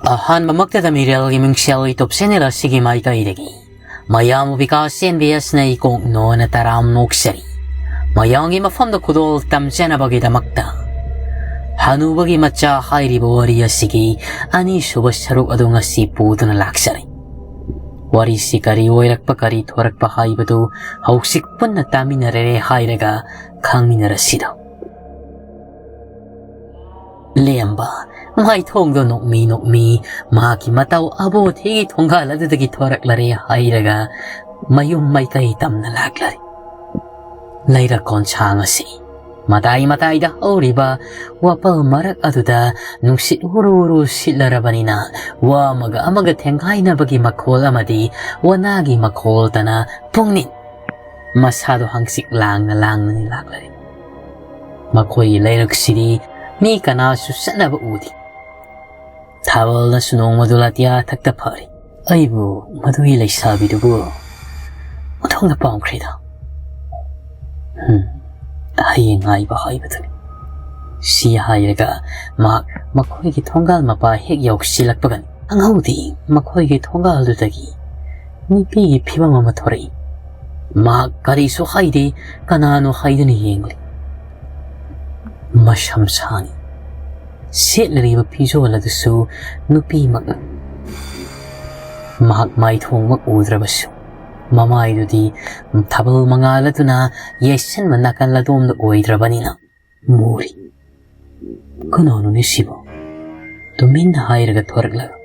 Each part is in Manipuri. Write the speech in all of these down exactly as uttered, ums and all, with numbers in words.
ꯑꯍꯥꯟꯕꯃꯛꯇꯗ ꯃꯤꯔꯦꯜꯒꯤ ꯃꯤꯡꯁꯦꯜ YouTube channel ꯑꯁꯤꯒꯤ ꯃꯥꯏꯀꯩꯗꯒꯤ ꯃꯌꯥꯝꯕꯨ ꯕꯤꯀꯥꯁ ꯑꯦꯝ ꯕꯤ ꯑꯦꯁꯅ ꯏꯀꯣꯛ ꯅꯣꯅ ꯇꯔꯥꯝ ꯅꯣꯛꯆꯔꯤ꯫ ꯃꯌꯥꯝꯒꯤ ꯃꯐꯝꯗ ꯈꯨꯗꯣꯜ ꯇꯝꯖꯅꯕꯒꯤꯗꯃꯛꯇ ꯍꯅꯨꯕꯒꯤ ꯃꯆꯥ ꯍꯥꯏꯔꯤꯕ ꯋꯥꯔꯤ ꯑꯁꯤꯒꯤ ꯑꯅꯤꯁꯨꯕ ꯁꯔꯨꯛ ꯑꯗꯨ ꯉꯁꯤ ꯄꯨꯗꯨꯅ ꯂꯥꯛꯆꯔꯤ꯫ ꯋꯥꯔꯤꯁꯤ ꯀꯔꯤ ꯑꯣꯏꯔꯛꯄ, ꯀꯔꯤ ꯊꯣꯔꯛꯄ ꯍꯥꯏꯕꯗꯨ ꯍꯧꯖꯤꯛ ꯄꯨꯟꯅ ꯇꯥꯃꯤꯟꯅꯔꯦ ꯍꯥꯏꯔꯒ ꯈꯪꯃꯤꯟꯅꯔꯁꯤꯗꯣ꯫ ꯂꯦꯝꯕ ꯃꯥꯏꯊꯣꯡꯗꯣ ꯅꯣꯛꯃꯤ ꯅꯣꯛꯃꯤ ꯃꯍꯥꯛꯀꯤ ꯃꯇꯧ ꯑꯕꯣꯊꯤꯒꯤ ꯊꯣꯡꯒꯥꯜ ꯑꯗꯨꯗꯒꯤ ꯊꯣꯔꯛꯂꯔꯦ ꯍꯥꯏꯔꯒ ꯃꯌꯨꯝ ꯃꯥꯏꯀꯩ ꯇꯝꯅ ꯂꯥꯛꯂꯔꯦ꯫ ꯂꯩꯔꯛ ꯀꯣꯟꯁꯥꯡ ꯑꯁꯤ ꯃꯇꯥꯏ ꯃꯇꯥꯏꯗ ꯍꯧꯔꯤꯕ ꯋꯥꯄꯜ ꯃꯔꯛ ꯑꯗꯨꯗ ꯅꯨꯡꯁꯤꯠ ꯎꯔꯨ ꯎꯔꯨ ꯁꯤꯠꯂꯔꯕꯅꯤꯅ ꯋꯥ ꯑꯃꯒ ꯑꯃꯒ ꯊꯦꯡꯒꯥꯏꯅꯕꯒꯤ ꯃꯈꯣꯜ ꯑꯃꯗꯤ ꯋꯥꯅꯥꯒꯤ ꯃꯈꯣꯜꯇꯅ ꯄꯨꯡꯅꯤꯡ ꯃꯁꯥꯗꯣ ꯍꯪꯆꯤꯛ ꯂꯥꯡꯅ ꯂꯥꯡꯅ ꯂꯥꯛꯂꯔꯦ꯫ ꯃꯈꯣꯏꯒꯤ ꯂꯩꯔꯛꯁꯤꯗꯤ ꯃꯤ ꯀꯅꯥꯁꯨ ꯆꯠꯅꯕ ꯎꯗꯦ꯫ ꯊꯥꯕꯜꯅꯁꯨ ꯅꯣꯡꯃꯗꯨ ꯂꯥꯇꯤꯌꯥ ꯊꯛꯇ ꯐꯥꯔꯤ꯫ ꯑꯩꯕꯨ ꯃꯗꯨꯒꯤ ꯂꯩꯁꯥꯕꯤꯗꯨꯕꯨ ꯃꯊꯣꯡꯗ ꯄꯥꯝꯈ꯭ꯔꯦꯗ꯫ ꯍꯝ, ꯍꯌꯦꯡ ꯉꯥꯏꯕ ꯍꯥꯏꯕꯗꯨꯅꯤ꯫ ꯁꯤ ꯍꯥꯏꯔꯒ ꯃꯍꯥꯛ ꯃꯈꯣꯏꯒꯤ ꯊꯣꯡꯒꯥꯜ ꯃꯄꯥ ꯍꯦꯛ ꯌꯧꯁꯤꯜꯂꯛꯄꯒꯅꯤ꯫ ꯈꯪꯍꯧꯗꯦ ꯃꯈꯣꯏꯒꯤ ꯊꯣꯡꯒꯥꯜꯗꯨꯗꯒꯤ ꯅꯨꯄꯤꯒꯤ ꯐꯤꯕꯝ ꯑꯃ ꯊꯣꯔꯛꯏ꯫ ꯃꯍꯥꯛ ꯀꯔꯤꯁꯨ ꯍꯥꯏꯗꯦ, ꯀꯅꯥꯅꯣ ꯍꯥꯏꯗꯨꯅ ꯌꯦꯡꯂꯤ꯫ ꯃꯁꯝ ꯁꯥꯡꯏ꯫ ꯁꯦꯠꯂꯤꯕ ꯐꯤꯖꯣꯜ ꯑꯗꯨꯁꯨ ꯅꯨꯄꯤꯃꯛꯅ꯫ ꯃꯍꯥꯛ ꯃꯥꯏꯊꯣꯡꯃꯛ ꯎꯗ꯭ꯔꯕꯁꯨ ꯃꯃꯥꯏꯗꯨꯗꯤ ꯊꯥꯕꯜ ꯃꯉꯥꯜ ꯑꯗꯨꯅ ꯌꯩꯁꯟꯕ ꯅꯥꯀꯜ ꯑꯗꯣꯝꯗ ꯑꯣꯏꯗ꯭ꯔꯕꯅꯤꯅ ꯃꯨꯔꯤ꯫ ꯀꯅꯥꯅꯣꯅꯦ ꯁꯤꯕꯣ? ꯇꯨꯃꯤꯟꯅ ꯍꯥꯏꯔꯒ ꯊꯣꯔꯛꯂꯒ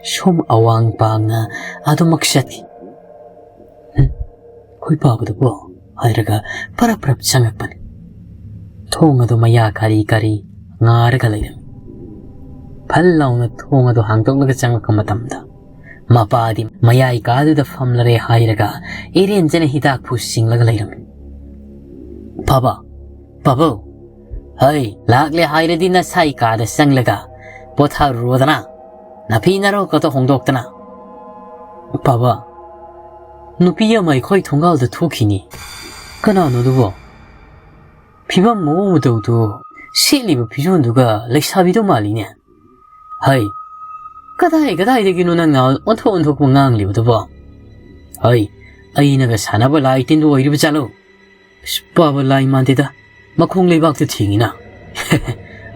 ꯁꯣꯝ ꯑꯋꯥꯡ ꯄꯥꯡꯅ ꯑꯗꯨꯃꯛ ꯆꯠꯈꯤ꯫ "ꯍꯝ, ꯈꯣꯏ ꯄꯥꯕꯗꯨꯕꯣ?" ꯍꯥꯏꯔꯒ ꯄꯔꯞ ꯄꯔꯞ ꯆꯪꯉꯛꯄꯅꯤ꯫ ꯊꯣꯡ ꯑꯗꯨ ꯃꯌꯥ ꯀꯥꯔꯤ ꯀꯥꯔꯤ ꯉꯥꯔꯒ ꯂꯩꯔꯝꯃꯤ꯫ ꯐꯜ ꯂꯥꯎꯅ ꯊꯣꯡ ꯑꯗꯨ ꯍꯥꯡꯗꯣꯛꯂꯒ ꯆꯪꯂꯛꯄ ꯃꯇꯝꯗ ꯃꯄꯥꯗꯤ ꯃꯌꯥꯏ ꯀꯥꯗꯨꯗ ꯐꯝꯂꯔꯦ ꯍꯥꯏꯔꯒ ꯏꯔꯦꯟꯖꯅ ꯍꯤꯗꯥꯛ ꯐꯨ ꯁꯤꯡꯂꯒ ꯂꯩꯔꯝꯃꯤ꯫ "ꯄꯥꯕ, ꯄꯥꯕꯧ, ꯍꯩ, ꯂꯥꯛꯂꯦ ꯍꯥꯏꯔꯗꯤ ꯅꯁꯥꯏ ꯀꯥꯗ ꯆꯪꯂꯒ ꯄꯣꯊꯥꯔꯨꯔꯣꯗꯅ, ꯅꯐꯤ ꯅꯔꯣꯛꯀꯗꯣ ꯍꯣꯡꯗꯣꯛꯇꯅ꯫ ꯄꯥꯕ, ꯅꯨꯄꯤ ꯑꯃ ꯑꯩꯈꯣꯏ ꯊꯣꯡꯒꯥꯜꯗ ꯊꯣꯛꯈꯤꯅꯤ꯫ ꯀꯅꯥꯅꯣ ꯑꯗꯨꯕꯣ? ꯐꯤꯕꯝ ꯃꯑꯣꯡ ꯃꯇꯧꯗꯨ, ꯁꯦꯠꯂꯤꯕ ꯐꯤꯖꯣꯜꯗꯨꯒ ꯂꯩꯁꯥꯕꯤꯗꯣ ꯃꯥꯜꯂꯤꯅꯦ꯫ ꯍꯩ, "ꯀꯗꯥꯏ ꯀꯗꯥꯏꯗꯒꯤꯅꯣ ꯅꯪꯅ ꯑꯣꯟꯊꯣꯛ ꯑꯣꯟꯊꯣꯛꯄ ꯉꯥꯡꯂꯤꯕꯗꯨꯕꯣ? ꯍꯩ, ꯑꯩꯅꯒ ꯁꯥꯟꯅꯕ ꯂꯥꯏ ꯇꯤꯟꯗꯨ ꯑꯣꯏꯔꯤꯕ ꯖꯥꯠꯂꯣ? ꯑꯁ, ꯄꯥꯕ ꯂꯥꯏ ꯃꯥꯟꯗꯦꯗ, ꯃꯈꯣꯡ ꯂꯩꯕꯥꯛꯇꯨ ꯊꯦꯡꯉꯤꯅ꯫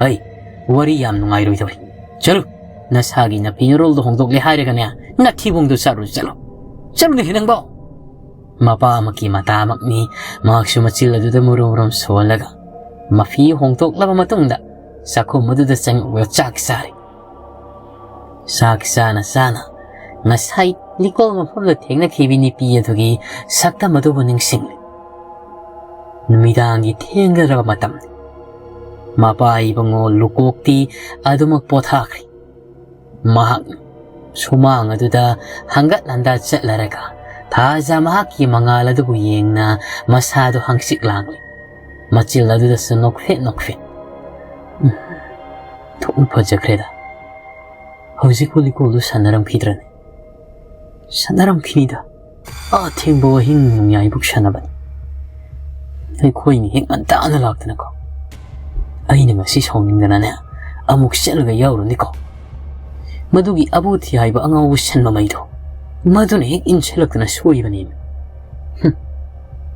ꯑꯩ ꯋꯥꯔꯤ ꯌꯥꯝ ꯅꯨꯡꯉꯥꯏꯔꯣꯏꯗꯧꯔꯤ꯫ ꯆꯠꯂꯨ, ꯅꯁꯥꯒꯤ ꯅꯐꯤ ꯅꯔꯣꯜꯗꯣ ꯍꯣꯡꯗꯣꯛꯂꯦ ꯍꯥꯏꯔꯒꯅꯦ, ꯅꯊꯤꯕꯣꯡꯗꯣ ꯆꯥꯔꯨ ꯆꯠꯂꯨ꯫ ꯆꯠꯂꯨꯅꯦꯍꯦ ꯅꯪꯕꯣ!" ꯃꯄꯥ ꯑꯃꯒꯤ ꯃꯇꯥꯃꯛꯅꯤ꯫ ꯃꯍꯥꯛꯁꯨ ꯃꯆꯤꯜ ꯑꯗꯨꯗ ꯃꯨꯔꯨꯝ ꯃꯨꯔꯨꯝ ꯁꯣꯜꯂꯒ ꯃꯐꯤ ꯍꯣꯡꯗꯣꯛꯂꯕ ꯃꯇꯨꯡꯗ ꯆꯥꯛꯈꯨꯝ ꯑꯗꯨꯗ ꯆꯪꯂꯒ ꯆꯥꯛ ꯆꯥꯔꯦ꯫ ꯆꯥꯛ ꯆꯥꯅ ꯆꯥꯅ ꯉꯁꯥꯏ ꯂꯤꯀꯣꯜ ꯃꯐꯝꯗ ꯊꯦꯡꯅꯈꯤꯕꯤ ꯅꯨꯄꯤ ꯑꯗꯨꯒꯤ ꯁꯛꯇꯝ ꯑꯗꯨꯕꯨ ꯅꯤꯡꯁꯤꯡꯂꯤ꯫ ꯅꯨꯃꯤꯗꯥꯡꯒꯤ ꯊꯦꯡꯒꯗ꯭ꯔꯕ ꯃꯇꯝꯅꯤ꯫ ꯃꯄꯥ ꯏꯕꯨꯡꯉꯣ ꯂꯨꯀꯣꯛꯇꯤ ꯑꯗꯨꯃꯛ ꯄꯣꯊꯥꯈ꯭ꯔꯦ꯫ ꯃꯍꯥꯛ ꯁꯨꯃꯥꯡ ꯑꯗꯨꯗ ꯍꯪꯒꯠ ꯍꯟꯗꯥ ꯆꯠꯂꯔꯒ ꯊꯥꯖ ꯃꯍꯥꯛꯀꯤ ꯃꯉꯥꯜ ꯑꯗꯨꯕꯨ ꯌꯦꯡꯅ ꯃꯁꯥꯗꯨ ꯍꯪꯆꯤꯛ ꯂꯥꯡꯂꯤ꯫ ꯃꯆꯤꯜ ꯑꯗꯨꯗꯁꯨ ꯅꯣꯛꯐꯦꯠ ꯅꯣꯛꯐꯦꯠ꯫ "ꯎꯝ, ꯊꯣꯛꯅ ꯐꯖꯈ꯭ꯔꯦꯗ꯫ ꯍꯧꯖꯤꯛꯄꯨ ꯂꯤꯀꯣꯜꯗꯨ ꯁꯥꯟꯅꯔꯝꯈꯤꯗ꯭ꯔꯅꯦ?" "ꯁꯥꯟꯅꯔꯝꯈꯤꯅꯤꯗ꯫ ꯑꯥ ꯊꯦꯡꯕ ꯑꯍꯤꯡ ꯅꯣꯡꯌꯥꯏꯕꯨꯛ ꯁꯥꯟꯅꯕꯅꯤ꯫ ꯑꯩꯈꯣꯏꯅ ꯍꯦꯛ ꯉꯟꯇꯥꯅ ꯂꯥꯛꯇꯅꯀꯣ꯫ ꯑꯩꯅ ꯉꯁꯤ ꯁꯥꯎꯅꯤꯡꯗꯅꯅꯦ, ꯑꯃꯨꯛ ꯆꯠꯂꯒ ꯌꯥꯎꯔꯨꯅꯤꯀꯣ꯫ ꯃꯗꯨꯒꯤ ꯑꯕꯣꯊꯤ ꯍꯥꯏꯕ ꯑꯉꯥꯎꯕ ꯁꯟ ꯃꯃꯩꯗꯣ, ꯃꯗꯨꯅ ꯍꯦꯛ ꯏꯟꯁꯤꯜꯂꯛꯇꯅ ꯁꯣꯏꯕꯅꯦꯃꯤ꯫ ꯍꯨꯝ,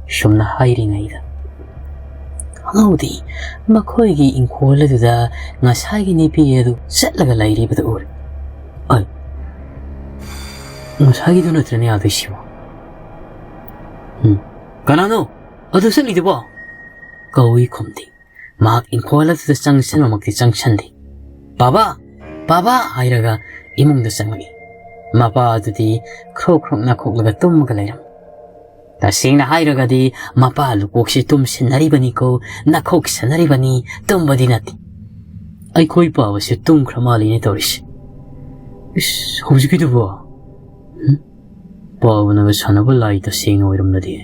ꯁꯨꯝꯅ ꯍꯥꯏꯔꯤꯉꯩꯗ ꯑꯉꯥꯎꯗꯤ ꯃꯈꯣꯏꯒꯤ ꯏꯪꯈꯣꯜ ꯑꯗꯨꯗ ꯉꯁꯥꯏꯒꯤ ꯅꯨꯄꯤ ꯑꯗꯨ ꯆꯠꯂꯒ ꯂꯩꯔꯤꯕꯗꯨ ꯎꯔꯦ꯫ ꯑꯩ, ꯉꯁꯥꯏꯒꯤꯗꯨ ꯅꯠꯇ꯭ꯔꯅꯦ ꯌꯥꯗꯣꯏꯁꯤꯕꯣ? ꯎꯝ, ꯀꯅꯥꯅꯣ ꯑꯗꯨ ꯆꯠꯂꯤꯗꯨꯕꯣ?" ꯀꯧꯏ ꯈꯨꯝꯗꯦ꯫ ꯃꯍꯥꯛ ꯏꯪꯈꯣꯜ ꯑꯗꯨꯗ ꯆꯪꯁꯤꯟꯕꯃꯛꯇꯤ ꯆꯪꯁꯤꯟꯗꯦ꯫ "ꯄꯥꯕꯥ! ꯄꯥꯕꯥ!" ꯍꯥꯏꯔꯒ ꯏꯃꯨꯡꯗ ꯆꯪꯂꯛꯏ꯫ ꯃꯄꯥ ꯑꯗꯨꯗꯤ ꯈ꯭ꯔꯣꯛ ꯈ꯭ꯔꯣꯛ ꯅꯥꯈꯣꯛꯂꯒ ꯇꯨꯝꯃꯒ ꯂꯩꯔꯝꯃꯤ꯫ ꯇꯁꯦꯡꯅ ꯍꯥꯏꯔꯒꯗꯤ ꯃꯄꯥ ꯂꯨꯀꯣꯛꯁꯤ ꯇꯨꯝꯁꯤꯟꯅꯔꯤꯕꯅꯤꯀꯣ, ꯅꯥꯈꯣꯛ ꯁꯟꯅꯔꯤꯕꯅꯤ, ꯇꯨꯝꯕꯗꯤ ꯅꯠꯇꯦ꯫ ꯑꯩꯈꯣꯏ ꯄꯥꯕꯁꯦ ꯇꯨꯝꯈ꯭ꯔ ꯃꯥꯜꯂꯤꯅꯦ ꯇꯧꯔꯤꯁꯦ꯫ ꯏꯁ, ꯍꯧꯖꯤꯛꯀꯤꯗꯨꯕꯣ? ꯍꯨꯝ? ꯄꯥꯕꯅꯒ ꯁꯥꯟꯅꯕ ꯂꯥꯏ ꯇꯁꯦꯡꯅ ꯑꯣꯏꯔꯝꯂꯗꯤ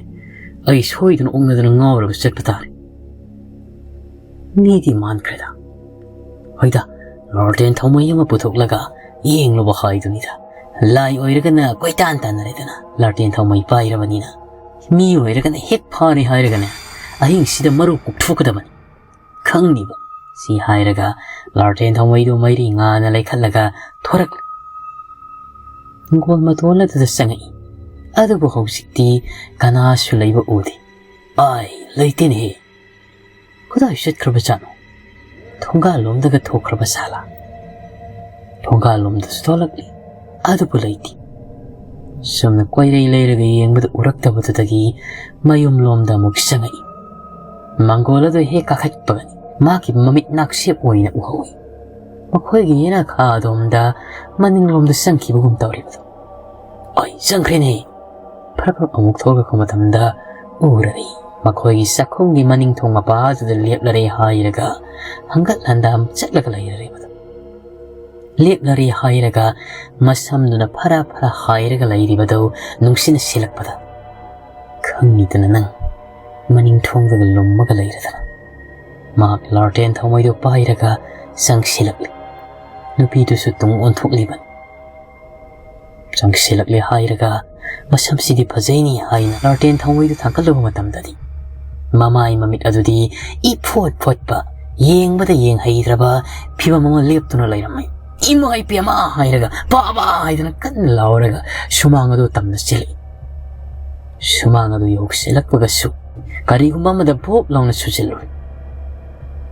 ꯑꯩ ꯁꯣꯏꯗꯅ ꯑꯣꯛꯅꯗꯅ ꯉꯥꯎꯔꯒ ꯆꯠꯄ ꯇꯥꯔꯦ꯫ ꯃꯤꯗꯤ ꯃꯥꯟꯈ꯭ꯔꯦꯗ꯫ ꯍꯣꯏꯗ, ꯂꯥꯔꯇꯦꯟ ꯊꯥꯎꯃꯩ ꯑꯃ ꯄꯨꯊꯣꯛꯂꯒ ꯌꯦꯡꯂꯨꯕ ꯍꯥꯏꯗꯨꯅꯤꯗ꯫ ꯂꯥꯏ ꯑꯣꯏꯔꯒꯅ ꯀꯣꯏꯇꯥꯟ ꯇꯥꯟꯅꯔꯦꯗꯅ, ꯂꯥꯔꯇꯦꯟ ꯊꯥꯎꯃꯩ ꯄꯥꯏꯔꯕꯅꯤꯅ꯫ ꯃꯤ ꯑꯣꯏꯔꯒꯅ ꯍꯦꯛ ꯐꯥꯔꯦ ꯍꯥꯏꯔꯒꯅꯦ, ꯑꯍꯤꯡꯁꯤꯗ ꯃꯔꯨ ꯀꯣꯛꯊꯣꯛꯀꯗꯕꯅꯤ꯫ ꯈꯪꯅꯤꯕ꯫ ꯁꯤ ꯍꯥꯏꯔꯒ ꯂꯥꯔꯇꯦꯟ ꯊꯥꯎꯃꯩꯗꯨ ꯃꯩꯔꯤ ꯉꯥꯅ ꯂꯩꯈꯠꯂꯒ ꯊꯣꯔꯛꯂꯦ꯫ ꯍꯤꯡꯒꯣꯜ ꯃꯇꯣꯜ ꯑꯗꯨꯗ ꯆꯪꯉꯛꯏ꯫ ꯑꯗꯨꯕꯨ ꯍꯧꯖꯤꯛꯇꯤ ꯀꯅꯥꯁꯨ ꯂꯩꯕ ꯎꯗꯦ꯫ "ꯑꯥꯏ, ꯂꯩꯇꯦꯅꯦꯍꯦ꯫ ꯀꯗꯥꯏ ꯆꯠꯈ꯭ꯔꯕꯖꯥꯠꯅꯣ?" ꯊꯣꯡꯒꯥꯜꯂꯣꯝꯗꯒ ꯊꯣꯛꯈ꯭ꯔꯕ ꯁꯥꯂꯥ? ꯊꯣꯡꯒꯥꯜꯂꯣꯝꯗꯁꯨ ꯊꯣꯛꯂꯛꯂꯤ, ꯑꯗꯨꯕꯨ ꯂꯩꯇꯦ꯫ ꯁꯨꯝꯅ ꯀꯣꯏꯔꯩ ꯂꯩꯔꯒ ꯌꯦꯡꯕꯗ ꯎꯔꯛꯇꯕꯗꯨꯗꯒꯤ ꯃꯌꯨꯝꯂꯣꯝꯗ ꯑꯃꯨꯛ ꯆꯪꯉꯛꯏ꯫ ꯃꯥꯡꯒꯣꯜ ꯑꯗꯨ ꯍꯦꯛ ꯀꯥꯈꯠꯄꯒꯅꯤ ꯃꯍꯥꯛꯀꯤ ꯃꯃꯤꯠ ꯅꯥꯛꯁꯦꯞ ꯑꯣꯏꯅ ꯎꯍꯧꯏ꯫ ꯃꯈꯣꯏꯒꯤ ꯌꯦꯅꯈꯥ ꯑꯗꯣꯝꯗ ꯃꯅꯤꯡꯂꯣꯝꯗ ꯆꯪꯈꯤꯕꯒꯨꯝ ꯇꯧꯔꯤꯕꯗꯨ꯫ "ꯑꯩ ꯆꯪꯈ꯭ꯔꯦꯅꯦ!" ꯐꯔꯛ ꯑꯃꯨꯛ ꯊꯣꯛꯂꯛꯄ ꯃꯇꯝꯗ ꯎꯔꯔꯤ꯫ ꯃꯈꯣꯏꯒꯤ ꯆꯥꯛꯈꯨꯝꯒꯤ ꯃꯅꯤꯡ ꯊꯣꯡ ꯃꯄꯥ ꯑꯗꯨꯗ ꯂꯦꯞꯂꯔꯦ ꯍꯥꯏꯔꯒ ꯍꯪꯒꯠ ꯍꯟꯗ ꯆꯠꯂꯒ ꯂꯩꯔꯔꯤꯕꯗꯨ꯫ ꯂꯦꯞꯂꯔꯦ ꯍꯥꯏꯔꯒ ꯃꯁꯝꯗꯨꯅ ꯐꯔꯥ ꯐꯔꯥ ꯍꯥꯏꯔꯒ ꯂꯩꯔꯤꯕꯗꯨ ꯅꯨꯡꯁꯤꯠꯅ ꯁꯤꯜꯂꯛꯄꯗ, "ꯈꯪꯉꯤꯗꯅ ꯅꯪ ꯃꯅꯤꯡ ꯊꯣꯡꯗꯒ ꯂꯨꯝꯃꯒ ꯂꯩꯔꯗꯅ?" ꯃꯍꯥꯛ ꯂꯥꯔꯇꯦꯟ ꯊꯥꯎꯃꯩꯗꯨ ꯄꯥꯏꯔꯒ ꯆꯪꯁꯤꯜꯂꯛꯂꯤ꯫ ꯅꯨꯄꯤꯗꯨꯁꯨ ꯇꯨꯡ ꯑꯣꯟꯊꯣꯛꯂꯤꯕꯅꯤ꯫ ꯆꯪꯁꯤꯜꯂꯛꯂꯦ ꯍꯥꯏꯔꯒ ꯃꯁꯝꯁꯤꯗꯤ ꯐꯖꯩꯅꯤ ꯍꯥꯏꯅ ꯂꯥꯔꯇꯦꯟ ꯊꯥꯎꯃꯩꯗꯨ ꯊꯥꯡꯒꯠꯂꯨꯕ ꯃꯇꯝꯗꯗꯤ ꯃꯃꯥꯏ ꯃꯃꯤꯠ ꯑꯗꯨꯗꯤ ꯏꯐꯣꯠ ꯐꯣꯠꯄ, ꯌꯦꯡꯕꯗ ꯌꯦꯡꯍꯩꯗ꯭ꯔꯕ ꯐꯤꯕꯝ ꯑꯃ ꯂꯦꯞꯇꯨꯅ ꯂꯩꯔꯝꯃꯤ꯫ "ꯏꯃꯥ ꯏꯄꯦꯝꯃ!" ꯍꯥꯏꯔꯒ "ꯕꯥꯕꯥ!" ꯍꯥꯏꯗꯅ ꯀꯟꯅ ꯂꯥꯎꯔꯒ ꯁꯨꯃꯥꯡ ꯑꯗꯨ ꯇꯝꯅ ꯆꯦꯜꯂꯛꯏ꯫ ꯁꯨꯃꯥꯡ ꯑꯗꯨ ꯌꯧꯁꯤꯜꯂꯛꯄꯒꯁꯨ ꯀꯔꯤꯒꯨꯝꯕ ꯑꯃꯗ ꯚꯣꯞ ꯂꯥꯎꯅ ꯁꯨꯖꯤꯜꯂꯨꯔꯦ꯫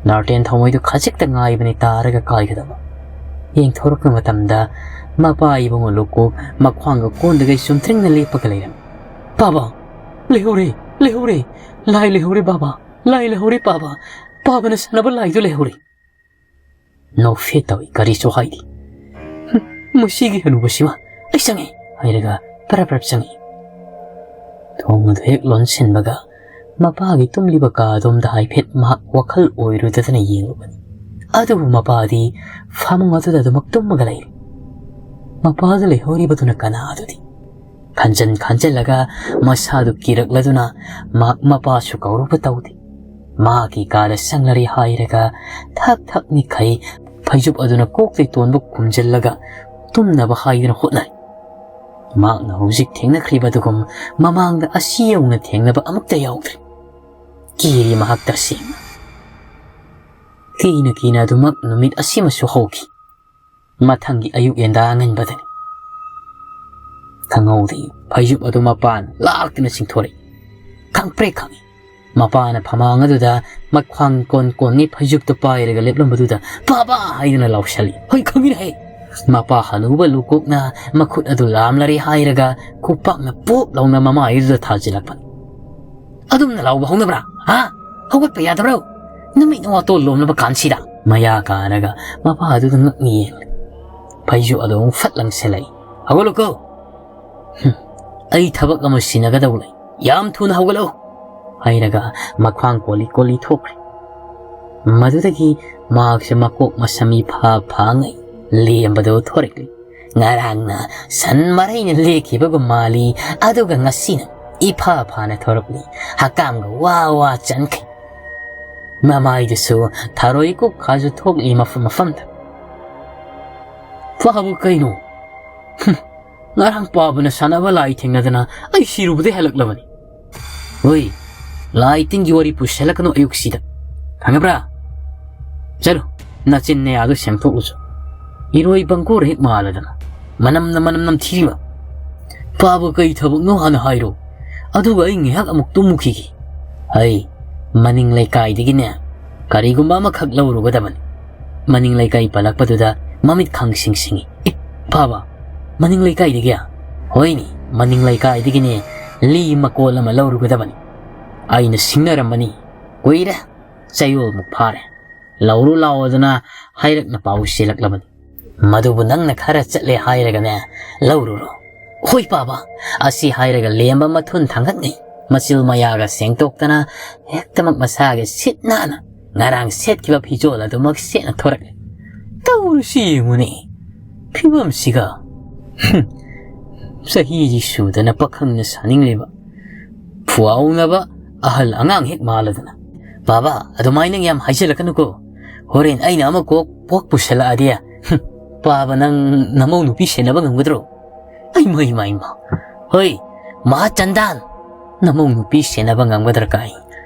ꯂꯥꯔꯇꯦꯟ ꯊꯥꯎꯃꯩꯗꯨ ꯈꯖꯤꯛꯇ ꯉꯥꯏꯕꯅꯤ ꯇꯥꯔꯒ ꯀꯥꯏꯒꯗꯕ꯫ ꯌꯦꯡꯊꯣꯔꯛꯄ ꯃꯇꯝꯗ ꯃꯄꯥ ꯏꯕꯨꯡꯉꯣ ꯂꯨꯀꯣꯛ ꯃꯈ꯭ꯋꯥꯡꯒ ꯀꯣꯟꯗꯒꯩ ꯆꯨꯝꯊ꯭ꯔꯤꯡꯅ ꯂꯦꯞꯄꯒ ꯂꯩꯔꯝꯃꯤ꯫ "ꯄꯥꯕ! ꯂꯩꯍꯧꯔꯦ! ꯂꯩꯍꯧꯔꯦ! ꯂꯥꯏ ꯂꯩꯍꯧꯔꯦ ꯄꯥꯕ! ꯂꯥꯏ ꯂꯩꯍꯧꯔꯦ ꯄꯥꯕ! ꯄꯥꯕꯅ ꯁꯥꯟꯅꯕ ꯂꯥꯏꯗꯨ ꯂꯩꯍꯧꯔꯦ!" ꯅꯣꯛꯐꯦꯠ ꯇꯧꯏ, ꯀꯔꯤꯁꯨ ꯍꯥꯏꯗꯦ꯫ "ꯍꯨꯝ, ꯃꯁꯤꯒꯤ ꯍꯅꯨꯕꯁꯤꯃ ꯑꯩ ꯆꯪꯉꯦ!" ꯍꯥꯏꯔꯒ ꯄꯔꯞ ꯄꯔꯞ ꯆꯪꯉꯛꯏ꯫ ꯊꯣꯡ ꯑꯗꯨ ꯍꯦꯛ ꯂꯣꯟꯁꯤꯟꯕꯒ ꯃꯄꯥꯒꯤ ꯇꯨꯝꯂꯤꯕ ꯀꯥ ꯑꯗꯣꯝꯗ ꯍꯥꯏꯐꯦꯠ ꯃꯍꯥꯛ ꯋꯥꯈꯜ ꯑꯣꯏꯔꯨꯗꯗꯅ ꯌꯦꯡꯂꯨꯕꯅꯤ꯫ ꯑꯗꯨꯕꯨ ꯃꯄꯥꯗꯤ ꯐꯃꯨꯡ ꯑꯗꯨꯗ ꯑꯗꯨꯃꯛ ꯇꯨꯝꯃꯒ ꯂꯩꯔꯤ꯫ ꯃꯄꯥꯗ ꯂꯩꯍꯧꯔꯤꯕꯗꯨꯅ ꯀꯅꯥ ꯑꯗꯨꯗꯤ? ꯈꯟꯖꯟ ꯈꯟꯖꯜꯂꯒ ꯃꯁꯥꯗꯨ ꯀꯤꯔꯛꯂꯗꯨꯅ ꯃꯍꯥꯛ ꯃꯄꯥꯁꯨ ꯀꯧꯔꯨꯕ ꯇꯧꯗꯦ꯫ ꯃꯥꯒꯤ ꯀꯥꯗ ꯆꯪꯂꯔꯦ ꯍꯥꯏꯔꯒ ꯊꯛ ꯊꯛ ꯅꯤꯛꯈꯩ ꯐꯩꯖꯨꯞ ꯑꯗꯨꯅ ꯀꯣꯛꯇꯩ ꯇꯣꯟꯕ ꯈꯨꯝꯖꯤꯜꯂꯒ ꯇꯨꯝꯅꯕ ꯍꯥꯏꯗꯨꯅ ꯍꯣꯠꯅꯔꯤ꯫ ꯃꯍꯥꯛꯅ ꯍꯧꯖꯤꯛ ꯊꯦꯡꯅꯈ꯭ꯔꯤꯕ ꯑꯗꯨꯒꯨꯝ ꯃꯃꯥꯡꯗ ꯑꯁꯤ ꯌꯧꯅ ꯊꯦꯡꯅꯕ ꯑꯃꯨꯛꯇ ꯌꯥꯎꯗ꯭ꯔꯤ꯫ ꯀꯤꯔꯤ ꯃꯍꯥꯛ ꯇꯁꯦꯡꯅ꯫ ꯀꯤꯅ ꯀꯤꯅ ꯑꯗꯨꯃꯛ ꯅꯨꯃꯤꯠ ꯑꯁꯤꯃꯁꯨ ꯍꯧꯈꯤ꯫ ꯃꯊꯪꯒꯤ ꯑꯌꯨꯛ ꯌꯦꯟꯗꯥ ꯑꯉꯟꯕꯗꯅꯤ꯫ ꯈꯪꯍꯧꯗꯦ, ꯐꯩꯖꯨꯞ ꯑꯗꯨ ꯃꯄꯥꯅ ꯂꯥꯛꯇꯨꯅ ꯆꯤꯡꯊꯣꯔꯛꯏ꯫ ꯈꯪꯄ꯭ꯔꯦꯛ ꯈꯪꯏ꯫ ꯃꯄꯥꯅ ꯐꯃꯥꯡ ꯑꯗꯨꯗ ꯃꯈ꯭ꯋꯥꯡ ꯀꯣꯟ ꯀꯣꯟꯒꯤ ꯐꯩꯖꯨꯞꯇꯨ ꯄꯥꯏꯔꯒ ꯂꯦꯞꯂꯝꯕꯗꯨꯗ "ꯄꯥꯕ!" ꯍꯥꯏꯗꯨꯅ ꯂꯥꯎꯁꯜꯂꯤ꯫ ꯍꯣꯏ, ꯈꯪꯉꯤꯅꯦꯍꯦ꯫ ꯃꯄꯥ ꯍꯅꯨꯕ ꯂꯨꯀꯣꯛꯅ ꯃꯈꯨꯠ ꯑꯗꯨ ꯂꯥꯝꯂꯔꯦ ꯍꯥꯏꯔꯒ ꯈꯨꯄꯥꯛꯅ ꯄꯣꯞ ꯂꯥꯎꯅ ꯃꯃꯥꯏꯗꯨꯗ ꯊꯥꯖꯤꯜꯂꯛꯄꯅꯤ꯫ "ꯑꯗꯨꯝꯅ ꯂꯥꯎꯕ ꯍꯧꯅꯕ꯭ꯔꯥ? ꯍꯥ? ꯍꯧꯒꯠꯄ ꯌꯥꯗꯕ꯭ꯔꯣ? ꯅꯨꯃꯤꯠ ꯅꯋꯥꯇꯣꯜ ꯂꯣꯝꯂꯕ ꯀꯥꯟꯁꯤꯗ?" ꯃꯌꯥ ꯀꯥꯔꯒ ꯃꯄꯥ ꯑꯗꯨꯗ ꯉꯛꯅ ꯌꯦꯡꯂꯤ꯫ ꯐꯩꯖꯨꯞ ꯑꯗꯨ ꯑꯃꯨꯛ ꯐꯠ ꯂꯪꯁꯤꯜꯂꯛꯏ꯫ "ꯍꯧꯒꯠꯂꯨꯀꯣ!" "ꯍꯨꯝ, ꯑꯩ ꯊꯕꯛ ꯑꯃ ꯁꯤꯟꯅꯒꯗꯧ ꯂꯩ꯫ ꯌꯥꯝ ꯊꯨꯅ ꯍꯧꯒꯠꯂꯛꯎ!" ꯍꯥꯏꯔꯒ ꯃꯈ꯭ꯋꯥꯡ ꯀꯣꯜꯂꯤ ꯀꯣꯜꯂꯤ ꯊꯣꯛꯈ꯭ꯔꯦ꯫ ꯃꯗꯨꯗꯒꯤ ꯃꯍꯥꯛꯁꯦ ꯃꯀꯣꯛ ꯃꯁꯝ ꯏꯐꯥ ꯐꯥꯉꯩ ꯂꯦꯝꯕꯗꯨ ꯊꯣꯔꯛꯂꯤ꯫ ꯉꯔꯥꯡꯅ ꯁꯟ ꯃꯔꯩꯅ ꯂꯦꯛꯈꯤꯕꯒꯨꯝ ꯃꯥꯜꯂꯤ, ꯑꯗꯨꯒ ꯉꯁꯤꯅ ꯏꯐꯥ ꯐꯥꯅ ꯊꯣꯔꯛꯂꯤ꯫ ꯍꯛꯀꯥꯝꯒ ꯋꯥ ꯋꯥ ꯆꯟꯈꯩ꯫ ꯃꯃꯥꯏꯗꯨꯁꯨ ꯊꯔꯣꯏ ꯀꯨꯞꯈꯥꯁꯨ ꯊꯣꯛꯂꯤ ꯃꯐꯝ ꯃꯐꯝꯗ꯫ "ꯐꯥꯕ ꯀꯩꯅꯣ? ꯍꯨꯝ, ꯉꯔꯥꯡ ꯄꯥꯕꯅ ꯁꯥꯟꯅꯕ ꯂꯥꯏ ꯊꯦꯡꯅꯗꯅ ꯑꯩ ꯁꯤꯔꯨꯕꯗꯩ ꯍꯜꯂꯛꯂꯕꯅꯤ꯫ ꯍꯣꯏ, ꯂꯥꯏ ꯇꯤꯟꯒꯤ ꯋꯥꯔꯤ ꯄꯨꯁꯜꯂꯛꯀꯅꯨ ꯑꯌꯨꯛꯁꯤꯗ꯫ ꯈꯪꯉꯕ꯭ꯔꯥ? ꯆꯠꯂꯨ, ꯅꯆꯤꯟ ꯅꯌꯥꯗꯨ ꯁꯦꯡꯊꯣꯛꯎꯆꯣ꯫ ꯏꯔꯣꯏ ꯕꯪꯀꯣꯔ ꯍꯦꯛ ꯃꯥꯜꯂꯗꯅ꯫ ꯃꯅꯝꯅ ꯃꯅꯝ ꯅꯝꯊꯤꯔꯤꯕ꯫ ꯄꯥꯕ ꯀꯩ ꯊꯕꯛꯅꯣ ꯍꯥꯟꯅ ꯍꯥꯏꯔꯣ, ꯑꯗꯨꯒ ꯑꯩ ꯉꯥꯏꯍꯥꯛ ꯑꯃꯨꯛ ꯇꯨꯝꯃꯨꯈꯤꯒꯦ꯫ ꯑꯩ ꯃꯅꯤꯡ ꯂꯩꯀꯥꯏꯗꯒꯤꯅꯦ ꯀꯔꯤꯒꯨꯝꯕ ꯑꯃꯈꯛ ꯂꯧꯔꯨꯒꯗꯕꯅꯤ꯫" ꯃꯅꯤꯡ ꯂꯩꯀꯥꯏ ꯄꯜꯂꯛꯄꯗꯨꯗ ꯃꯃꯤꯠ ꯈꯪꯁꯤꯡ ꯁꯤꯡꯏ꯫ "ꯑꯦ, ꯄꯥꯕ, ꯃꯅꯤꯡ ꯂꯩꯀꯥꯏꯗꯒꯤ?" "ꯍꯣꯏꯅꯦ, ꯃꯅꯤꯡ ꯂꯩꯀꯥꯏꯗꯒꯤꯅꯦ ꯂꯤ ꯃꯀꯣꯜ ꯑꯃ ꯂꯧꯔꯨꯒꯗꯕꯅꯤ꯫ ꯑꯩꯅ ꯁꯤꯡꯅꯔꯝꯕꯅꯤ, ꯀꯨꯏꯔꯦ, ꯆꯌꯣꯜꯃꯨꯛ ꯐꯥꯔꯦ꯫ ꯂꯧꯔꯨ ꯂꯥꯛꯑꯣꯗꯅ ꯍꯥꯏꯔꯛꯅ ꯄꯥꯎ ꯆꯦꯜꯂꯛꯂꯕꯅꯤ꯫ ꯃꯗꯨꯕꯨ ꯅꯪꯅ ꯈꯔ ꯆꯠꯂꯦ ꯍꯥꯏꯔꯒꯅꯦ, ꯂꯧꯔꯨꯔꯣ꯫" "ꯍꯣꯏ ꯄꯥꯕ꯫" ꯑꯁꯤ ꯍꯥꯏꯔꯒ ꯂꯦꯝꯕ ꯃꯊꯨꯟ ꯊꯥꯡꯒꯠꯅꯩ꯫ ꯃꯆꯤꯜ ꯃꯌꯥꯒ ꯁꯦꯡꯗꯣꯛꯇꯅ ꯍꯦꯛꯇꯃꯛ ꯃꯁꯥꯒꯤ ꯁꯤꯠ ꯅꯥꯟꯅ ꯉꯔꯥꯡ ꯁꯦꯠꯈꯤꯕ ꯐꯤꯖꯣꯜ ꯑꯗꯨꯃꯛ ꯁꯦꯠꯅ ꯊꯣꯔꯛꯂꯦ꯫ ꯇꯧꯔꯤꯁꯤ ꯌꯦꯡꯉꯨꯅꯦ, ꯐꯤꯕꯝꯁꯤꯒ꯫ ꯍꯨꯝ, ꯆꯍꯤꯁꯤ ꯁꯨꯗꯅ ꯄꯥꯈꯪꯅ ꯁꯥꯅꯤꯡꯂꯤꯕ ꯐꯨꯋꯥꯎꯅꯕ ꯑꯍꯜ ꯑꯉꯥꯡ ꯍꯦꯛ ꯃꯥꯜꯂꯗꯅ꯫ "ꯕꯥꯕꯥ, ꯑꯗꯨꯃꯥꯏꯅ ꯌꯥꯝ ꯍꯥꯏꯖꯤꯜꯂꯛꯀꯅꯨꯀꯣ꯫ ꯍꯣꯔꯦꯟ ꯑꯩꯅ ꯑꯃ ꯀꯣꯛ ꯄꯣꯛ ꯄꯨꯁꯜꯂꯛꯑꯗꯤ꯫ ꯍꯨꯝ, ꯄꯥꯕ, ꯅꯪ ꯅꯃꯧ ꯅꯨꯄꯤ ꯁꯦꯟꯅꯕ ꯉꯝꯒꯗ꯭ꯔꯣ?" "ꯑꯩꯃ, ꯏꯃ, ꯏꯃ꯫ ꯍꯣꯏ, ꯃꯍꯥ ꯆꯟꯗꯥꯟ, ꯅꯃꯧ ꯅꯨꯄꯤ ꯁꯦꯟꯅꯕ ꯉꯝꯒꯗ꯭ꯔꯥ ꯀꯥꯏ?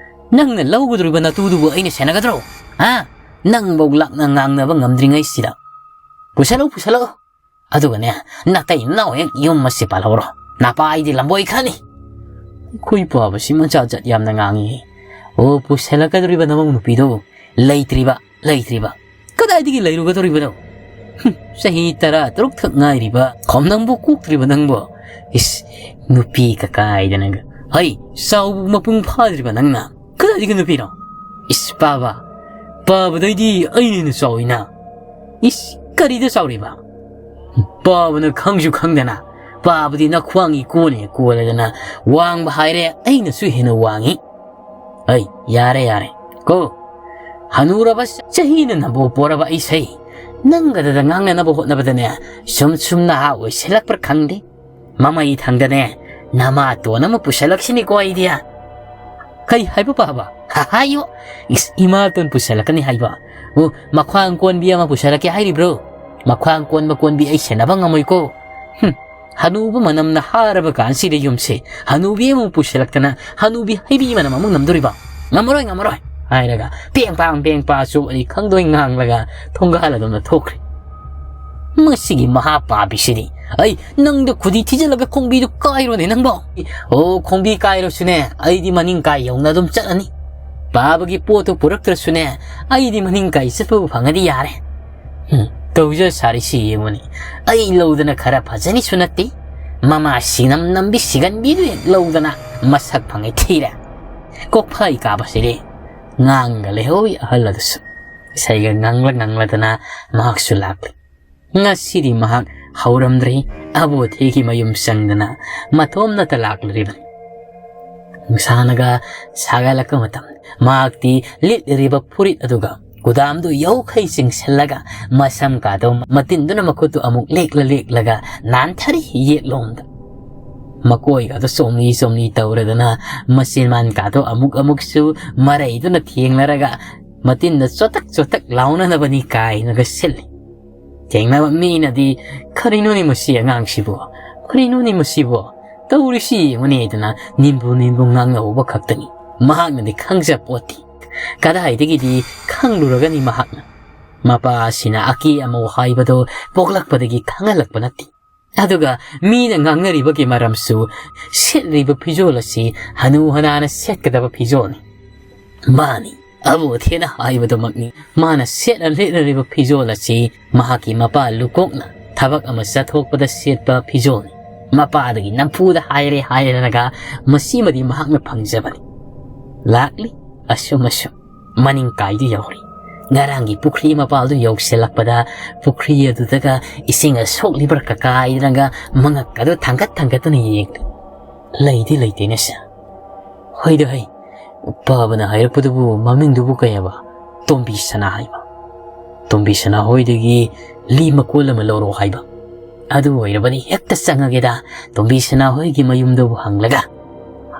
ꯅꯪꯅ ꯂꯧꯒꯗꯧꯔꯤꯕ ꯅꯇꯨꯗꯨꯕꯨ ꯑꯩꯅ ꯁꯦꯟꯅꯒꯗ꯭ꯔꯣ? ꯍꯥ? ꯅꯪꯕꯧ ꯂꯥꯛꯅ ꯉꯥꯡꯅꯕ ꯉꯝꯗ꯭ꯔꯤꯉꯩꯁꯤꯗ꯫ ꯄꯨꯁꯜꯂꯛꯎ, ꯄꯨꯁꯜꯂꯛꯎ꯫ ꯑꯗꯨꯒꯅꯦ, ꯅꯇꯩ ꯅꯅꯥꯎ ꯍꯦꯛ ꯌꯨꯝ ꯑꯁꯤ ꯄꯥꯜꯍꯧꯔꯣ꯫ ꯅꯄꯥ ꯑꯩꯗꯤ ꯂꯝꯕꯣꯏ ꯈꯔꯅꯤ꯫ ꯑꯩꯈꯣꯏ ꯄꯥꯕꯁꯤꯃ ꯖꯥꯠ ꯖꯥꯠ ꯌꯥꯝꯅ ꯉꯥꯡꯉꯤ꯫ ꯑꯣ, ꯄꯨꯁꯜꯂꯛꯀꯗꯧꯔꯤꯕ ꯅꯃꯧ ꯅꯨꯄꯤꯗꯣ ꯂꯩꯇ꯭ꯔꯤꯕ, ꯂꯩꯇ꯭ꯔꯤꯕ꯫ ꯀꯗꯥꯏꯗꯒꯤ ꯂꯩꯔꯨꯒꯗꯧꯔꯤꯕꯅꯣ? ꯍꯨꯝ, ꯆꯍꯤ ꯇꯔꯥ ꯇꯔꯨꯛ ꯈꯛ ꯉꯥꯏꯔꯤꯕ ꯈꯣꯝꯅꯪꯕꯨ ꯀꯣꯛꯇ꯭ꯔꯤꯕ ꯅꯪꯕꯣ꯫ ꯏꯁ, ꯅꯨꯄꯤ ꯀꯀꯥꯏꯗꯅꯒ꯫ ꯍꯩ, ꯆꯥꯎꯕ ꯃꯄꯨꯡ ꯐꯥꯗ꯭ꯔꯤꯕ ꯅꯪꯅ꯫ ꯀꯗꯥꯏꯗꯒꯤ ꯅꯨꯄꯤꯅꯣ? ꯏꯁ, ꯄꯥꯕ, ꯄꯥꯕꯗꯩꯗꯤ ꯑꯩꯅ ꯍꯦꯟꯅ ꯆꯥꯎꯏꯅ꯫ ꯏꯁ, ꯀꯔꯤꯗ ꯆꯥꯎꯔꯤꯕ? ꯄꯥꯕꯅ ꯈꯪꯁꯨ ꯈꯪꯗꯅ, ꯄꯥꯕꯗꯤ ꯅꯈ꯭ꯋꯥꯡꯒꯤ ꯀꯣꯟꯅꯦ ꯀꯣꯜꯂꯗꯅ ꯋꯥꯡꯕ ꯍꯥꯏꯔꯦ, ꯑꯩꯅꯁꯨ ꯍꯦꯟꯅ ꯋꯥꯡꯉꯤ꯫ ꯑꯩ, ꯌꯥꯔꯦ, ꯌꯥꯔꯦ꯫ ꯀꯣ, ꯍꯅꯨꯔꯕ ꯆꯍꯤꯅ ꯅꯕꯨ ꯄꯣꯔꯕ ꯑꯩꯁꯦ, ꯅꯪꯒꯗꯗ ꯉꯥꯡꯅꯅꯕ ꯍꯣꯠꯅꯕꯗꯅꯦ, ꯁꯨꯝ ꯁꯨꯝ ꯅꯍꯥ ꯑꯣꯏꯁꯤꯜꯂꯛꯄ꯭ꯔꯥ ꯈꯪꯗꯦ꯫ ꯃꯃꯩ ꯊꯪꯗꯅꯦ, ꯅꯃꯥꯇꯣꯟ ꯑꯃ ꯄꯨꯁꯜꯂꯛꯁꯤꯅꯤꯀꯣ ꯑꯩꯗꯤ꯫ ꯀꯩ ꯍꯥꯏꯕ ꯄꯥꯕ? ꯍꯥꯏꯌꯣ꯫ ꯏꯁ, ꯏꯃꯥꯇꯣꯟ ꯄꯨꯁꯜꯂꯛꯀꯅꯤ ꯍꯥꯏꯕ? ꯑꯣ, ꯃꯈ꯭ꯋꯥꯡ ꯀꯣꯟꯕꯤ ꯑꯃ ꯄꯨꯁꯜꯂꯛꯀꯦ ꯍꯥꯏꯔꯤꯕ꯭ꯔꯣ? ꯃꯈ꯭ꯋꯥꯡ ꯀꯣꯟꯕ ꯀꯣꯟꯕꯤ ꯑꯩ ꯁꯦꯟꯅꯕ ꯉꯝꯃꯣꯏꯀꯣ꯫ ꯍꯨꯝ, ꯍꯅꯨꯕ ꯃꯅꯝꯅ ꯍꯥꯔꯕ ꯀꯥꯟꯁꯤꯗ ꯌꯨꯝꯁꯦ ꯍꯅꯨꯕꯤ ꯑꯃꯨꯛ ꯄꯨꯁꯜꯂꯛꯇꯅ ꯍꯅꯨꯕꯤ ꯍꯩꯕꯤ ꯃꯅꯝ ꯑꯃꯨꯛ ꯅꯝꯗꯣꯔꯤꯕ? ꯉꯝꯃꯔꯣꯏ, ꯉꯝꯃꯔꯣꯏ ꯍꯥꯏꯔꯒ ꯄꯦꯡ ꯄꯥꯡ ꯄꯦꯡ ꯄꯥꯁꯨ ꯑꯩ ꯈꯪꯗꯣꯏ ꯉꯥꯡꯂꯒ ꯊꯣꯡꯒꯥꯜ ꯑꯗꯣꯝꯗ ꯊꯣꯛꯈ꯭ꯔꯦ꯫ ꯃꯁꯤꯒꯤ ꯃꯍꯥ ꯄꯥꯄꯤꯁꯤꯗꯤ꯫ ꯑꯩ, ꯅꯪꯗ ꯈꯨꯗꯤ ꯊꯤꯖꯤꯜꯂꯒ ꯈꯣꯡꯕꯤꯗꯨ ꯀꯥꯏꯔꯣꯅꯦ ꯅꯪꯕꯣ꯫ ꯑꯣ, ꯈꯣꯡꯕꯤ ꯀꯥꯏꯔꯁꯨꯅꯦ, ꯑꯩꯗꯤ ꯃꯅꯤꯡ ꯀꯥꯏ ꯌꯧꯅ ꯑꯗꯨꯝ ꯆꯠꯂꯅꯤ꯫ ꯄꯥꯕꯒꯤ ꯄꯣꯠꯇꯨ ꯄꯨꯔꯛꯇ꯭ꯔꯁꯨꯅꯦ, ꯑꯩꯗꯤ ꯃꯅꯤꯡ ꯀꯥꯏ ꯆꯠꯄꯕꯨ ꯐꯪꯉꯗꯤ ꯌꯥꯔꯦ꯫ ꯍꯨꯝ, ꯇꯧꯖ ꯁꯥꯔꯤꯁꯤ ꯌꯦꯡꯉꯨꯅꯦ꯫ ꯑꯩ ꯂꯧꯗꯅ ꯈꯔ ꯐꯖꯅꯤꯁꯨ ꯅꯠꯇꯦ꯫ ꯃꯃꯥ ꯁꯤꯅꯝ ꯅꯝꯕꯤ ꯁꯤꯒꯟꯕꯤꯗꯨ ꯍꯦꯛ ꯂꯧꯗꯅ ꯃꯁꯛ ꯐꯪꯉꯦ ꯊꯤꯔꯦ꯫ ꯀꯣꯛꯐꯥꯏ ꯀꯥꯕꯁꯤꯗꯤ꯫ ꯉꯥꯡꯒ ꯂꯩꯍꯧꯏ ꯑꯍꯜ ꯑꯗꯨꯁꯨ꯫ ꯏꯁꯩꯒ ꯉꯪꯂ ꯉꯪꯂꯗꯅ ꯃꯍꯥꯛꯁꯨ ꯂꯥꯛꯂꯦ꯫ ꯉꯁꯤꯗꯤ ꯃꯍꯥꯛ ꯍꯧꯔꯝꯗ꯭ꯔꯦ, ꯑꯕꯣꯊꯦꯒꯤ ꯃꯌꯨꯝ ꯆꯪꯗꯅ ꯃꯇꯣꯝꯅꯇ ꯂꯥꯛꯂꯨꯔꯤꯕꯅꯤ꯫ ꯅꯨꯡꯁꯥꯅꯒ ꯁꯥꯒꯠꯂꯛꯄ ꯃꯇꯝ, ꯃꯍꯥꯛꯇꯤ ꯂꯤꯠꯂꯤꯕ ꯐꯨꯔꯤꯠ ꯑꯗꯨꯒ ꯀꯨꯗꯥꯝꯗꯨ ꯌꯧꯈꯩ ꯆꯤꯡꯁꯤꯜꯂꯒ, ꯃꯁꯝ ꯀꯥꯗꯣ ꯃꯇꯤꯟꯗꯨꯅ ꯃꯈꯨꯠꯇꯨ ꯑꯃꯨꯛ ꯂꯦꯛꯂ ꯂꯦꯛꯂꯒ ꯅꯥꯟꯊꯔꯤ ꯌꯦꯠꯂꯣꯝꯗ꯫ ꯃꯀꯣꯏꯒꯗꯣ ꯆꯣꯝꯂꯤ ꯆꯣꯝꯂꯤ ꯇꯧꯔꯗꯅ, ꯃꯆꯤꯟ ꯃꯥꯟ ꯀꯥꯗꯣ ꯑꯃꯨꯛ ꯑꯃꯨꯛꯁꯨ ꯃꯔꯩꯗꯨꯅ ꯊꯦꯡꯅꯔꯒ, ꯃꯇꯤꯟꯗ ꯆꯣꯇꯛ ꯆꯣꯇꯛ ꯂꯥꯎꯅꯅꯕꯅꯤ ꯀꯥꯏꯅꯒ ꯁꯤꯜꯂꯤ꯫ ꯊꯦꯡꯅꯕ ꯃꯤꯅꯗꯤ, "ꯀꯔꯤꯅꯣꯅꯦ ꯃꯁꯤ ꯑꯉꯥꯡꯁꯤꯕꯨ? ꯀꯔꯤꯅꯣꯅꯦ ꯃꯁꯤꯕꯨ? ꯇꯧꯔꯤꯁꯤ ꯌꯦꯡꯉꯨꯅꯦ" ꯍꯥꯏꯗꯅ ꯅꯤꯟꯕꯨ ꯅꯤꯟꯕꯨ ꯉꯥꯡꯅꯍꯧꯕ ꯈꯛꯇꯅꯤ꯫ ꯃꯍꯥꯛꯅꯗꯤ ꯈꯪꯖꯄꯣꯠꯇꯦ꯫ ꯀꯗꯥꯏꯗꯒꯤꯗꯤ ꯈꯪꯂꯨꯔꯒꯅꯤ ꯃꯍꯥꯛꯅ? ꯃꯄꯥ ꯑꯁꯤꯅ ꯑꯀꯦ ꯑꯃꯧ ꯍꯥꯏꯕꯗꯨ ꯄꯣꯛꯂꯛꯄꯗꯒꯤ ꯈꯪꯍꯜꯂꯛꯄ ꯅꯠꯇꯦ꯫ ꯑꯗꯨꯒ ꯃꯤꯅ ꯉꯥꯡꯅꯔꯤꯕꯒꯤ ꯃꯔꯝꯁꯨ ꯁꯦꯠꯂꯤꯕ ꯐꯤꯖꯣꯜ ꯑꯁꯤ ꯍꯅꯨ ꯍꯅꯥꯅ ꯁꯦꯠꯀꯗꯕ ꯐꯤꯖꯣꯜꯅꯤ꯫ ꯃꯥꯅꯤ, ꯑꯕꯨ ꯑꯊꯦꯅ ꯍꯥꯏꯕꯗꯨꯃꯛꯅꯤ꯫ ꯃꯥꯅ ꯁꯦꯠꯅ ꯂꯤꯠꯅꯔꯤꯕ ꯐꯤꯖꯣꯜ ꯑꯁꯤ ꯃꯍꯥꯛꯀꯤ ꯃꯄꯥ ꯂꯨꯀꯣꯛꯅ ꯊꯕꯛ ꯑꯃ ꯆꯠꯊꯣꯛꯄꯗ ꯁꯦꯠꯄ ꯐꯤꯖꯣꯜꯅꯤ꯫ ꯃꯄꯥꯗꯒꯤ ꯅꯝꯐꯨꯗ ꯍꯥꯏꯔꯦ ꯍꯥꯏꯔꯒ ꯃꯁꯤꯃꯗꯤ ꯃꯍꯥꯛꯅ ꯐꯪꯖꯕꯅꯤ꯫ ꯂꯥꯛꯂꯤ, ꯑꯁꯨꯝ ꯑꯁꯨꯝ ꯃꯅꯤꯡ ꯀꯥꯏꯗꯨ ꯌꯧꯔꯤ꯫ ꯉꯔꯥꯡꯒꯤ ꯄꯨꯈ꯭ꯔꯤ ꯃꯄꯥꯜꯗꯨ ꯌꯧꯁꯤꯜꯂꯛꯄꯗ ꯄꯨꯈ꯭ꯔꯤ ꯑꯗꯨꯗꯒ ꯏꯁꯤꯡ ꯑꯁꯣꯛꯂꯤꯕ꯭ꯔꯥ ꯀꯀꯥꯏꯗꯅꯒ ꯃꯉꯛ ꯑꯗꯨ ꯊꯥꯡꯒꯠ ꯊꯥꯡꯒꯠꯇꯨꯅ ꯌꯦꯡꯂꯤ꯫ ꯂꯩꯗꯤ ꯂꯩꯇꯦꯅꯦ ꯁꯦ꯫ ꯍꯣꯏꯗ ꯍꯩ, ꯄꯥꯕꯅ ꯍꯥꯏꯔꯛꯄꯗꯨꯕꯨ ꯃꯃꯤꯡꯗꯨꯕꯨ ꯀꯩ ꯍꯥꯏꯕ? ꯇꯣꯝꯕꯤ ꯁꯅꯥ ꯍꯥꯏꯕ꯫ ꯇꯣꯝꯕꯤ ꯁꯅꯥ ꯍꯣꯏꯗꯒꯤ ꯂꯤ ꯃꯀꯣꯜ ꯑꯃ ꯂꯧꯔꯛꯑꯣ ꯍꯥꯏꯕ꯫ ꯑꯗꯨ ꯑꯣꯏꯔꯕꯗꯤ ꯍꯦꯛꯇ ꯆꯪꯉꯒꯦꯗ, ꯇꯣꯝꯕꯤ ꯁꯅꯥ ꯍꯣꯏꯒꯤ ꯃꯌꯨꯝꯗꯨꯕꯨ ꯍꯪꯂꯒ꯫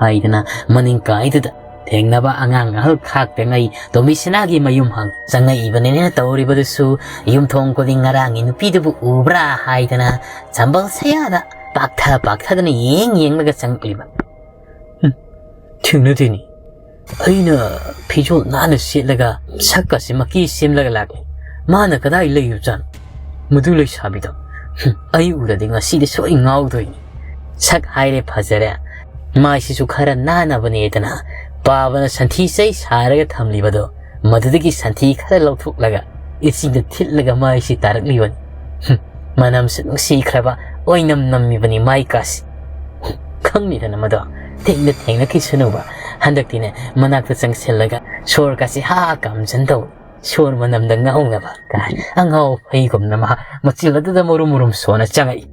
ꯍꯥꯏꯗꯅ ꯃꯅꯤꯡ ꯀꯥꯏꯗꯨꯗ ꯊꯦꯡꯅꯕ ꯑꯉꯥꯡ ꯑꯍꯜ ꯈꯥꯛꯇꯉꯩ ꯇꯣꯝꯕꯤ ꯁꯅꯥꯒꯤ ꯃꯌꯨꯝ ꯍꯪ ꯆꯪꯉꯛꯏꯕꯅꯤꯅ ꯇꯧꯔꯤꯕꯗꯨꯁꯨ ꯌꯨꯝꯊꯣꯡ ꯈꯨꯗꯤꯡ ꯉꯔꯥꯡꯒꯤ ꯅꯨꯄꯤꯗꯨꯕꯨ ꯎꯕ꯭ꯔꯥ ꯍꯥꯏꯗꯅ ꯆꯝꯕꯜ ꯁꯌꯥꯗ ꯄꯥꯛꯊ ꯄꯥꯛꯊꯗꯅ ꯌꯦꯡ ꯌꯦꯡꯂꯒ ꯆꯪꯉꯛꯂꯤꯕ꯫ ꯍꯨꯝ, ꯊꯦꯡꯅꯗꯦꯅꯦ꯫ ꯑꯩꯅ ꯐꯤꯖꯣꯜ ꯅꯥꯟꯅ ꯁꯦꯠꯂꯒ ꯁꯛꯀꯁꯦ ꯃꯀꯤ ꯁꯦꯝꯂꯒ ꯂꯥꯛꯂꯦ꯫ ꯃꯥꯅ ꯀꯗꯥꯏ ꯂꯩꯔꯨꯖꯥꯠꯅꯣ? ꯃꯗꯨ ꯂꯩꯁꯥꯕꯤꯗꯣ꯫ ꯍꯨꯝ, ꯑꯩ ꯎꯔꯗꯤ ꯉꯁꯤꯗꯤ ꯁꯣꯏ ꯉꯥꯎꯗꯣꯏꯅꯤ꯫ ꯁꯛ ꯍꯥꯏꯔꯦ ꯐꯖꯔꯦ꯫ ꯃꯥꯏꯁꯤꯁꯨ ꯈꯔ ꯅꯥꯟꯅꯕꯅꯦꯗꯅ ꯄꯥꯕꯅ ꯁꯟꯊꯤ ꯆꯩ ꯁꯥꯔꯒ ꯊꯝꯂꯤꯕꯗꯣ ꯃꯗꯨꯗꯒꯤ ꯁꯟꯊꯤ ꯈꯔ ꯂꯧꯊꯣꯛꯂꯒ ꯏꯁꯤꯡꯗ ꯊꯤꯠꯂꯒ ꯃꯥꯏꯁꯤ ꯇꯥꯔꯛꯂꯤꯕꯅꯤ꯫ ꯍꯨꯝ, ꯃꯅꯝꯁꯨ ꯅꯨꯡꯁꯤꯈ꯭ꯔꯕ ꯑꯣꯏꯅꯝ ꯅꯝꯃꯤꯕꯅꯤ ꯃꯥꯏ ꯀꯥꯁꯤ꯫ ꯈꯪꯅꯤꯗꯅ ꯃꯗꯣ ꯊꯦꯡꯅ ꯊꯦꯡꯅꯈꯤꯁꯅꯨꯕ꯫ ꯍꯟꯗꯛꯇꯤꯅꯦ ꯃꯅꯥꯛꯇ ꯆꯪꯁꯤꯜꯂꯒ ꯁꯣꯔꯒꯁꯤ ꯍꯥ ꯀꯥꯝꯖꯟ ꯇꯧ꯫ ꯁꯣꯔ ꯃꯅꯝꯗ ꯉꯥꯎꯅꯕ ꯀꯥꯏ ꯑꯉꯥꯎ ꯐꯩꯒꯨꯝꯅ ꯃꯍꯥꯛ ꯃꯆꯤꯜ ꯑꯗꯨꯗ ꯃꯔꯨꯝ ꯃꯔꯨꯝ ꯁꯣꯟꯅ ꯆꯪꯉꯛꯏ꯫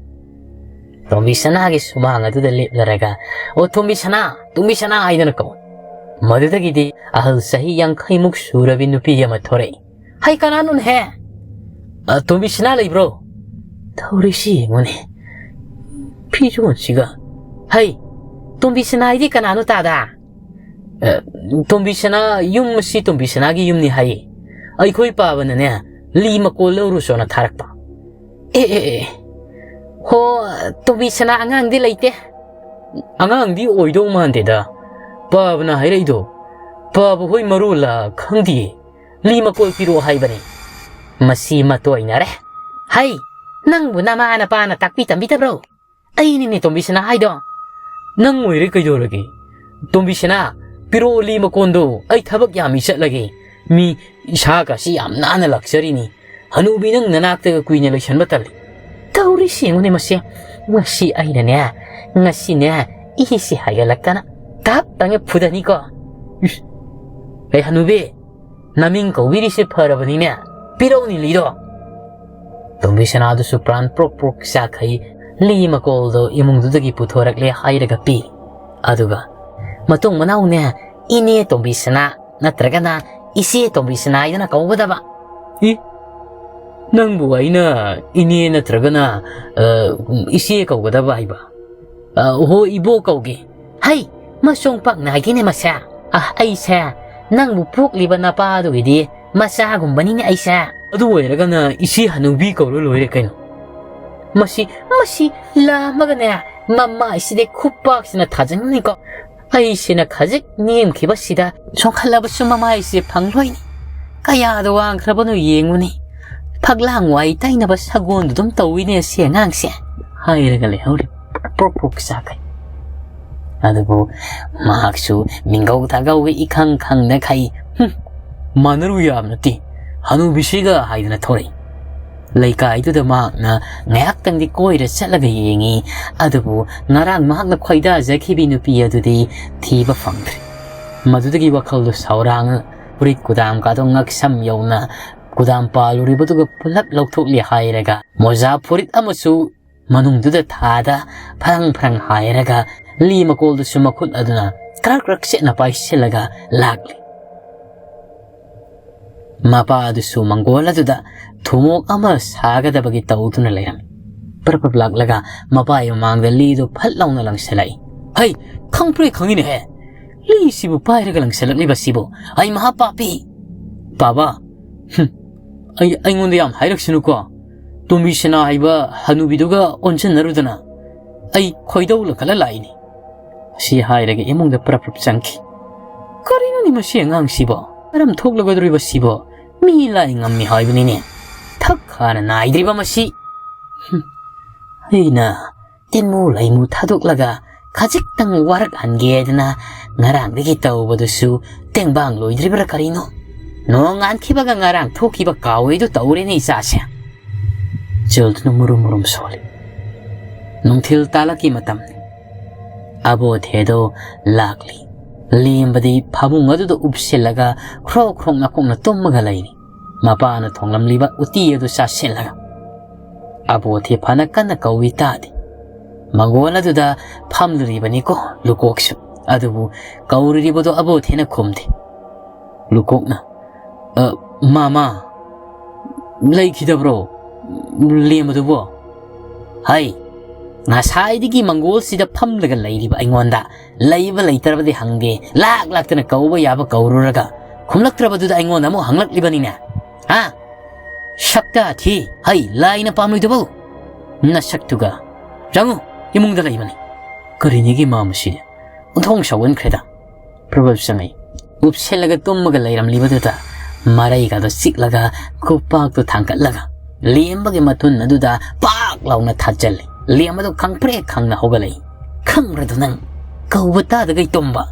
ꯇꯣꯝꯕꯤ ꯁꯅꯥꯒꯤ ꯁꯨꯃꯥꯡ ꯑꯗꯨꯗ ꯂꯦꯞꯂꯔꯒ, "ꯑꯣ ꯇꯣꯝꯕꯤ ꯁꯅꯥ, ꯇꯣꯝꯕꯤ ꯁꯅꯥ" ꯍꯥꯏꯗꯅ ꯀꯧꯏ꯫ ꯃꯗꯨꯗꯒꯤꯗꯤ ꯑꯍꯜ ꯆꯍꯤ ꯌꯥꯡꯈꯩꯃꯨꯛ ꯁꯨꯔꯕꯤ ꯅꯨꯄꯤ ꯑꯃ ꯊꯣꯔꯛꯏ꯫ "ꯍꯩ, ꯀꯅꯥꯅꯣꯅꯦꯍꯦ? ꯑ, ꯇꯣꯝꯕꯤ ꯁꯅꯥ ꯂꯩꯕ꯭ꯔꯣ? ꯇꯧꯔꯤꯁꯤ ꯌꯦꯡꯉꯨꯅꯦ꯫ ꯐꯤꯖꯣꯜꯁꯤꯒ꯫ ꯍꯩ, ꯇꯣꯝꯕꯤ ꯁꯅꯥ ꯍꯥꯏꯗꯤ ꯀꯅꯥꯅꯣ ꯇꯥꯗ?" "ꯑ, ꯇꯣꯝꯕꯤ ꯁꯅꯥ, ꯌꯨꯝ ꯑꯁꯤ ꯇꯣꯝꯕꯤ ꯁꯅꯥꯒꯤ ꯌꯨꯝꯅꯤ ꯍꯥꯏꯌꯦ꯫ ꯑꯩꯈꯣꯏ ꯄꯥꯕꯅꯅꯦ, ꯂꯤ ꯃꯀꯣꯜ ꯂꯧꯔꯨꯆꯣꯅ ꯊꯥꯔꯛꯄ꯫" "ꯑꯦ, ꯑꯦ, ꯑꯦ꯫ ꯍꯣ, ꯇꯣꯝꯕꯤ ꯁꯅꯥ ꯑꯉꯥꯡꯗꯤ ꯂꯩꯇꯦ꯫" "ꯑꯉꯥꯡꯗꯤ ꯑꯣꯏꯗꯧ ꯃꯥꯟꯗꯦꯗ꯫ ꯄꯥꯕꯅ ꯍꯥꯏꯔꯛꯏꯗꯣ ꯄꯥꯕ ꯍꯣꯏ ꯃꯔꯣꯜꯂ ꯈꯪꯗꯤꯌꯦ꯫ ꯂꯤ ꯃꯀꯣꯜ ꯄꯤꯔꯛꯑꯣ ꯍꯥꯏꯕꯅꯤ꯫" ꯃꯁꯤ ꯃꯇꯣꯏꯅꯔꯦ꯫ ꯍꯩ, ꯅꯪꯕꯨ ꯅꯃꯥ ꯅꯄꯥꯅ ꯇꯥꯛꯄꯤ ꯇꯝꯕꯤꯗꯕ꯭ꯔꯣ? ꯑꯩꯅꯤꯅꯦ ꯇꯣꯝꯕꯤꯁꯅꯥ ꯍꯥꯏꯗꯣ꯫ ꯅꯪ ꯑꯣꯏꯔꯦ ꯀꯩꯗꯧꯔꯒꯦ? ꯇꯣꯝꯕꯤꯁꯅꯥ, ꯄꯤꯔꯛꯑꯣ ꯂꯤ ꯃꯀꯣꯟꯗꯣ, ꯑꯩ ꯊꯕꯛ ꯌꯥꯝꯃꯤ ꯆꯠꯂꯒꯦ꯫ ꯃꯤ ꯏꯁꯥꯒꯁꯤ ꯌꯥꯝ ꯅꯥꯟꯅ ꯂꯥꯛꯆꯔꯤꯅꯤ꯫ ꯍꯅꯨꯕꯤ ꯅꯪ ꯅꯅꯥꯛꯇꯒ ꯀꯨꯏꯅ ꯂꯩꯁꯟꯕ ꯇꯜꯂꯤ꯫ ꯇꯧꯔꯤꯁꯤ ꯌꯦꯡꯉꯨꯅꯦ ꯃꯁꯦ꯫ ꯉꯁꯤ ꯑꯩꯅꯅꯦ, ꯉꯁꯤꯅꯦ, ꯏꯁꯤ ꯍꯥꯏꯒꯠꯂꯛꯇꯅ ꯇꯥꯞ ꯇꯪꯉꯦ ꯐꯨꯗꯅꯤꯀꯣ꯫ ꯏꯁ! ꯑꯦ ꯍꯅꯨꯕꯤ, ꯅꯃꯤꯡ ꯀꯧꯕꯤꯔꯤꯁꯦ ꯐꯔꯕꯅꯤꯅꯦ꯫ ꯄꯤꯔꯛꯎꯅꯤ ꯂꯤꯗꯣ꯫ ꯇꯣꯝꯕꯤꯁꯅꯥꯗꯨꯁꯨ ꯄ꯭ꯔꯥꯟ ꯄ꯭ꯔꯣꯛ ꯄ꯭ꯔꯣꯛ ꯆꯥꯛꯈꯩ ꯂꯤ ꯃꯀꯣꯜꯗꯣ ꯏꯃꯨꯡꯗꯨꯗꯒꯤ ꯄꯨꯊꯣꯔꯛꯂꯦ ꯍꯥꯏꯔꯒ ꯄꯤ꯫ ꯑꯗꯨꯒ ꯃꯇꯨꯡ ꯃꯅꯥꯎꯅꯦ, ꯏꯅꯦ ꯇꯣꯝꯕꯤꯁꯅꯥ ꯅꯠꯇ꯭ꯔꯒꯅ ꯏꯆꯦ ꯇꯣꯝꯕꯤꯁꯅꯥ ꯍꯥꯏꯗꯅ ꯀꯧꯒꯗꯕ꯫ ꯏ? ꯅꯪꯕꯨ ꯑꯩꯅ ꯏꯅꯦ ꯅꯠꯇ꯭ꯔꯒꯅ, ꯑ, ꯏꯆꯦ ꯀꯧꯒꯗꯕ ꯍꯥꯏꯕ? ꯑ, ꯍꯣ, ꯏꯕꯣꯛ ꯀꯧꯒꯦ꯫ ꯍꯩ, ꯃꯁꯣꯡ ꯄꯥꯛ ꯅꯥꯏꯗꯦꯅꯦ ꯃꯁꯦ꯫ ꯑ, ꯑꯩꯁꯦ ꯅꯪꯕꯨ ꯄꯣꯛꯂꯤꯕ ꯅꯄꯥꯗꯨꯒꯤꯗꯤ ꯃꯆꯥꯒꯨꯝꯕꯅꯤꯅꯦ ꯑꯩꯁꯦ꯫ ꯑꯗꯨ ꯑꯣꯏꯔꯒꯅ ꯏꯆꯦ ꯍꯅꯨꯕꯤ ꯀꯧꯔ ꯂꯣꯏꯔꯦ ꯀꯩꯅꯣ꯫ ꯃꯁꯤ, ꯃꯁꯤ ꯂꯥꯝꯃꯒꯅꯦ, ꯃꯃꯥꯏꯁꯤꯗꯤ ꯈꯨꯄꯥꯛꯁꯤꯅ ꯊꯥꯖꯟꯅꯤꯀꯣ꯫ ꯑꯩꯁꯤꯅ ꯈꯖꯤꯛ ꯅꯦꯝꯈꯤꯕꯁꯤꯗ ꯁꯣꯟꯈꯠꯂꯕꯁꯨ ꯃꯃꯥꯏꯁꯦ ꯐꯪꯂꯣꯏꯅꯤ꯫ ꯀꯌꯥꯗ ꯋꯥꯡꯈ꯭ꯔꯕꯅꯣ ꯌꯦꯡꯉꯨꯅꯤ꯫ ꯐꯛꯂꯥꯡ ꯋꯥꯏ ꯇꯩꯅꯕ ꯁꯒꯣꯜꯗꯨ ꯑꯗꯨꯝ ꯇꯧꯏꯅꯦ ꯁꯤ ꯑꯉꯥꯡꯁꯦ꯫ ꯍꯥꯏꯔꯒ ꯂꯩꯍꯧꯔꯤ ꯄ꯭ꯔꯣꯛ ꯄ꯭ꯔꯣꯛ ꯆꯥꯛꯈꯩ꯫ ꯑꯗꯨꯕꯨ ꯃꯍꯥꯛꯁꯨ ꯃꯤꯡꯒꯧ ꯊꯥꯒꯧꯒ ꯏꯈꯪ ꯈꯪꯗꯈꯩ, "ꯍꯨꯝ, ꯃꯥꯟꯅꯔꯨ ꯌꯥꯕ ꯅꯠꯇꯦ ꯍꯅꯨꯕꯤꯁꯤꯒ" ꯍꯥꯏꯗꯅ ꯊꯣꯔꯛꯏ꯫ ꯂꯩꯀꯥꯏꯗꯨꯗ ꯃꯍꯥꯛꯅ ꯉꯥꯏꯍꯥꯛꯇꯪꯗꯤ ꯀꯣꯏꯔ ꯆꯠꯂꯒ ꯌꯦꯡꯉꯤ꯫ ꯑꯗꯨꯕꯨ ꯉꯔꯥꯡ ꯃꯍꯥꯛꯅ ꯈꯣꯏꯗꯥꯖꯈꯤꯕꯤ ꯅꯨꯄꯤ ꯑꯗꯨꯗꯤ ꯊꯤꯕ ꯐꯪꯗ꯭ꯔꯦ꯫ ꯃꯗꯨꯗꯒꯤ ꯋꯥꯈꯜꯗꯨ ꯁꯥꯎꯔꯥꯡ, ꯐꯨꯔꯤꯠ ꯀꯨꯗꯥꯝ ꯀꯥꯗꯣ ꯉꯛꯁꯝ ꯌꯧꯅ ꯀꯨꯗꯥꯝ ꯄꯥꯜꯂꯨꯔꯤꯕꯗꯨꯒ ꯄꯨꯂꯞ ꯂꯧꯊꯣꯛꯂꯦ ꯍꯥꯏꯔꯒ ꯃꯣꯖꯥ ꯐꯨꯔꯤꯠ ꯑꯃꯁꯨ ꯃꯅꯨꯡꯗꯨꯗ ꯊꯥꯗ ꯐꯔꯪ ꯐꯔꯪ ꯍꯥꯏꯔꯒ ꯂꯤ ꯃꯀꯣꯜꯗꯨꯁꯨ ꯃꯈꯨꯠ ꯑꯗꯨꯅ ꯀ꯭ꯔꯛ ꯀ꯭ꯔꯛ ꯆꯦꯠꯅ ꯄꯥꯏꯁꯤꯜꯂꯒ ꯂꯥꯛꯂꯤ꯫ ꯃꯄꯥ ꯑꯗꯨꯁꯨ ꯃꯪꯒꯣꯜ ꯑꯗꯨꯗ ꯊꯨꯝꯃꯣꯛ ꯑꯃ ꯁꯥꯒꯗꯕꯒꯤ ꯇꯧꯗꯨꯅ ꯂꯩꯔꯝꯃꯤ꯫ ꯄ꯭ꯔꯞ ꯄ꯭ꯔꯞ ꯂꯥꯛꯂꯒ ꯃꯄꯥꯒꯤ ꯃꯃꯥꯡꯗ ꯂꯤꯗꯨ ꯐꯠ ꯂꯥꯎꯅ ꯂꯪꯁꯤꯜꯂꯛꯏ꯫ "ꯍꯩ, ꯈꯪꯄ꯭ꯔꯦ ꯈꯪꯉꯤꯅꯦꯍꯦ, ꯂꯤꯁꯤꯕꯨ ꯄꯥꯏꯔꯒ ꯂꯪꯁꯤꯜꯂꯛꯂꯤꯕꯁꯤꯕꯨ, ꯑꯩ ꯃꯍꯥ ꯄꯥꯄꯤ!" "ꯄꯥꯕ, ꯍꯨꯝ, ꯑꯩ, ꯑꯩꯉꯣꯟꯗ ꯌꯥꯝ ꯍꯥꯏꯔꯛꯁꯅꯨꯀꯣ꯫ ꯇꯣꯝꯕꯤ ꯁꯅꯥ ꯍꯥꯏꯕ ꯍꯅꯨꯕꯤꯗꯨꯒ ꯑꯣꯟꯁꯤꯟꯅꯔꯨꯗꯅ ꯑꯩ ꯈꯣꯏꯗꯧ ꯂꯪꯈꯠꯂ ꯂꯥꯛꯏꯅꯤ"꯫ ꯑꯁꯤ ꯍꯥꯏꯔꯒ ꯏꯃꯨꯡꯗ ꯄ꯭ꯔꯞ ꯄ꯭ꯔꯞ ꯆꯪꯈꯤ꯫ "ꯀꯔꯤꯅꯣꯅꯦ ꯃꯁꯤ ꯑꯉꯥꯡꯁꯤꯕꯣ? ꯃꯔꯝ ꯊꯣꯛꯂꯒꯗꯧꯔꯤꯕꯁꯤꯕꯣ? ꯃꯤ ꯂꯥꯏ ꯉꯝꯃꯤ ꯍꯥꯏꯕꯅꯤꯅꯦ꯫ ꯊꯛ ꯈꯥꯅ ꯅꯥꯏꯗ꯭ꯔꯤꯕ ꯃꯁꯤ꯫ ꯍꯨꯝ꯫ ꯑꯩꯅ ꯇꯤꯟꯃꯨ ꯂꯩꯃꯨ ꯊꯥꯗꯣꯛꯂꯒ ꯈꯖꯤꯛꯇꯪ ꯋꯥꯔꯛꯍꯟꯒꯦꯗꯅ ꯉꯔꯥꯡꯗꯒꯤ ꯇꯧꯕꯗꯨꯁꯨ ꯇꯦꯡꯕꯥꯡ ꯂꯣꯏꯗ꯭ꯔꯤꯕ꯭ꯔꯥ ꯀꯔꯤꯅꯣ? ꯅꯣꯡ ꯉꯥꯟꯈꯤꯕꯒ ꯉꯔꯥꯡ ꯊꯣꯛꯈꯤꯕ ꯀꯥꯎꯏꯗꯨ ꯇꯧꯔꯦꯅꯦ ꯏꯆꯥꯁꯦ꯫ ꯖꯨꯜꯗꯨꯅ ꯃꯨꯔꯨꯝ ꯃꯨꯔꯨꯝ ꯁꯣꯜꯂꯤ꯫ ꯅꯨꯡꯊꯤꯜ ꯇꯥꯂꯛꯀꯤ ꯃꯇꯝꯅꯤ꯫ ꯑꯕꯣꯊꯦꯗꯣ ꯂꯥꯛꯂꯤ꯫ ꯂꯦꯝꯕꯗꯤ ꯐꯃꯨꯡ ꯑꯗꯨꯗ ꯎꯞꯁꯤꯜꯂꯒ ꯈ꯭ꯔꯣꯛ ꯈ꯭ꯔꯣꯛ ꯅꯥꯀꯣꯛꯅ ꯇꯨꯝꯃꯒ ꯂꯩꯔꯤ꯫ ꯃꯄꯥꯅ ꯊꯣꯡꯂꯝꯂꯤꯕ ꯎꯇꯤ ꯑꯗꯨ ꯆꯥꯁꯤꯜꯂꯒ꯫ ꯑꯕꯣꯊꯦ ꯐꯅ ꯀꯟꯅ ꯀꯧꯏ ꯇꯥꯗꯦ꯫ ꯃꯪꯒꯣꯜ ꯑꯗꯨꯗ ꯐꯝꯂꯨꯔꯤꯕꯅꯤꯀꯣ ꯂꯨꯀꯣꯛꯁꯨ꯫ ꯑꯗꯨꯕꯨ ꯀꯧꯔꯨꯔꯤꯕꯗꯣ ꯑꯕꯣꯊꯦꯅ ꯈꯨꯝꯗꯦ꯫ ꯂꯨꯀꯣꯛꯅ, "ꯑ, ꯃꯥꯃꯥ, ꯂꯩꯈꯤꯗꯕ꯭ꯔꯣ ꯂꯦꯝꯕꯗꯨꯕꯣ?" "ꯍꯩ, ꯉꯁꯥꯏꯗꯒꯤ ꯃꯪꯒꯣꯜꯁꯤꯗ ꯐꯝꯂꯒ ꯂꯩꯔꯤꯕ ꯑꯩꯉꯣꯟꯗ ꯂꯩꯕ ꯂꯩꯇ꯭ꯔꯕꯗꯤ ꯍꯪꯗꯦ, ꯂꯥꯛ ꯂꯥꯛꯇꯅ ꯀꯧꯕ ꯌꯥꯕ ꯀꯧꯔꯨꯔꯒ ꯈꯨꯝꯂꯛꯇ꯭ꯔꯕꯗꯨꯗ ꯑꯩꯉꯣꯟꯗ ꯑꯃꯨꯛ ꯍꯪꯂꯛꯂꯤꯕꯅꯤꯅꯦ? ꯍꯥ? ꯁꯛꯇꯥ ꯊꯤ, ꯍꯩ, ꯂꯥꯏꯅ ꯄꯥꯝꯂꯣꯏꯗꯕ ꯅꯁꯛꯇꯨꯒ꯫ ꯆꯪꯉꯨ, ꯏꯃꯨꯡꯗ ꯂꯩꯕꯅꯤ꯫" ꯀꯔꯤꯅꯤꯒꯤ ꯃꯥ ꯃꯁꯤꯗꯤ? ꯑꯣꯟꯊꯣꯡ ꯁꯥꯎꯒꯟꯈ꯭ꯔꯦꯗ꯫ ꯄ꯭ꯔꯣꯚꯔꯕ ꯆꯪꯉꯛꯏ꯫ ꯎꯞꯁꯤꯜꯂꯒ ꯇꯨꯝꯃꯒ ꯂꯩꯔꯝꯂꯤꯕꯗꯨꯗ ꯃꯔꯩꯒꯗꯣ ꯆꯤꯛꯂꯒ ꯈꯨꯄꯥꯛꯇꯨ ꯊꯥꯡꯒꯠꯂꯒ ꯂꯦꯝꯕꯒꯤ ꯃꯊꯨꯟ ꯑꯗꯨꯗ ꯄꯥꯛ ꯂꯥꯎꯅ ꯊꯥꯖꯜꯂꯤ꯫ ꯂꯦꯝꯕꯗꯨ ꯈꯪꯄ꯭ꯔꯦꯛ ꯈꯪꯅ ꯍꯧꯒꯠꯂꯛꯏ꯫ "ꯈꯪꯕ꯭ꯔꯗꯨ ꯅꯪ? ꯀꯧꯕ ꯇꯥꯗꯒꯩ ꯇꯨꯝꯕ?"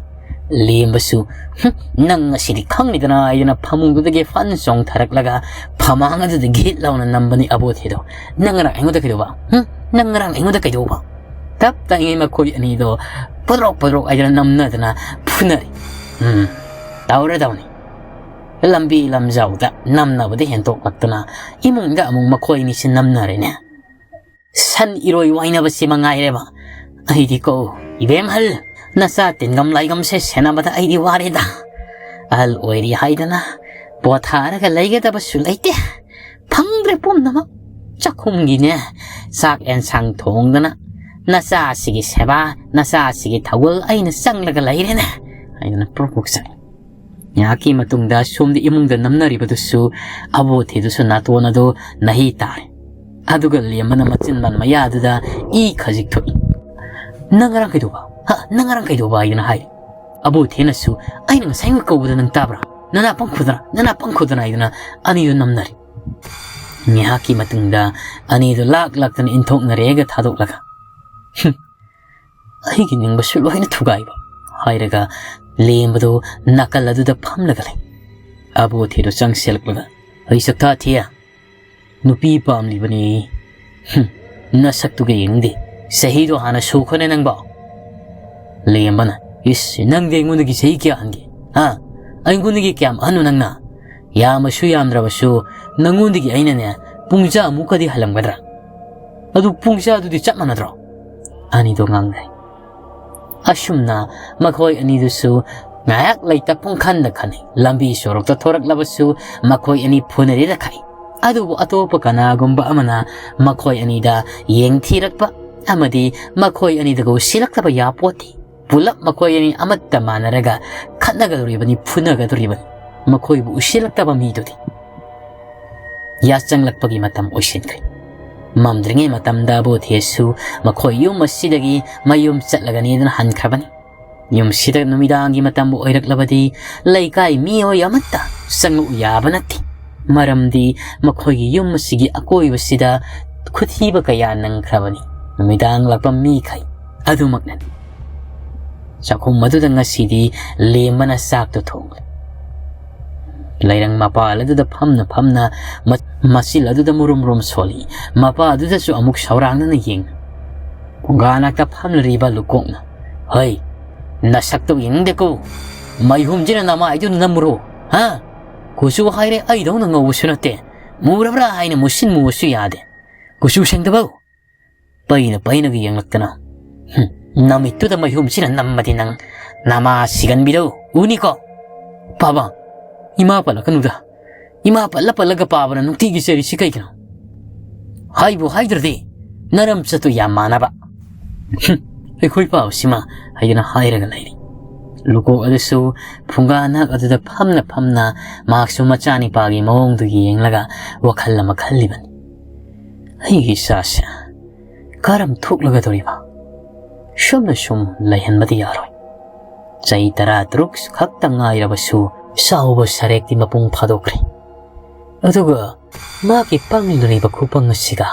ꯂꯦꯝꯕꯁꯨ, "ꯍꯨꯝ, ꯅꯪ ꯉꯁꯤꯗꯤ ꯈꯪꯅꯤꯗꯅ" ꯍꯥꯏꯗꯅ ꯐꯃꯨꯡꯗꯨꯗꯒꯤ ꯐꯟ ꯆꯣꯡꯊꯔꯛꯂꯒ ꯐꯃꯥꯡ ꯑꯗꯨꯗ ꯘꯤꯠ ꯂꯥꯎꯅ ꯅꯝꯕꯅꯤ ꯑꯕꯣꯊꯦꯗꯣ꯫ "ꯅꯪ ꯉꯔꯥꯡ ꯑꯩꯉꯣꯟꯗ ꯀꯩꯗꯧꯕ? ꯍꯨꯝ? ꯅꯪ ꯉꯔꯥꯡ ꯑꯩꯉꯣꯟꯗ ꯀꯩꯗꯧꯕ?" ꯇꯞ ꯇꯥꯏꯉꯩ ꯃꯈꯣꯏ ꯑꯅꯤꯗꯣ ꯄꯣꯗ꯭ꯔꯣꯛ ꯄꯣꯗ꯭ꯔꯣꯛ ꯍꯥꯏꯗꯅ ꯅꯝꯅꯗꯅ ꯐꯨꯅꯔꯤ꯫ ꯎꯝ, ꯇꯧꯔꯗꯧꯅꯤ꯫ ꯂꯝꯕꯤ ꯂꯝꯖꯥꯎꯗ ꯅꯝꯅꯕꯗ ꯍꯦꯟꯇꯣꯛꯂꯛꯇꯅ ꯏꯃꯨꯡꯗ ꯑꯃꯨꯛ ꯃꯈꯣꯏ ꯑꯅꯤꯁꯤ ꯅꯝꯅꯔꯦꯅꯦ꯫ ꯁꯟ ꯏꯔꯣꯏ ꯋꯥꯏꯅꯕꯁꯤ ꯃꯉꯥꯏꯔꯦꯕ꯫ ꯑꯩꯗꯤ ꯀꯣ, ꯏꯕꯦꯝꯍꯜ, ꯅꯆꯥ ꯇꯤꯟꯒꯝ ꯂꯥꯏꯒꯝꯁꯦ ꯁꯦꯟꯅꯕꯗ ꯑꯩꯗꯤ ꯋꯥꯔꯦꯗ꯫ ꯑꯍꯜ ꯑꯣꯏꯔꯤ ꯍꯥꯏꯗꯅ ꯄꯣꯊꯥꯔꯒ ꯂꯩꯒꯗꯕꯁꯨ ꯂꯩꯇꯦ꯫ ꯐꯪꯗ꯭ꯔꯦ ꯄꯨꯝꯅꯃꯛ꯫ ꯆꯥꯛꯈꯨꯝꯒꯤꯅꯦ, ꯆꯥꯛ ꯑꯦꯟꯁꯥꯡ ꯊꯣꯡꯗꯅ, ꯅꯆꯥꯁꯤꯒꯤ ꯁꯦꯕꯥ, ꯅꯆꯥꯁꯤꯒꯤ ꯊꯧꯒꯜ ꯑꯩꯅ ꯆꯪꯂꯒ ꯂꯩꯔꯦꯅꯦ ꯍꯥꯏꯗꯅ ꯄ꯭ꯔꯣꯛ ꯄ꯭ꯔꯣꯛ ꯆꯪꯏ꯫ ꯉꯥꯏꯍꯥꯛꯀꯤ ꯃꯇꯨꯡꯗ ꯁꯣꯝꯗ ꯏꯃꯨꯡꯗ ꯅꯝꯅꯔꯤꯕꯗꯨꯁꯨ ꯑꯕꯣꯊꯦꯗꯨꯁꯨ ꯅꯥꯇꯣꯟ ꯑꯗꯨ ꯅꯍꯤ ꯇꯥꯔꯦ꯫ ꯑꯗꯨꯒ ꯂꯦꯝꯕꯅ ꯃꯆꯤꯟꯕꯥꯟ ꯃꯌꯥꯗꯨꯗ ꯏ ꯈꯖꯤꯛ ꯊꯣꯛꯏ꯫ "ꯅꯪ ꯉꯔꯥꯡ ꯀꯩꯗꯧꯕ? ꯍꯥ? ꯅꯪ ꯉꯔꯥꯡ ꯀꯩꯗꯧꯕ?" ꯍꯥꯏꯗꯅ ꯍꯥꯏꯔꯤ꯫ ꯑꯕꯣꯊꯦꯅꯁꯨ, "ꯑꯩꯅ ꯉꯁꯥꯏ ꯀꯧꯕꯗ ꯅꯪ ꯇꯥꯕ꯭ꯔꯥ? "ꯅꯅꯥ ꯄꯪꯈꯨꯗꯅ, ꯅꯅꯥ ꯄꯪꯈꯨꯗꯅ" ꯍꯥꯏꯗꯨꯅ ꯑꯅꯤꯗꯨ ꯅꯝꯅꯔꯦ꯫ ꯉꯥꯏꯍꯥꯛꯀꯤ ꯃꯇꯨꯡꯗ ꯑꯅꯤꯗꯨ ꯂꯥꯛ ꯂꯥꯛꯇꯅ ꯏꯟꯊꯣꯛꯅꯔꯦꯒ ꯊꯥꯗꯣꯛꯂꯒ, "ꯍꯨꯝ, ꯑꯩꯒꯤ ꯅꯤꯡꯕꯁꯨ ꯂꯣꯏꯅ ꯊꯨꯒꯥꯏꯕ" ꯍꯥꯏꯔꯒ ꯂꯦꯝꯕꯗꯨ ꯅꯥꯀꯜ ꯑꯗꯨꯗ ꯐꯝꯂꯒ ꯂꯩ꯫ ꯑꯕꯣꯊꯤꯗꯨ ꯆꯪꯁꯤꯜꯂꯛꯂꯒ, "ꯑꯩ ꯁꯛꯊꯥ ꯊꯤꯌꯦ, ꯅꯨꯄꯤ ꯄꯥꯝꯂꯤꯕꯅꯤ꯫ ꯍꯨꯝ, ꯅꯁꯛꯇꯨꯒ ꯌꯦꯡꯗꯦ, ꯆꯍꯤꯗꯣ ꯍꯥꯟꯅ ꯁꯨꯈꯣꯅꯦ ꯅꯪꯕꯣ?" ꯂꯦꯝꯕꯅ, "ꯏꯁ, ꯅꯪꯗꯤ ꯑꯩꯉꯣꯟꯗꯒꯤ ꯆꯍꯤ ꯀꯌꯥ ꯍꯟꯒꯦ? ꯍꯥ? ꯑꯩꯉꯣꯟꯗꯒꯤ ꯀꯌꯥꯝ ꯑꯍꯟꯅꯣ ꯅꯪꯅ? ꯌꯥꯝꯃꯁꯨ ꯌꯥꯝꯗ꯭ꯔꯕꯁꯨ ꯅꯪꯉꯣꯟꯗꯒꯤ ꯑꯩꯅꯅꯦ ꯄꯨꯡꯖꯥꯃꯨꯛꯀꯗꯤ ꯍꯜꯂꯝꯒꯗ꯭ꯔꯥ? ꯑꯗꯨ ꯄꯨꯡꯖꯥꯗꯨꯗꯤ ꯆꯞ ꯃꯥꯟꯅꯗ꯭ꯔꯣ?" ꯑꯅꯤꯗꯣ ꯉꯥꯡꯅꯩ꯫ ꯑꯁꯨꯝꯅ ꯃꯈꯣꯏ ꯑꯅꯤꯗꯨꯁꯨ ꯉꯥꯏꯍꯥꯛ ꯂꯩꯇ ꯄꯨꯡꯈꯟꯗ ꯈꯟꯅꯩ꯫ ꯂꯝꯕꯤ ꯁꯣꯔꯣꯛꯇ ꯊꯣꯔꯛꯂꯕꯁꯨ ꯃꯈꯣꯏ ꯑꯅꯤ ꯐꯨꯅꯔꯤꯔ ꯈꯛꯏ꯫ ꯑꯗꯨꯕꯨ ꯑꯇꯣꯞꯄ ꯀꯅꯥꯒꯨꯝꯕ ꯑꯃꯅ ꯃꯈꯣꯏ ꯑꯅꯤꯗ ꯌꯦꯡꯊꯤꯔꯛꯄ ꯑꯃꯗꯤ ꯃꯈꯣꯏ ꯑꯅꯤꯗꯒ ꯎꯁꯤꯜꯂꯛꯇꯕ ꯌꯥꯄꯣꯠꯇꯦ꯫ ꯄꯨꯂꯞ ꯃꯈꯣꯏ ꯑꯅꯤ ꯑꯃꯠꯇ ꯃꯥꯟꯅꯔꯒ ꯈꯠꯅꯒꯗꯧꯔꯤꯕꯅꯤ, ꯐꯨꯅꯒꯗꯧꯔꯤꯕꯅꯤ꯫ ꯃꯈꯣꯏꯕꯨ ꯎꯁꯤꯜꯂꯛꯇꯕ ꯃꯤꯗꯨꯗꯤ꯫ ꯌꯥꯆꯪꯂꯛꯄꯒꯤ ꯃꯇꯝ ꯑꯣꯏꯁꯤꯟꯈ꯭ꯔꯦ꯫ ꯃꯝꯗ꯭ꯔꯤꯉꯩ ꯃꯇꯝꯗ ꯑꯕꯣꯊꯦꯁꯁꯨ ꯃꯈꯣꯏ ꯌꯨꯝ ꯑꯁꯤꯗꯒꯤ ꯃꯌꯨꯝ ꯆꯠꯂꯒꯅꯤꯗꯅ ꯍꯟꯈ꯭ꯔꯕꯅꯤ꯫ ꯌꯨꯝꯁꯤꯗ ꯅꯨꯃꯤꯗꯥꯡꯒꯤ ꯃꯇꯝꯕꯨ ꯑꯣꯏꯔꯛꯂꯕꯗꯤ ꯂꯩꯀꯥꯏ ꯃꯤꯑꯣꯏ ꯑꯃꯠꯇ ꯆꯪꯂꯛꯎ ꯌꯥꯕ ꯅꯠꯇꯦ꯫ ꯃꯔꯝꯗꯤ ꯃꯈꯣꯏꯒꯤ ꯌꯨꯝ ꯑꯁꯤꯒꯤ ꯑꯀꯣꯏꯕꯁꯤꯗ ꯈꯨꯊꯤꯕ ꯀꯌꯥ ꯅꯪꯈ꯭ꯔꯕꯅꯤ꯫ ꯅꯨꯃꯤꯗꯥꯡ ꯂꯥꯛꯄ ꯃꯤꯈꯩ ꯑꯗꯨꯃꯛꯅꯅꯤ꯫ ꯆꯥꯛꯈꯨꯝ ꯑꯗꯨꯗ ꯉꯁꯤꯗꯤ ꯂꯦꯝꯕꯅ ꯆꯥꯛꯇꯨ ꯊꯣꯡꯂꯦ꯫ ꯂꯩꯔꯪ ꯃꯄꯥꯜ ꯑꯗꯨꯗ ꯐꯝꯅ ꯐꯝꯅ ꯃ-, ꯃꯆꯤꯜ ꯑꯗꯨꯗ ꯃꯨꯔꯨꯝ ꯃꯨꯔꯨꯝ ꯁꯣꯜꯂꯤ꯫ ꯃꯄꯥ ꯑꯗꯨꯗꯁꯨ ꯑꯃꯨꯛ ꯁꯧꯔꯥꯡꯅꯅ ꯌꯦꯡꯂꯤ꯫ ꯐꯨꯡꯒꯥ ꯅꯥꯛꯇ ꯐꯝꯂꯤꯕ ꯂꯨꯀꯣꯛꯅ, "ꯍꯩ, ꯅꯁꯛꯇꯨ ꯌꯦꯡꯅꯤꯡꯗꯦꯀꯣ꯫ ꯃꯩꯍꯨꯝꯁꯤꯅ ꯅꯃꯥꯏꯗꯨ ꯅꯝꯃꯨꯔꯣ, ꯍꯥ? ꯀꯨꯆꯨ ꯍꯥꯏꯔꯦ ꯑꯩꯗꯧꯅ ꯉꯧꯕꯁꯨ ꯅꯠꯇꯦ꯫ ꯃꯨꯔꯕ꯭ꯔꯥ ꯍꯥꯏꯅ ꯃꯨꯁꯤꯟ ꯃꯨꯕꯁꯨ ꯌꯥꯗꯦ꯫ ꯀꯨꯆꯨ ꯁꯦꯡꯗꯕꯧ꯫ ꯄꯩꯅ ꯄꯩꯅꯒ ꯌꯦꯡꯂꯛꯇꯅ, ꯍꯨꯝ, ꯅꯃꯤꯠꯇꯨꯗ ꯃꯩꯍꯨꯝꯁꯤꯅ ꯅꯝꯃꯗꯤ ꯅꯪ ꯅꯃꯥ ꯁꯤꯒꯟꯕꯤꯗꯧ ꯎꯅꯤꯀꯣ꯫ ꯄꯥꯕ, ꯏꯃꯥ ꯄꯜꯂꯛꯀꯅꯨꯗ꯫ ꯏꯃꯥ ꯄꯜꯂ ꯄꯜꯂꯒ ꯄꯥꯕꯅ ꯅꯨꯡꯇꯤꯒꯤ ꯆꯩꯔꯤꯁꯤ ꯀꯩꯒꯤꯅꯣ? ꯍꯥꯏꯕꯨ ꯍꯥꯏꯗ꯭ꯔꯗꯤ ꯅꯔꯝꯆꯠꯇꯨ ꯌꯥꯝ ꯃꯥꯟꯅꯕ꯫ ꯍꯨꯝ, ꯑꯩꯈꯣꯏ ꯄꯥꯕꯁꯤꯃ" ꯍꯥꯏꯗꯅ ꯍꯥꯏꯔꯒ ꯂꯩꯔꯤ꯫ ꯂꯨꯀꯣꯛ ꯑꯗꯨꯁꯨ ꯐꯨꯡꯒꯥ ꯅꯥꯛ ꯑꯗꯨꯗ ꯐꯝꯅ ꯐꯝꯅ ꯃꯍꯥꯛꯁꯨ ꯃꯆꯥꯅꯤꯄꯥꯒꯤ ꯃꯑꯣꯡꯗꯨ ꯌꯦꯡꯂꯒ ꯋꯥꯈꯜ ꯑꯃ ꯈꯜꯂꯤꯕꯅꯤ꯫ "ꯑꯩꯒꯤ ꯏꯆꯥꯁꯦ ꯀꯔꯝ ꯊꯣꯛꯂꯒꯗꯧꯔꯤꯕ? ꯁꯨꯝꯅ ꯁꯨꯝ ꯂꯩꯍꯟꯕꯗꯤ ꯌꯥꯔꯣꯏ꯫ ꯆꯍꯤ ꯇꯔꯥ ꯇꯔꯨꯛ ꯈꯛꯇ ꯉꯥꯏꯔꯕꯁꯨ ꯆꯥꯎꯕ ꯁꯔꯦꯛꯇꯤ ꯃꯄꯨꯡ ꯐꯥꯗꯣꯛꯈ꯭ꯔꯦ꯫ ꯑꯗꯨꯒ ꯃꯥꯒꯤ ꯄꯪꯂꯤꯕ ꯈꯨꯄꯪ ꯑꯁꯤꯒ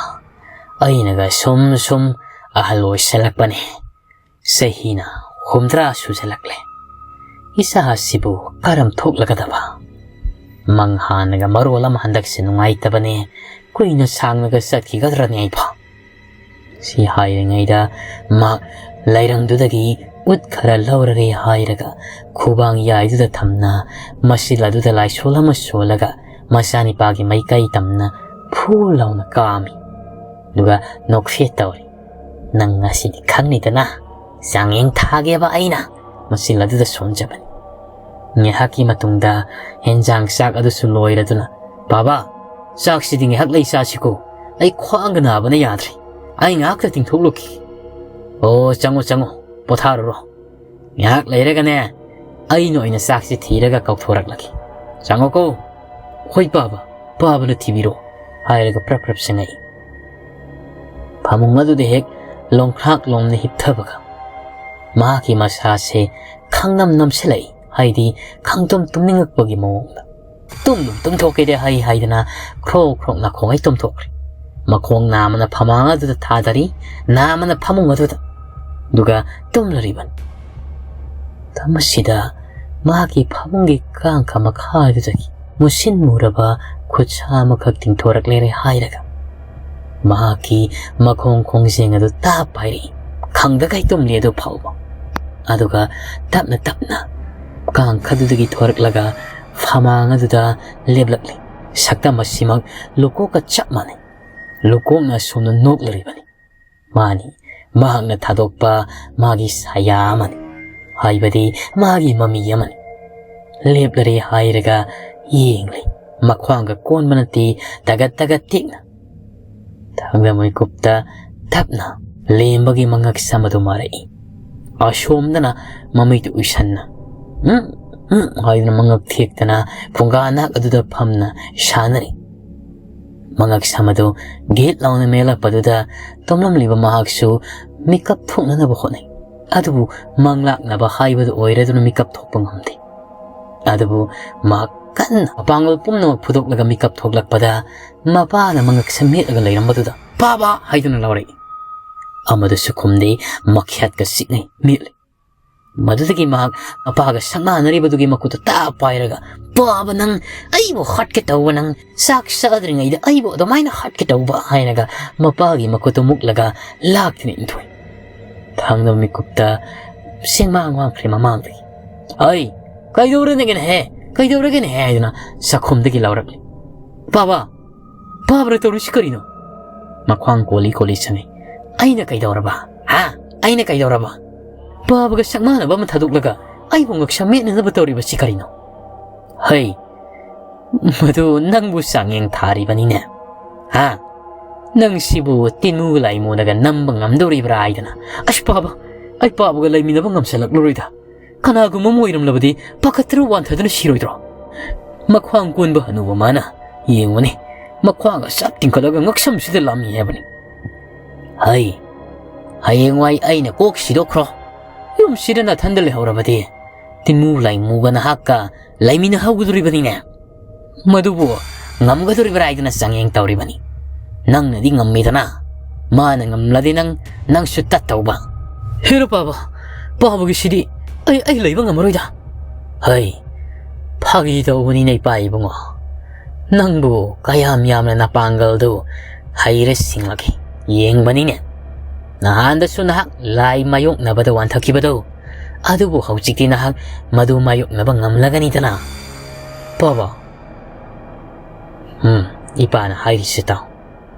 ꯑꯩꯅꯒ ꯁꯨꯝ ꯁꯨꯝ ꯑꯍꯜ ꯑꯣꯏꯁꯜꯂꯛꯄꯅꯦ꯫ ꯆꯍꯤꯅ ꯍꯨꯝꯗ꯭ꯔꯥ ꯁꯨꯖꯜꯂꯛꯂꯦ꯫ ꯏꯆꯥ ꯑꯁꯤꯕꯨ ꯀꯔꯝ ꯊꯣꯛꯂꯒꯗꯕ? ꯃꯪ ꯍꯥꯟꯅꯒ ꯃꯔꯣꯜ ꯑꯃ ꯍꯟꯗꯛꯁꯦ ꯅꯨꯡꯉꯥꯏꯇꯕꯅꯦ꯫ ꯀꯨꯏꯅ ꯁꯥꯡꯅꯒ ꯆꯠꯈꯤꯒꯗ꯭ꯔꯅꯦ ꯑꯩꯕꯣ? ꯁꯤ ꯍꯥꯏꯔꯤꯉꯩꯗ ꯃꯍꯥꯛ ꯂꯩꯔꯪꯗꯨꯗꯒꯤ ꯎꯠ ꯈꯔ ꯂꯧꯔꯒꯦ ꯍꯥꯏꯔꯒ ꯈꯨꯕꯥꯡ ꯌꯥꯏꯗꯨꯗ ꯊꯝꯅ ꯃꯆꯤꯜ ꯑꯗꯨꯗ ꯂꯥꯏꯁꯣꯜ ꯑꯃ ꯁꯣꯜꯂꯒ ꯃꯆꯥꯅꯤꯄꯥꯒꯤ ꯃꯥꯏꯀꯩ ꯇꯝꯅ ꯐꯨ ꯂꯥꯎꯅ ꯀꯥꯝꯃꯤ꯫ ꯑꯗꯨꯒ ꯅꯣꯛꯐꯦꯠ ꯇꯧꯔꯤ꯫ "ꯅꯪ ꯉꯁꯤꯗꯤ ꯈꯪꯅꯤꯗꯅ, ꯆꯥꯡꯌꯦꯡ ꯊꯥꯒꯦꯕ ꯑꯩꯅ", ꯃꯆꯤꯜ ꯑꯗꯨꯗ ꯁꯣꯟꯖꯕꯅꯤ꯫ ꯉꯥꯏꯍꯥꯛꯀꯤ ꯃꯇꯨꯡꯗ ꯍꯦꯟꯖꯥꯡ ꯆꯥꯛ ꯑꯗꯨꯁꯨ ꯂꯣꯏꯔꯗꯨꯅ, "ꯕꯥꯕꯥ, ꯆꯥꯛꯁꯤꯗꯤ ꯉꯥꯏꯍꯥꯛ ꯂꯩ ꯆꯥꯁꯤꯀꯣ, ꯑꯩ ꯈ꯭ꯋꯥꯡꯒ ꯅꯥꯕꯅ ꯌꯥꯗ꯭ꯔꯦ, ꯑꯩ ꯉꯥꯏꯍꯥꯛꯇ ꯇꯤꯡꯊꯣꯛꯂꯨꯈꯤ"꯫ "ꯑꯣ, ꯆꯪꯉꯣ ꯆꯪꯉꯣ, ꯄꯣꯊꯥꯔꯨꯔꯣ, ꯉꯥꯏꯍꯥꯛ ꯂꯩꯔꯒꯅꯦ ꯑꯩꯅ ꯑꯣꯏꯅ ꯆꯥꯛꯁꯤ ꯊꯤꯔꯒ ꯀꯧꯊꯣꯔꯛꯂꯒꯦ꯫ ꯆꯪꯉꯣꯀꯣ"꯫ "ꯍꯣꯏ ꯕꯥꯕꯥ, ꯕꯥꯕꯥꯅ ꯊꯤꯕꯤꯔꯣ"꯫ ꯍꯥꯏꯔꯒ ꯄ꯭ꯔꯞ ꯄ꯭ꯔꯞ ꯆꯪꯉꯛꯏ꯫ ꯐꯃꯨꯡ ꯑꯗꯨꯗ ꯍꯦꯛ ꯂꯣꯡꯈ꯭ꯔꯥꯛ ꯂꯣꯡꯅ ꯍꯤꯞꯊꯕꯒ ꯃꯍꯥꯛꯀꯤ ꯃꯁꯥꯁꯦ ꯈꯪꯅꯝ ꯅꯝꯁꯤꯜꯂꯛꯏ, ꯍꯥꯏꯗꯤ ꯈꯪꯇꯨꯝ ꯇꯨꯝꯅꯤꯡꯉꯛꯄꯒꯤ ꯃꯑꯣꯡꯗ꯫ "ꯇꯨꯝꯗꯨꯝ ꯇꯨꯝꯊꯣꯛꯀꯦꯗꯦ" ꯍꯥꯏ ꯍꯥꯏꯗꯅ ꯈ꯭ꯔꯣꯛ ꯈ꯭ꯔꯣꯛ ꯅꯥꯈꯣꯡꯉꯩ ꯇꯨꯝꯊꯣꯛꯈ꯭ꯔꯦ꯫ ꯃꯈꯣꯡ ꯅꯥꯝꯃꯅ ꯐꯃꯥꯡ ꯑꯗꯨꯗ ꯊꯥꯗꯔꯤ, ꯅꯥꯝꯃꯅ ꯐꯃꯨꯡ ꯑꯗꯨꯗ, ꯑꯗꯨꯒ ꯇꯨꯝꯂꯔꯤꯕꯅꯤ꯫ ꯃꯇꯝ ꯑꯁꯤꯗ ꯃꯍꯥꯛꯀꯤ ꯐꯃꯨꯡꯒꯤ ꯀꯥꯡꯈ ꯃꯈꯥꯗꯨꯗꯒꯤ ꯃꯨꯁꯤꯟ ꯃꯨꯔꯕ ꯈꯨꯠꯁꯥ ꯑꯃꯈꯛ ꯇꯤꯡꯊꯣꯔꯛꯂꯦꯔꯦ ꯍꯥꯏꯔꯒ ꯃꯍꯥꯛꯀꯤ ꯃꯈꯣꯡ ꯈꯣꯡꯖꯦꯡ ꯑꯗꯨ ꯇꯥꯞ ꯄꯥꯏꯔꯛꯏ꯫ ꯈꯪꯗꯈꯩ ꯇꯨꯝꯂꯤ ꯑꯗꯨ ꯐꯥꯎꯕ꯫ ꯑꯗꯨꯒ ꯇꯞꯅ ꯇꯞꯅ ꯀꯥꯡꯈꯗꯨꯗꯒꯤ ꯊꯣꯔꯛꯂꯒ ꯐꯃꯥꯡ ꯑꯗꯨꯗ ꯂꯦꯞꯂꯛꯂꯤ꯫ ꯁꯛꯇꯝ ꯑꯁꯤꯃꯛ ꯂꯨꯀꯣꯛꯀ ꯆꯞ ꯃꯥꯟꯅꯩ꯫ ꯂꯨꯀꯣꯛꯅ ꯑꯁꯣꯝꯅ ꯅꯣꯛꯂꯔꯤꯕꯅꯤ꯫ ꯃꯥꯅꯤ, ꯃꯍꯥꯛꯅ ꯊꯥꯗꯣꯛꯄ ꯃꯥꯒꯤ ꯁꯥꯌꯥ ꯑꯃꯅꯤ, ꯍꯥꯏꯕꯗꯤ ꯃꯥꯒꯤ ꯃꯃꯤ ꯑꯃꯅꯤ꯫ ꯂꯦꯞꯂꯔꯦ ꯍꯥꯏꯔꯒ ꯌꯦꯡꯂꯤ꯫ ꯃꯈ꯭ꯋꯥꯡꯒ ꯀꯣꯟꯕ ꯅꯠꯇꯦ, ꯇꯒꯠ ꯇꯒꯠ ꯇꯦꯛꯅ꯫ ꯊꯥꯡꯗ ꯃꯩꯀꯨꯞꯇ ꯇꯞꯅ ꯂꯦꯝꯕꯒꯤ ꯃꯉꯛ ꯁꯝ ꯑꯗꯨ ꯃꯥꯔꯛꯏ꯫ ꯑꯁꯣꯝꯗꯅ ꯃꯃꯤꯠꯇꯨ ꯎꯏꯁꯟꯅ, "ꯎꯝ, ꯎꯝ" ꯍꯥꯏꯗꯨꯅ ꯃꯉꯛ ꯊꯦꯛꯇꯅ ꯐꯨꯡꯒꯥ ꯅꯥꯛ ꯑꯗꯨꯗ ꯐꯝꯅ ꯁꯥꯟꯅꯔꯤ꯫ ꯃꯉꯛ ꯁꯝ ꯑꯗꯨ ꯒꯤꯠ ꯂꯥꯎꯅ ꯃꯦꯜꯂꯛꯄꯗꯨꯗ ꯇꯨꯝꯂꯝꯂꯤꯕ ꯃꯍꯥꯛꯁꯨ ꯃꯤꯀꯞ ꯊꯣꯛꯅꯅꯕ ꯍꯣꯠꯅꯩ꯫ ꯑꯗꯨꯕꯨ ꯃꯪꯂꯥꯛꯅꯕ ꯍꯥꯏꯕꯗꯨ ꯑꯣꯏꯔꯗꯨꯅ ꯃꯤꯀꯞ ꯊꯣꯛꯄ ꯉꯝꯗꯦ꯫ ꯑꯗꯨꯕꯨ ꯃꯍꯥꯛ ꯀꯟꯅ ꯃꯄꯥꯡꯒꯜ ꯄꯨꯝꯅꯃꯛ ꯐꯨꯗꯣꯛꯂꯒ ꯃꯤꯀꯞ ꯊꯣꯛꯂꯛꯄꯗ, ꯃꯄꯥꯅ ꯃꯉꯛꯁꯝ ꯃꯦꯠꯂꯒ ꯂꯩꯔꯝꯕꯗꯨꯗ "ꯄꯥꯕ" ꯍꯥꯏꯗꯨꯅ ꯂꯥꯎꯔꯛꯏ꯫ ꯑꯃꯗꯨꯁꯨ ꯈꯨꯝꯗꯦ, ꯃꯈ꯭ꯌꯥꯠꯀ ꯆꯤꯛꯅꯩ, ꯃꯦꯠꯂꯤ꯫ ꯃꯗꯨꯗꯒꯤ ꯃꯍꯥꯛ ꯃꯄꯥꯒ ꯁꯛꯅꯥꯅꯔꯤꯕꯗꯨꯒꯤ ꯃꯈꯨꯠꯇꯨ ꯇꯥ ꯄꯥꯏꯔꯒ, "ꯄꯥꯕ ꯅꯪ, ꯑꯩꯕꯨ ꯍꯥꯠꯀꯦ ꯇꯧꯕ ꯅꯪ, ꯆꯥꯛ ꯆꯥꯗ꯭ꯔꯤꯉꯩꯗ ꯑꯩꯕꯨ ꯑꯗꯨꯃꯥꯏꯅ ꯍꯥꯠꯀꯦ ꯇꯧꯕ?" ꯍꯥꯏꯔꯒ ꯃꯄꯥꯒꯤ ꯃꯈꯨꯠꯇꯨ ꯃꯨꯛꯂꯒ ꯂꯥꯛꯇꯨꯅ ꯏꯟꯊꯣꯛꯏ꯫ ꯊꯥꯡꯗꯕ ꯃꯤꯀꯨꯞꯇ ꯁꯦꯡꯃꯥꯡ ꯃꯥꯡꯈ꯭ꯔꯦ ꯃꯃꯥꯡꯗꯒꯤ꯫ "ꯑꯩ ꯀꯩꯗꯧꯔꯅꯒꯦꯅꯦꯍꯦ? ꯀꯩꯗꯧꯔꯒꯦꯅꯦꯍꯦ?" ꯍꯥꯏꯗꯨꯅ ꯆꯥꯛꯈꯨꯝꯗꯒꯤ ꯂꯥꯎꯔꯛꯂꯤ꯫ "ꯄꯥꯕ, ꯄꯥꯕꯅ ꯇꯧꯔꯤꯁꯤ ꯀꯔꯤꯅꯣ?" ꯃꯈ꯭ꯋꯥꯡ ꯀꯣꯜꯂꯤ ꯀꯣꯜꯂꯤ ꯆꯪꯉꯤ꯫ "ꯑꯩꯅ ꯀꯩꯗꯧꯔꯕ? ꯍꯥ? ꯑꯩꯅ ꯀꯩꯗꯧꯔꯕ? ꯄꯥꯕꯒ ꯁꯛꯃꯥꯟꯅꯕ ꯑꯃ ꯊꯥꯗꯣꯛꯂꯒ ꯑꯩꯕꯨ ꯉꯛꯁꯝ ꯃꯦꯠꯅꯅꯕ ꯇꯧꯔꯤꯕꯁꯤ ꯀꯔꯤꯅꯣ?" "ꯍꯩ, ꯃꯗꯨ ꯅꯪꯕꯨ ꯆꯥꯡꯌꯦꯡ ꯊꯥꯔꯤꯕꯅꯤꯅꯦ꯫ ꯍꯥ? ꯅꯪ ꯁꯤꯕꯨ ꯇꯤꯟꯃꯨ ꯂꯥꯏꯃꯨꯅꯒ ꯅꯝꯕ ꯉꯝꯗꯧꯔꯤꯕ꯭ꯔꯥ ꯍꯥꯏꯗꯅ꯫ ꯑꯁ ꯄꯥꯕ, ꯑꯩ ꯄꯥꯕꯒ ꯂꯩꯃꯤꯟꯅꯕ ꯉꯝꯁꯤꯜꯂꯛꯂꯔꯣꯏꯗ꯫ ꯀꯅꯥꯒꯨꯝꯕ ꯑꯃ ꯑꯣꯏꯔꯝꯂꯕꯗꯤ ꯄꯥꯈꯠꯇꯅ ꯋꯥꯟꯊꯗꯨꯅ ꯁꯤꯔꯣꯏꯗ꯭ꯔꯣ?" ꯃꯈ꯭ꯋꯥꯡ ꯀꯣꯟꯕ ꯍꯅꯨꯕ ꯃꯥꯅ ꯌꯦꯡꯉꯨꯅꯦ, ꯃꯈ꯭ꯋꯥꯡꯒ ꯆꯞ ꯇꯤꯡꯈꯠꯂꯒ ꯉꯛꯁꯝꯁꯤꯗ ꯂꯥꯝꯃꯤ ꯍꯥꯏꯕꯅꯤ꯫ "ꯍꯩ, ꯍꯌꯦꯡꯋꯥꯏ ꯑꯩꯅ ꯀꯣꯛ ꯁꯤꯗꯣꯛꯈ꯭ꯔꯣ꯫ ꯌꯨꯝꯁꯤꯗ ꯅꯥꯊꯟꯗ ꯂꯩꯍꯧꯔꯕꯗꯤ ꯇꯤꯟꯃꯨ ꯂꯥꯏꯃꯨꯒ ꯅꯍꯥꯛꯀ ꯂꯩꯃꯤꯟꯅꯍꯧꯒꯗꯣꯔꯤꯕꯅꯤꯅꯦ꯫ ꯃꯗꯨꯕꯨ ꯉꯝꯒꯗꯣꯔꯤꯕ꯭ꯔꯥ ꯍꯥꯏꯗꯅ ꯆꯥꯡꯌꯦꯡ ꯇꯧꯔꯤꯕꯅꯤ꯫ ꯅꯪꯅꯗꯤ ꯉꯝꯃꯤꯗꯅ, ꯃꯥꯅ ꯉꯝꯂꯗꯤ ꯅꯪ, ꯅꯪꯁꯨ ꯇꯠꯇꯧꯕ꯫" "ꯍꯦꯔꯣ ꯄꯥꯕ, ꯄꯥꯕꯒꯤꯁꯤꯗꯤ ꯑꯩ, ꯑꯩ ꯂꯩꯕ ꯉꯝꯃꯔꯣꯏꯗ꯫" "ꯍꯩ, ꯐꯥꯒꯤ ꯇꯧꯕꯅꯤꯅꯦ ꯏꯄꯥ ꯏꯕꯨꯡꯉꯣ꯫ ꯅꯪꯕꯨ ꯀꯌꯥꯝ ꯌꯥꯝꯅ ꯅꯄꯥꯡꯒꯜꯗꯨ ꯍꯩꯔꯦ ꯁꯤꯡꯂꯛꯈꯤ ꯌꯦꯡꯕꯅꯤꯅꯦ꯫ ꯅꯍꯥꯟꯗꯁꯨ ꯅꯍꯥꯛ ꯂꯥꯏ ꯃꯥꯌꯣꯛꯅꯕꯗ ꯋꯥꯟꯊꯈꯤꯕꯗꯣ, ꯑꯗꯨꯕꯨ ꯍꯧꯖꯤꯛꯇꯤ ꯅꯍꯥꯛ ꯃꯗꯨ ꯃꯥꯌꯣꯛꯅꯕ ꯉꯝꯂꯒꯅꯤꯗꯅ꯫ ꯄꯥꯕ, ꯎꯝ, ꯏꯄꯥꯅ ꯍꯥꯏꯔꯤꯁꯤ ꯇꯥꯎ꯫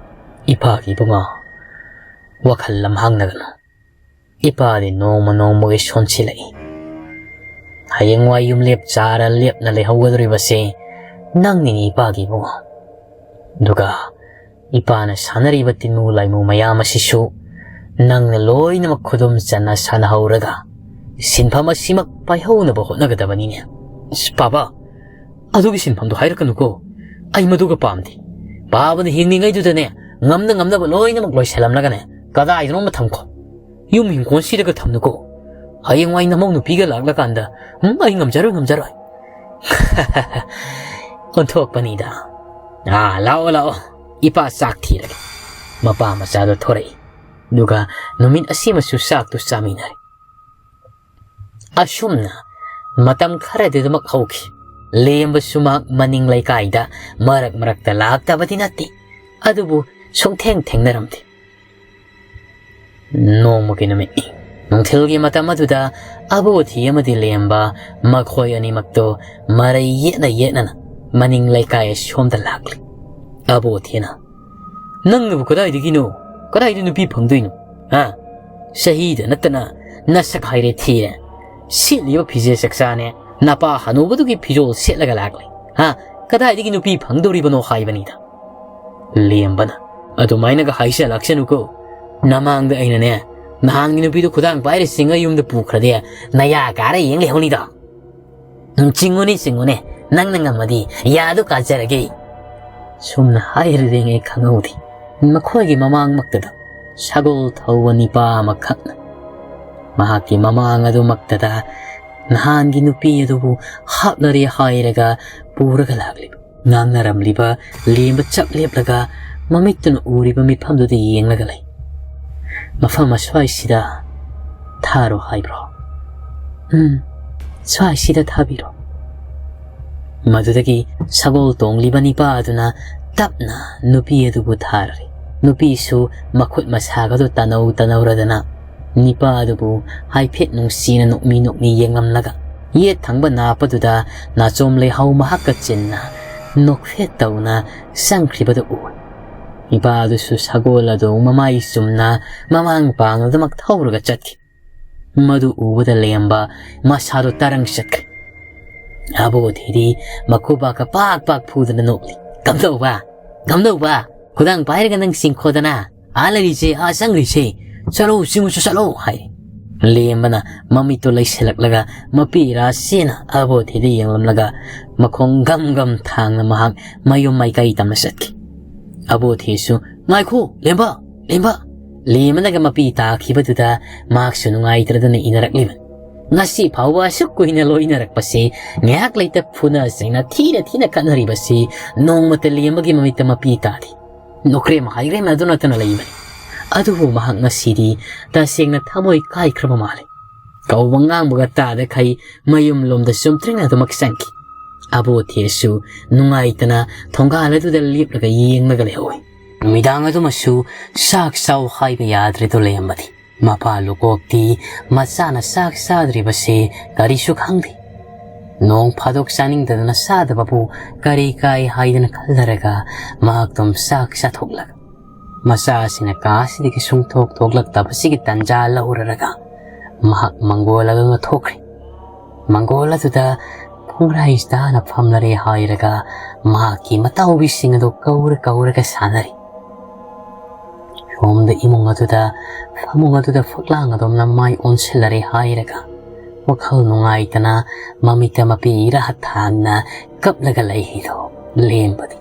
ꯏꯄꯥꯒꯤ ꯏꯕꯨꯡꯉꯣ, ꯋꯥꯈꯜ ꯂꯝꯍꯥꯡꯅꯒꯅꯨ꯫ ꯏꯄꯥꯗꯤ ꯅꯣꯡꯃ ꯅꯣꯡꯃꯒꯤ ꯁꯣꯟꯁꯤꯜꯂꯛꯏ꯫ ꯍꯌꯦꯡꯋꯥꯏ ꯌꯨꯝꯂꯦꯞ ꯆꯥꯔ ꯂꯦꯞꯅ ꯂꯩꯍꯧꯒꯗꯧꯔꯤꯕꯁꯦ ꯅꯪꯅꯤꯅꯦ ꯏꯄꯥꯒꯤ ꯏꯕꯨꯡꯉꯣ꯫ ꯑꯗꯨꯒ ꯏꯄꯥꯅ ꯁꯥꯟꯅꯔꯤꯕ ꯇꯤꯟꯃꯨ ꯂꯥꯏꯃꯨ ꯃꯌꯥꯝ ꯑꯁꯤꯁꯨ ꯅꯪꯅ ꯂꯣꯏꯅꯃꯛ ꯈꯨꯗꯨꯝ ꯆꯟꯅ ꯁꯥꯟꯅꯍꯧꯔꯒ ꯁꯤꯟꯐꯝ ꯑꯁꯤꯃꯛ ꯄꯥꯏꯍꯧꯅꯕ ꯍꯣꯠꯅꯒꯗꯕꯅꯤꯅꯦ꯫" "ꯑꯁ, ꯄꯥꯕ, ꯑꯗꯨꯒꯤ ꯁꯤꯟꯐꯝꯗꯣ ꯍꯥꯏꯔꯛꯀꯅꯨꯀꯣ꯫ ꯑꯩ ꯃꯗꯨꯒ ꯄꯥꯝꯗꯦ꯫ ꯄꯥꯕꯅ ꯍꯤꯡꯂꯤꯉꯩꯗꯨꯗꯅꯦ, ꯉꯝꯅ ꯉꯝꯅꯕ ꯂꯣꯏꯅꯃꯛ ꯂꯣꯏꯁꯤꯜꯂꯝꯂꯒꯅꯦ, ꯀꯗꯥꯏꯗꯅꯣꯝ ꯊꯝꯈꯣ꯫ ꯌꯨꯝ ꯍꯤꯡꯒꯣꯜꯁꯤꯗꯒ ꯊꯝꯅꯨꯀꯣ꯫ ꯍꯌꯦꯡꯋꯥꯏ ꯅꯃꯧ ꯅꯨꯄꯤꯒ ꯂꯥꯛꯂꯀꯥꯟꯗ, ꯎꯝ, ꯑꯩ ꯉꯝꯖꯔꯣꯏ, ꯉꯝꯖꯔꯣꯏ꯫" ꯑꯣꯟꯊꯣꯛꯄꯅꯤꯗ꯫ "ꯑꯥ, ꯂꯥꯛꯑꯣ, ꯂꯥꯛꯑꯣ, ꯏꯄꯥ ꯆꯥꯛ ꯊꯤꯔꯒꯦ"꯫ ꯃꯄꯥ ꯃꯆꯥꯗꯣ ꯊꯣꯔꯛꯏ꯫ ꯑꯗꯨꯒ ꯅꯨꯃꯤꯠ ꯑꯁꯤꯃꯁꯨ ꯆꯥꯛꯇꯨ ꯆꯥꯃꯤꯟꯅꯔꯦ꯫ ꯑꯁꯨꯝꯅ ꯃꯇꯝ ꯈꯔꯗꯤ ꯑꯗꯨꯃꯛ ꯍꯧꯈꯤ꯫ ꯂꯦꯝꯕꯁꯨ ꯃꯍꯥꯛ ꯃꯅꯤꯡ ꯂꯩꯀꯥꯏꯗ ꯃꯔꯛ ꯃꯔꯛꯇ ꯂꯥꯛꯇꯕꯗꯤ ꯅꯠꯇꯦ, ꯑꯗꯨꯕꯨ ꯁꯨꯡꯊꯦꯡ ꯊꯦꯡꯅꯔꯝꯗꯦ꯫ ꯅꯣꯡꯃꯒꯤ ꯅꯨꯃꯤꯠꯅꯤ꯫ ꯅꯨꯡꯊꯤꯜꯒꯤ ꯃꯇꯝ ꯑꯗꯨꯗ ꯑꯕꯣꯊꯤ ꯑꯃꯗꯤ ꯂꯦꯝꯕ, ꯃꯈꯣꯏ ꯑꯅꯤꯃꯛꯇꯣ ꯃꯔꯩ ꯌꯦꯠꯅ ꯌꯦꯠꯅꯅ ꯃꯅꯤꯡ ꯂꯩꯀꯥꯏ ꯑꯁꯣꯝꯗ ꯂꯥꯛꯂꯤ꯫ ꯑꯕꯣꯊꯤꯅ, "ꯅꯪꯅꯕꯨ ꯀꯗꯥꯏꯗꯒꯤꯅꯣ? ꯀꯗꯥꯏꯗ ꯅꯨꯄꯤ ꯐꯪꯗꯣꯏꯅꯣ? ꯍꯥ? ꯆꯍꯤꯗ ꯅꯠꯇꯅ ꯅꯁꯛ ꯍꯥꯏꯔꯦ ꯊꯤꯔꯦ꯫ ꯁꯦꯠꯂꯤꯕ ꯐꯤꯖꯦ ꯆꯛꯆꯥꯅꯦ, ꯅꯄꯥ ꯍꯅꯨꯕꯗꯨꯒꯤ ꯐꯤꯖꯣꯜ ꯁꯦꯠꯂꯒ ꯂꯥꯛꯂꯦ꯫ ꯍꯥ? ꯀꯗꯥꯏꯗꯒꯤ ꯅꯨꯄꯤ ꯐꯪꯗꯧꯔꯤꯕꯅꯣ ꯍꯥꯏꯕꯅꯤꯗ"꯫ ꯂꯦꯝꯕꯅ, "ꯑꯗꯨꯃꯥꯏꯅꯒ ꯍꯥꯏꯁꯜꯂꯛꯁꯅꯨꯀꯣ꯫ ꯅꯃꯥꯡꯗ ꯑꯩꯅꯅꯦ, ꯅꯍꯥꯟꯒꯤ ꯅꯨꯄꯤꯗꯨ ꯈꯨꯗꯥꯡ ꯄꯥꯏꯔ ꯆꯤꯡꯉ ꯌꯨꯝꯗ ꯄꯨꯈ꯭ꯔꯗꯤ ꯅꯌꯥ ꯀꯥꯔ ꯌꯦꯡ ꯂꯩꯍꯧꯅꯤꯗꯣ꯫ ꯎꯝ, ꯆꯤꯡꯉꯨꯅꯦ, ꯆꯤꯡꯉꯨꯅꯦ, ꯅꯪꯅ ꯉꯝꯃꯗꯤ ꯌꯥꯗꯨ ꯀꯥꯖꯔꯒꯦ"꯫ ꯁꯨꯝꯅ ꯍꯥꯏꯔꯤꯉꯩ ꯈꯪꯍꯧꯗꯦ, ꯃꯈꯣꯏꯒꯤ ꯃꯃꯥꯡꯃꯛꯇꯗ ꯁꯒꯣꯜ ꯊꯧꯕ ꯅꯤꯄꯥ ꯑꯃꯈꯛꯅ ꯃꯍꯥꯛꯀꯤ ꯃꯃꯥꯡ ꯑꯗꯨꯃꯛꯇꯗ ꯅꯍꯥꯟꯒꯤ ꯅꯨꯄꯤ ꯑꯗꯨꯕꯨ ꯍꯥꯠꯂꯔꯦ ꯍꯥꯏꯔꯒ ꯄꯨꯔꯒ ꯂꯥꯛꯂꯤꯕ꯫ ꯉꯥꯡꯅꯔꯝꯂꯤꯕ ꯂꯦꯝꯕ ꯆꯞ ꯂꯦꯞꯂꯒ ꯃꯃꯤꯠꯇꯨꯅ ꯎꯔꯤꯕ ꯃꯤꯐꯝꯗꯨꯗ ꯌꯦꯡꯂꯒ ꯂꯩ꯫ "ꯃꯐꯝ ꯑꯁ꯭ꯋꯥꯏꯁꯤꯗ ꯊꯥꯔꯣ ꯍꯥꯏꯕ꯭ꯔꯣ?" "ꯎꯝ, ꯁ꯭ꯋꯥꯏꯁꯤꯗ ꯊꯥꯕꯤꯔꯣ"꯫ ꯃꯗꯨꯗꯒꯤ ꯁꯒꯣꯜ ꯇꯣꯡꯂꯤꯕ ꯅꯤꯄꯥ ꯑꯗꯨꯅ ꯇꯞꯅ ꯅꯨꯄꯤ ꯑꯗꯨꯕꯨ ꯊꯥꯔꯔꯤ꯫ ꯅꯨꯄꯤꯁꯨ ꯃꯈꯨꯠ ꯃꯁꯥꯒꯗꯨ ꯇꯅꯧ ꯇꯅꯧꯔꯗꯅ ꯅꯤꯄꯥ ꯑꯗꯨꯕꯨ ꯍꯥꯏꯐꯦꯠ ꯅꯨꯡꯁꯤꯅ ꯅꯣꯛꯃꯤ ꯅꯣꯛꯃꯤ ꯌꯦꯡꯂꯝꯂꯒ, ꯌꯦꯠ ꯊꯪꯕ ꯅꯥꯞꯄꯗꯨꯗ ꯅꯥꯆꯣꯝ ꯂꯩꯍꯥꯎ ꯃꯍꯥꯛꯀ ꯆꯤꯟꯅ ꯅꯣꯛꯐꯦꯠ ꯇꯧꯅ ꯆꯪꯈ꯭ꯔꯤꯕꯗꯨ ꯎꯏ꯫ ꯅꯤꯄꯥ ꯑꯗꯨꯁꯨ ꯁꯒꯣꯜ ꯑꯗꯨ ꯃꯃꯥꯏ ꯆꯨꯝꯅ ꯃꯃꯥꯡ ꯄꯥꯡꯅꯗꯃꯛ ꯊꯧꯔꯒ ꯆꯠꯈꯤ꯫ ꯃꯗꯨ ꯎꯕꯗ ꯂꯦꯝꯕ ꯃꯁꯥꯗꯨ ꯇꯔꯪ ꯆꯠꯈ꯭ꯔꯦ꯫ ꯑꯕꯣꯊꯤꯗꯤ ꯃꯈꯨꯕꯥꯛꯀ ꯄꯥꯛ ꯄꯥꯛ ꯐꯨꯗꯅ ꯅꯣꯛꯂꯤ꯫ "ꯀꯝꯗꯧꯕ? ꯀꯝꯗꯧꯕ? ꯈꯨꯗꯥꯡ ꯄꯥꯏꯔꯒ ꯅꯪ ꯆꯤꯡꯈꯣꯗꯅ? ꯑꯥ ꯂꯩꯔꯤꯁꯦ, ꯑꯥ ꯆꯪꯈ꯭ꯔꯤꯁꯦ꯫ ꯆꯠꯂꯣ, ꯆꯤꯡꯉꯨꯁꯨ ꯆꯠꯂꯣ" ꯍꯥꯏꯔꯤ꯫ ꯂꯦꯝꯕꯅ ꯃꯃꯤꯠꯇꯨ ꯂꯩꯁꯤꯜꯂꯛꯂꯒ ꯃꯄꯤ ꯏꯔꯥ ꯆꯦꯅ ꯑꯕꯣꯊꯤꯗ ꯌꯦꯡꯂꯝꯂꯒ ꯃꯈꯣꯡ ꯒꯝ ꯒꯝ ꯊꯥꯡꯅ ꯃꯍꯥꯛ ꯃꯌꯨꯝ ꯃꯥꯏꯀꯩ ꯇꯝꯅ ꯆꯠꯈꯤ꯫ ꯑꯕꯣꯊꯤꯁꯨ, "ꯉꯥꯏꯈꯣ, ꯂꯦꯝꯕ, ꯂꯦꯝꯕ!" ꯂꯦꯝꯕꯅꯒ ꯃꯄꯤ ꯇꯥꯈꯤꯕꯗꯨꯗ ꯃꯍꯥꯛꯁꯨ ꯅꯨꯡꯉꯥꯏꯇ꯭ꯔꯗꯅ ꯏꯟꯅꯔꯛꯂꯤꯕꯅꯤ꯫ ꯉꯁꯤ ꯐꯥꯎꯕ ꯑꯁꯨꯛ ꯀꯨꯏꯅ ꯂꯣꯏꯅꯔꯛꯄꯁꯤ, ꯉꯥꯏꯍꯥꯛ ꯂꯩꯇ ꯐꯨꯅ ꯆꯩꯅ ꯊꯤꯅ ꯊꯤꯅ ꯈꯠꯅꯔꯤꯕꯁꯤ ꯅꯣꯡꯃꯇ ꯂꯦꯝꯕꯒꯤ ꯃꯃꯤꯠꯇ ꯃꯄꯤ ꯇꯥꯗꯦ꯫ ꯅꯣꯀ꯭ꯔꯦꯝ ꯍꯥꯏꯒ꯭ꯔꯦꯝ ꯑꯗꯨ ꯅꯠꯇꯅ ꯂꯩꯕꯅꯤ꯫ ꯑꯗꯨꯕꯨ ꯃꯍꯥꯛ ꯉꯁꯤꯗꯤ ꯇꯁꯦꯡꯅ ꯊꯃꯣꯏ ꯀꯥꯏꯈ꯭ꯔꯕ ꯃꯥꯜꯂꯤ꯫ ꯀꯧꯕ ꯉꯥꯡꯕꯒ ꯇꯥꯗꯈꯩ ꯃꯌꯨꯝ ꯂꯣꯝꯗ ꯆꯨꯝꯇ꯭ꯔꯤꯡ ꯑꯗꯨꯃꯛ ꯆꯪꯈꯤ꯫ ꯑꯕꯣꯊꯦꯁꯨ ꯅꯨꯡꯉꯥꯏꯇꯅ ꯊꯣꯡꯒꯥꯜ ꯑꯗꯨꯗ ꯂꯦꯞꯂꯒ ꯌꯦꯡꯂꯒ ꯂꯩꯍꯧꯏ꯫ ꯅꯨꯃꯤꯗꯥꯡ ꯑꯗꯨꯃꯁꯨ ꯆꯥꯛ ꯆꯥꯎ ꯍꯥꯏꯕ ꯌꯥꯗ꯭ꯔꯦꯗꯣ ꯂꯩꯔꯝꯕꯗꯤ꯫ ꯃꯄꯥ ꯂꯨꯀꯣꯛꯇꯤ ꯃꯆꯥꯅ ꯆꯥꯛ ꯆꯥꯗ꯭ꯔꯤꯕꯁꯦ ꯀꯔꯤꯁꯨ ꯈꯪꯗꯦ꯫ ꯅꯣꯡ ꯐꯥꯗꯣꯛ ꯆꯥꯅꯤꯡꯗꯗꯅ ꯆꯥꯗꯕꯕꯨ ꯀꯔꯤ ꯀꯥꯏ ꯍꯥꯏꯗꯅ ꯈꯜꯂꯔꯒ ꯃꯍꯥꯛꯇꯨꯝ ꯆꯥꯛ ꯆꯥꯊꯣꯛꯂꯒ, ꯃꯆꯥꯁꯤꯅ ꯀꯥꯁꯤꯗꯒꯤ ꯁꯨꯡꯊꯣꯛ ꯊꯣꯛꯂꯛꯇꯕꯁꯤꯒꯤ ꯇꯟꯖꯥ ꯂꯧꯔꯔꯒ ꯃꯍꯥꯛ ꯃꯪꯒꯣꯜ ꯑꯗꯨꯅ ꯊꯣꯛꯈ꯭ꯔꯦ꯫ ꯃꯪꯒꯣꯜ ꯑꯗꯨꯗ ꯈꯣꯡꯒ꯭ꯔꯥꯏ ꯆꯥꯅ ꯐꯝꯂꯔꯦ ꯍꯥꯏꯔꯒ ꯃꯍꯥꯛꯀꯤ ꯃꯇꯥꯎꯕꯤꯁꯤꯡ ꯑꯗꯨ ꯀꯧꯔ ꯀꯧꯔꯒ ꯁꯥꯟꯅꯔꯤ꯫ ꯁꯣꯝꯗ ꯏꯃꯨꯡ ꯑꯗꯨꯗ, ꯐꯃꯨꯡ ꯑꯗꯨꯗ ꯐꯛꯂꯥꯡ ꯑꯗꯣꯝꯅ ꯃꯥꯏ ꯑꯣꯟꯁꯤꯜꯂꯔꯦ ꯍꯥꯏꯔꯒ ꯋꯥꯈꯜ ꯅꯨꯡꯉꯥꯏꯇꯅ ꯃꯃꯤꯠꯇ ꯃꯄꯤ ꯏꯔꯥ ꯊꯥꯡꯅ ꯀꯞꯂꯒ ꯂꯩꯔꯤꯗꯣ ꯂꯦꯝꯕꯗꯤ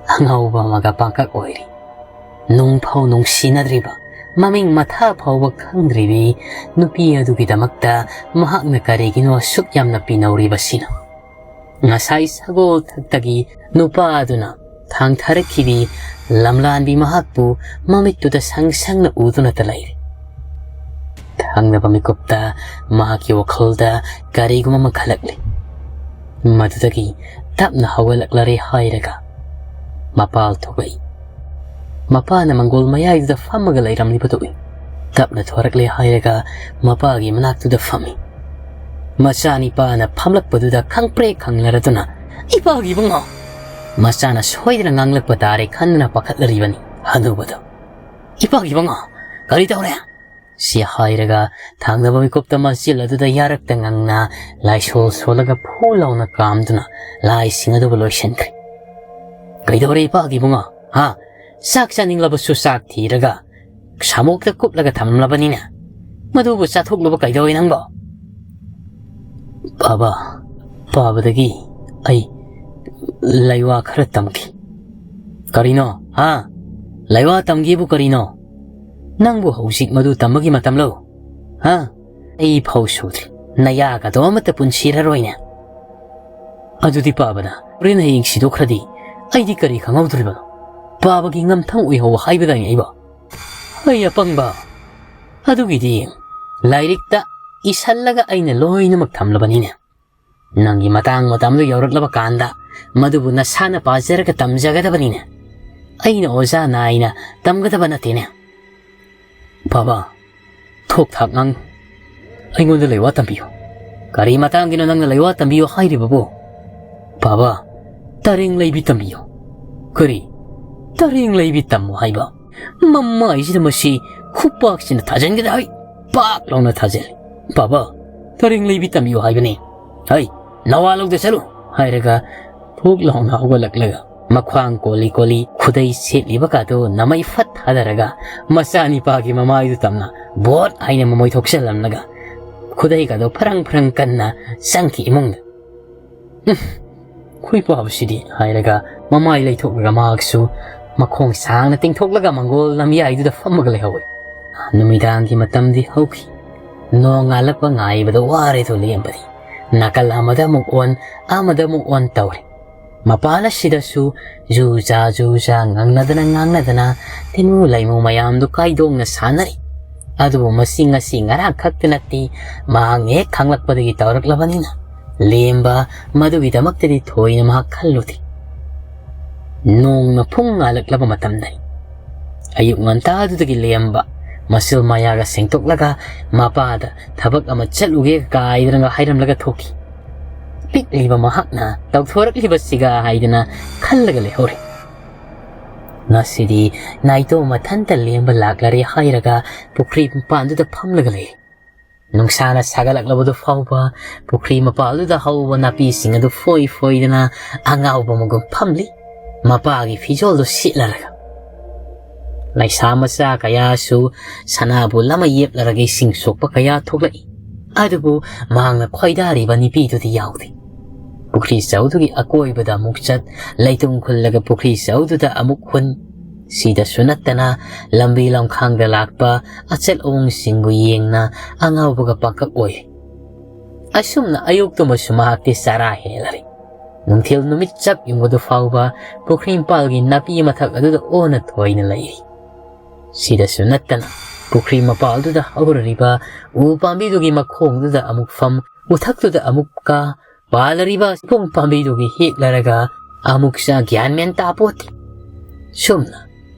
ꯑꯉꯥꯎꯕ ꯑꯃꯒ ꯄꯥꯡꯀꯛ ꯑꯣꯏꯔꯤ꯫ ꯅꯨꯡ ꯐꯥꯎ ꯅꯨꯡꯁꯤꯅꯗ꯭ꯔꯤꯕ, ꯃꯃꯤꯡ ꯃꯊꯥ ꯐꯥꯎꯕ ꯈꯪꯗ꯭ꯔꯤꯕꯤ ꯅꯨꯄꯤ ꯑꯗꯨꯒꯤꯗꯃꯛꯇ ꯃꯍꯥꯛꯅ ꯀꯔꯤꯒꯤꯅꯣ ꯑꯁꯨꯛ ꯌꯥꯝꯅ ꯄꯤꯅꯧꯔꯤꯕꯁꯤꯅ? ꯉꯁꯥꯏ ꯁꯒꯣꯜ ꯊꯛꯇꯒꯤ ꯅꯨꯄꯥ ꯑꯗꯨꯅ ꯊꯥꯡꯊꯔꯛꯈꯤꯕꯤ ꯂꯝꯂꯥꯟꯕꯤ ꯃꯍꯥꯛꯄꯨ ꯃꯃꯤꯠꯇꯨꯗ ꯁꯪ ꯁꯪꯅ ꯎꯗꯨꯅꯇ ꯂꯩꯔꯦ꯫ ꯊꯪꯅꯕ ꯃꯤꯀꯨꯞꯇ ꯃꯍꯥꯛꯀꯤ ꯋꯥꯈꯜꯗ ꯀꯔꯤꯒꯨꯝꯕ ꯑꯃ ꯈꯜꯂꯛꯂꯦ꯫ ꯃꯗꯨꯗꯒꯤ ꯇꯞꯅ ꯍꯧꯒꯠꯂꯛꯂꯔꯦ ꯍꯥꯏꯔꯒ ꯃꯄꯥꯜ ꯊꯣꯛꯂꯛꯏ꯫ ꯃꯄꯥꯅ ꯃꯪꯒꯣꯜ ꯃꯌꯥꯏꯗꯨꯗ ꯐꯝꯃꯒ ꯂꯩꯔꯝꯂꯤꯕꯗꯨ ꯎꯏ꯫ ꯇꯞꯅ ꯊꯣꯔꯛꯂꯦ ꯍꯥꯏꯔꯒ ꯃꯄꯥꯒꯤ ꯃꯅꯥꯛꯇꯨꯗ ꯐꯝꯃꯤ꯫ ꯃꯆꯥꯅꯤꯄꯥꯅ ꯐꯝꯂꯛꯄꯗꯨꯗ ꯈꯪꯄ꯭ꯔꯦꯛ ꯈꯪꯅꯔꯗꯨꯅ, "ꯏꯄꯥꯒꯤ ꯏꯕꯨꯡꯉꯣ!" ꯃꯆꯥꯅ ꯁꯣꯏꯗꯅ ꯉꯥꯡꯂꯛꯄ ꯇꯥꯔꯦ ꯈꯟꯗꯨꯅ ꯄꯥꯈꯠꯂꯔꯤꯕꯅꯤ ꯍꯅꯨꯕꯗꯣ꯫ "ꯏꯄꯥꯒꯤ ꯏꯕꯨꯡꯉꯣ, ꯀꯔꯤ ꯇꯧꯔꯦ?" ꯁꯤ ꯍꯥꯏꯔꯒ ꯊꯥꯡꯗꯕ ꯃꯤꯀꯨꯞꯇ ꯃꯆꯤꯜ ꯑꯗꯨꯗ ꯌꯥꯔꯛꯇ ꯉꯪꯅ ꯂꯥꯏꯁꯣꯜ ꯁꯣꯜꯂꯒ ꯐꯨ ꯂꯥꯎꯅ ꯀꯥꯝꯗꯨꯅ ꯂꯥꯏꯁꯤꯡ ꯑꯗꯨꯕꯨ ꯂꯣꯏꯁꯤꯟꯈ꯭ꯔꯦ꯫ "ꯀꯩꯗꯧꯔꯦ ꯏꯄꯥꯒꯤ ꯏꯕꯨꯡꯉꯣ? ꯍꯥ? ꯆꯥꯛ ꯆꯥꯅꯤꯡꯂꯕꯁꯨ ꯆꯥꯛ ꯊꯤꯔꯒ ꯁꯥꯃꯣꯛꯇ ꯀꯨꯞꯂꯒ ꯊꯝꯂꯕꯅꯤꯅ ꯃꯗꯨꯕꯨ ꯆꯥꯊꯣꯛꯅꯕ ꯀꯩꯗꯧꯏ ꯅꯪꯕꯣ?" "ꯄꯥꯕ, ꯄꯥꯕꯗꯒꯤ ꯑꯩ ꯂꯩꯋꯥ ꯈꯔ ꯇꯝꯈꯤ꯫" "ꯀꯔꯤꯅꯣ? ꯍꯥ? ꯂꯩꯋꯥ ꯇꯝꯒꯦꯕꯨ ꯀꯔꯤꯅꯣ? ꯅꯪꯕꯨ ꯍꯧꯖꯤꯛ ꯃꯗꯨ ꯇꯝꯕꯒꯤ ꯃꯇꯝꯂꯣ? ꯍꯥ? ꯑꯩ ꯐꯥꯎ ꯁꯨꯗ꯭ꯔꯤ, ꯅꯌꯥꯒꯗꯣ ꯑꯃꯠꯇ ꯄꯨꯟꯁꯤꯔꯔꯣꯏꯅꯦ꯫ ꯑꯗꯨꯗꯤ ꯄꯥꯕꯅ ꯍꯣꯔꯦꯟ ꯍꯌꯦꯡ ꯁꯤꯗꯣꯛꯈ꯭ꯔꯗꯤ ꯑꯩꯗꯤ ꯀꯔꯤ ꯈꯪꯍꯧꯗꯣꯔꯤꯕꯅꯣ? ꯄꯥꯕꯒꯤ ꯉꯝꯊꯪ ꯑꯣꯏꯍꯧ ꯍꯥꯏꯕꯗꯥꯏꯅꯦ ꯑꯩꯕꯣ? ꯑꯩ ꯑꯄꯪꯕ꯫ ꯑꯗꯨꯒꯤꯗꯤ ꯂꯥꯏꯔꯤꯛꯇ ꯏꯁꯜꯂꯒ ꯑꯩꯅ ꯂꯣꯏꯅꯃꯛ ꯊꯝꯂꯕꯅꯤꯅꯦ꯫ ꯅꯪꯒꯤ ꯃꯇꯥꯡ ꯃꯇꯝꯗꯨ ꯌꯧꯔꯛꯂꯕ ꯀꯥꯟꯗ ꯃꯗꯨꯕꯨ ꯅꯁꯥꯅ ꯄꯥꯖꯔꯒ ꯇꯝꯖꯒꯗꯕꯅꯤꯅꯦ꯫ ꯑꯩꯅ ꯑꯣꯖꯥ ꯅꯥꯏꯅ ꯇꯝꯒꯗꯕ ꯅꯠꯇꯦꯅꯦ꯫ ꯄꯥꯕ, ꯊꯣꯛ ꯊꯥꯛ ꯉꯥꯡ꯫ ꯑꯩꯉꯣꯟꯗ ꯂꯩꯋꯥ ꯇꯝꯕꯤꯌꯨ꯫ ꯀꯔꯤ ꯃꯇꯥꯡꯒꯤꯅꯣ ꯅꯪꯅ ꯂꯩꯋꯥ ꯇꯝꯕꯤꯌꯨ ꯍꯥꯏꯔꯤꯕꯕꯨ? ꯄꯥꯕ, ꯇꯔꯦꯡ ꯂꯩꯕꯤ ꯇꯝꯕꯤꯌꯨ꯫ ꯀꯔꯤ? ꯇꯔꯦꯡ ꯂꯩꯕꯤ ꯇꯝꯃꯨ ꯍꯥꯏꯕ? ꯃꯃꯥꯏꯁꯤꯗ ꯃꯁꯤ ꯈꯨꯄꯥꯛꯁꯤꯅ ꯊꯥꯖꯤꯟꯒꯗ ꯍꯩ꯫ ꯄꯥꯛ ꯂꯥꯎꯅ ꯊꯥꯖꯤꯜꯂꯤ꯫ ꯄꯥꯕ, ꯇꯔꯦꯡ ꯂꯩꯕꯤ ꯇꯝꯕꯤꯌꯨ ꯍꯥꯏꯕꯅꯤ꯫ ꯍꯩ, ꯅꯋꯥ ꯂꯧꯗꯦ, ꯆꯠꯂꯨ ꯍꯥꯏꯔꯒ ꯊꯣꯛ ꯂꯥꯎꯅ ꯍꯧꯒꯠꯂꯛꯂꯒ ꯃꯈ꯭ꯋꯥꯡ ꯀꯣꯜꯂꯤ ꯀꯣꯜꯂꯤ ꯈꯨꯗꯩ ꯁꯦꯠꯂꯤꯕ ꯀꯥꯗꯨ ꯅꯃꯩ ꯐꯠ ꯊꯥꯗꯔꯒ ꯃꯆꯥꯅꯤꯄꯥꯒꯤ ꯃꯃꯥꯏꯗꯨ ꯇꯝꯅ ꯕꯣꯠ ꯍꯥꯏꯅ ꯃꯃꯣꯏ ꯊꯣꯛꯆꯜꯂꯝꯂꯒ ꯈꯨꯗꯩꯒꯗꯣ ꯐꯔꯪ ꯐꯔꯪ ꯀꯟꯅ ꯆꯪꯈꯤ ꯏꯃꯨꯡꯗ꯫ "ꯎꯝ, ꯈꯨꯏ ꯄꯥꯕꯁꯤꯗꯤ" ꯍꯥꯏꯔꯒ ꯃꯃꯥꯏ ꯂꯩꯊꯣꯛꯂꯒ ꯃꯍꯥꯛꯁꯨ ꯃꯈꯣꯡ ꯁꯥꯡꯅ ꯇꯤꯡꯊꯣꯛꯂꯒ ꯃꯪꯒꯣꯜ ꯂꯝꯌꯥꯏꯗꯨꯗ ꯐꯝꯃꯒ ꯂꯩꯍꯧꯏ꯫ ꯅꯨꯃꯤꯗꯥꯡꯒꯤ ꯃꯇꯝꯗꯤ ꯍꯧꯈꯤ꯫ ꯅꯣꯡ ꯉꯥꯜꯂꯛꯄ ꯉꯥꯏꯕꯗ ꯋꯥꯔꯦꯗꯣ ꯂꯦꯝꯕꯗꯤ꯫ ꯅꯥꯀꯜ ꯑꯃꯗ ꯑꯃꯨꯛ ꯑꯣꯟ, ꯑꯃꯗ ꯑꯃꯨꯛ ꯑꯣꯟ ꯇꯧꯔꯦ꯫ ꯃꯄꯥꯟ ꯑꯁꯤꯗꯁꯨ ꯖꯨ ꯖꯥ ꯖꯨ ꯖꯥ ꯉꯪꯅꯗꯅ ꯉꯥꯡꯅꯗꯅ ꯇꯤꯟꯃꯨ ꯂꯩꯃꯨ ꯃꯌꯥꯝꯗꯨ ꯀꯥꯏꯗꯣꯡꯅ ꯁꯥꯟꯅꯔꯤ꯫ ꯑꯗꯨꯕꯨ ꯃꯁꯤ ꯉꯁꯤ ꯉꯔꯥꯡ ꯈꯛꯇ ꯅꯠꯇꯦ, ꯃꯍꯥꯛꯅ ꯍꯦꯛ ꯈꯪꯂꯛꯄꯗꯒꯤ ꯇꯧꯔꯛꯂꯕꯅꯤꯅ ꯂꯦꯝꯕ ꯃꯗꯨꯒꯤꯗꯃꯛꯇꯗꯤ ꯊꯣꯏꯅ ꯃꯍꯥꯛ ꯈꯜꯂꯨꯗꯦ꯫ ꯅꯣꯡꯅ ꯐꯨꯡ ꯉꯥꯜꯂꯛꯂꯕ ꯃꯇꯝꯗꯅꯤ꯫ ꯑꯌꯨꯛ ꯉꯟꯇꯥꯗꯨꯗꯒꯤ ꯂꯦꯝꯕ ꯃꯁꯨ ꯃꯌꯥꯒ ꯁꯦꯡꯗꯣꯛꯂꯒ ꯃꯄꯥꯗ ꯊꯕꯛ ꯑꯃ ꯆꯠꯂꯨꯒꯦ ꯀꯥꯏꯗꯅꯒ ꯍꯥꯏꯔꯝꯂꯒ ꯊꯣꯛꯈꯤ꯫ ꯄꯤꯛꯂꯤꯕ ꯃꯍꯥꯛꯅ ꯇꯧꯊꯣꯔꯛꯂꯤꯕꯁꯤꯒ ꯍꯥꯏꯗꯅ ꯈꯜꯂꯒ ꯂꯩꯍꯧꯔꯦ꯫ ꯉꯁꯤꯗꯤ ꯅꯥꯏꯇꯣ ꯃꯊꯟꯇ ꯂꯦꯝꯕ ꯂꯥꯛꯂꯔꯦ ꯍꯥꯏꯔꯒ ꯄꯨꯈ꯭ꯔꯤ ꯃꯄꯥꯟꯗꯨꯗ ꯐꯝꯂꯒ ꯂꯩ꯫ ꯅꯨꯡꯁꯥꯅ ꯁꯥꯒꯠꯂꯛꯂꯕꯗꯨ ꯐꯥꯎꯕ ꯄꯨꯈ꯭ꯔꯤ ꯃꯄꯥꯜꯗꯨꯗ ꯍꯧꯕ ꯅꯥꯄꯤꯁꯤꯡ ꯑꯗꯨ ꯐꯣꯏ ꯐꯣꯏꯗꯅ ꯑꯉꯥꯎꯕ ꯃꯒꯨꯝ ꯐꯝꯂꯤ꯫ ꯃꯄꯥꯒꯤ ꯐꯤꯖꯣꯜꯗꯨ ꯁꯤꯠꯂꯔꯒ ꯂꯩꯁꯥ ꯃꯆꯥ ꯀꯌꯥꯁꯨ ꯁꯅꯥꯕꯨ ꯂꯃ ꯌꯦꯞꯂꯔꯒ ꯏꯁꯤꯡ ꯁꯣꯛꯄ ꯀꯌꯥ ꯊꯣꯛꯂꯛꯏ꯫ ꯑꯗꯨꯕꯨ ꯃꯍꯥꯛꯅ ꯈꯣꯏꯗꯥꯔꯤꯕ ꯅꯨꯄꯤꯗꯨꯗꯤ ꯌꯥꯎꯗꯦ꯫ ꯄꯨꯈ꯭ꯔꯤ ꯆꯧꯗꯨꯒꯤ ꯑꯀꯣꯏꯕꯗ ꯑꯃꯨꯛ ꯆꯠ, ꯂꯩꯇꯨꯝ ꯈꯨꯜꯂꯒ ꯄꯨꯈ꯭ꯔꯤ ꯆꯧꯗꯨꯗ ꯑꯃꯨꯛ ꯍꯨꯟ, ꯁꯤꯗꯁꯨ ꯅꯠꯇꯅ ꯂꯝꯕꯤ ꯂꯝꯈꯥꯡꯗ ꯂꯥꯛꯄ ꯑꯆꯠ ꯑꯋꯣꯡꯁꯤꯡꯕꯨ ꯌꯦꯡꯅ ꯑꯉꯥꯎꯕꯒ ꯄꯥꯡꯀꯛ ꯑꯣꯏ꯫ ꯑꯁꯨꯝꯅ ꯑꯌꯨꯛꯇꯨꯃꯁꯨ ꯃꯍꯥꯛꯇꯤ ꯆꯔꯥ ꯍꯦꯜꯂꯔꯤ꯫ ꯅꯨꯡꯊꯤꯜ ꯅꯨꯃꯤꯠ ꯆꯞ ꯌꯨꯡꯕꯗꯨ ꯐꯥꯎꯕ ꯄꯨꯈ꯭ꯔꯤ ꯃꯄꯥꯜꯒꯤ ꯅꯥꯄꯤ ꯃꯊꯛ ꯑꯗꯨꯗ ꯑꯣꯟꯅ ꯊꯣꯏꯅ ꯂꯩꯔꯤ꯫ ꯁꯤꯗꯁꯨ ꯅꯠꯇꯅ ꯄꯨꯈ꯭ꯔꯤ ꯃꯄꯥꯜꯗꯨꯗ ꯍꯧꯔꯔꯤꯕ ꯎ ꯄꯥꯝꯕꯤꯗꯨꯒꯤ ꯃꯈꯣꯡꯗꯨꯗ ꯑꯃꯨꯛ ꯐꯝ, ꯎꯊꯛꯇꯨꯗ ꯑꯃꯨꯛ ꯀꯥ, ꯄꯥꯜꯂꯔꯤꯕ ꯄꯨꯡ ꯄꯥꯝꯕꯤꯗꯨꯒꯤ ꯍꯦꯛꯂꯔꯒ ꯑꯃꯨꯛ ꯆꯥ, ꯒ꯭ꯌꯥꯟ ꯃꯦꯟ ꯇꯥꯄꯣꯠꯇꯦ꯫ ꯁꯨꯝꯅ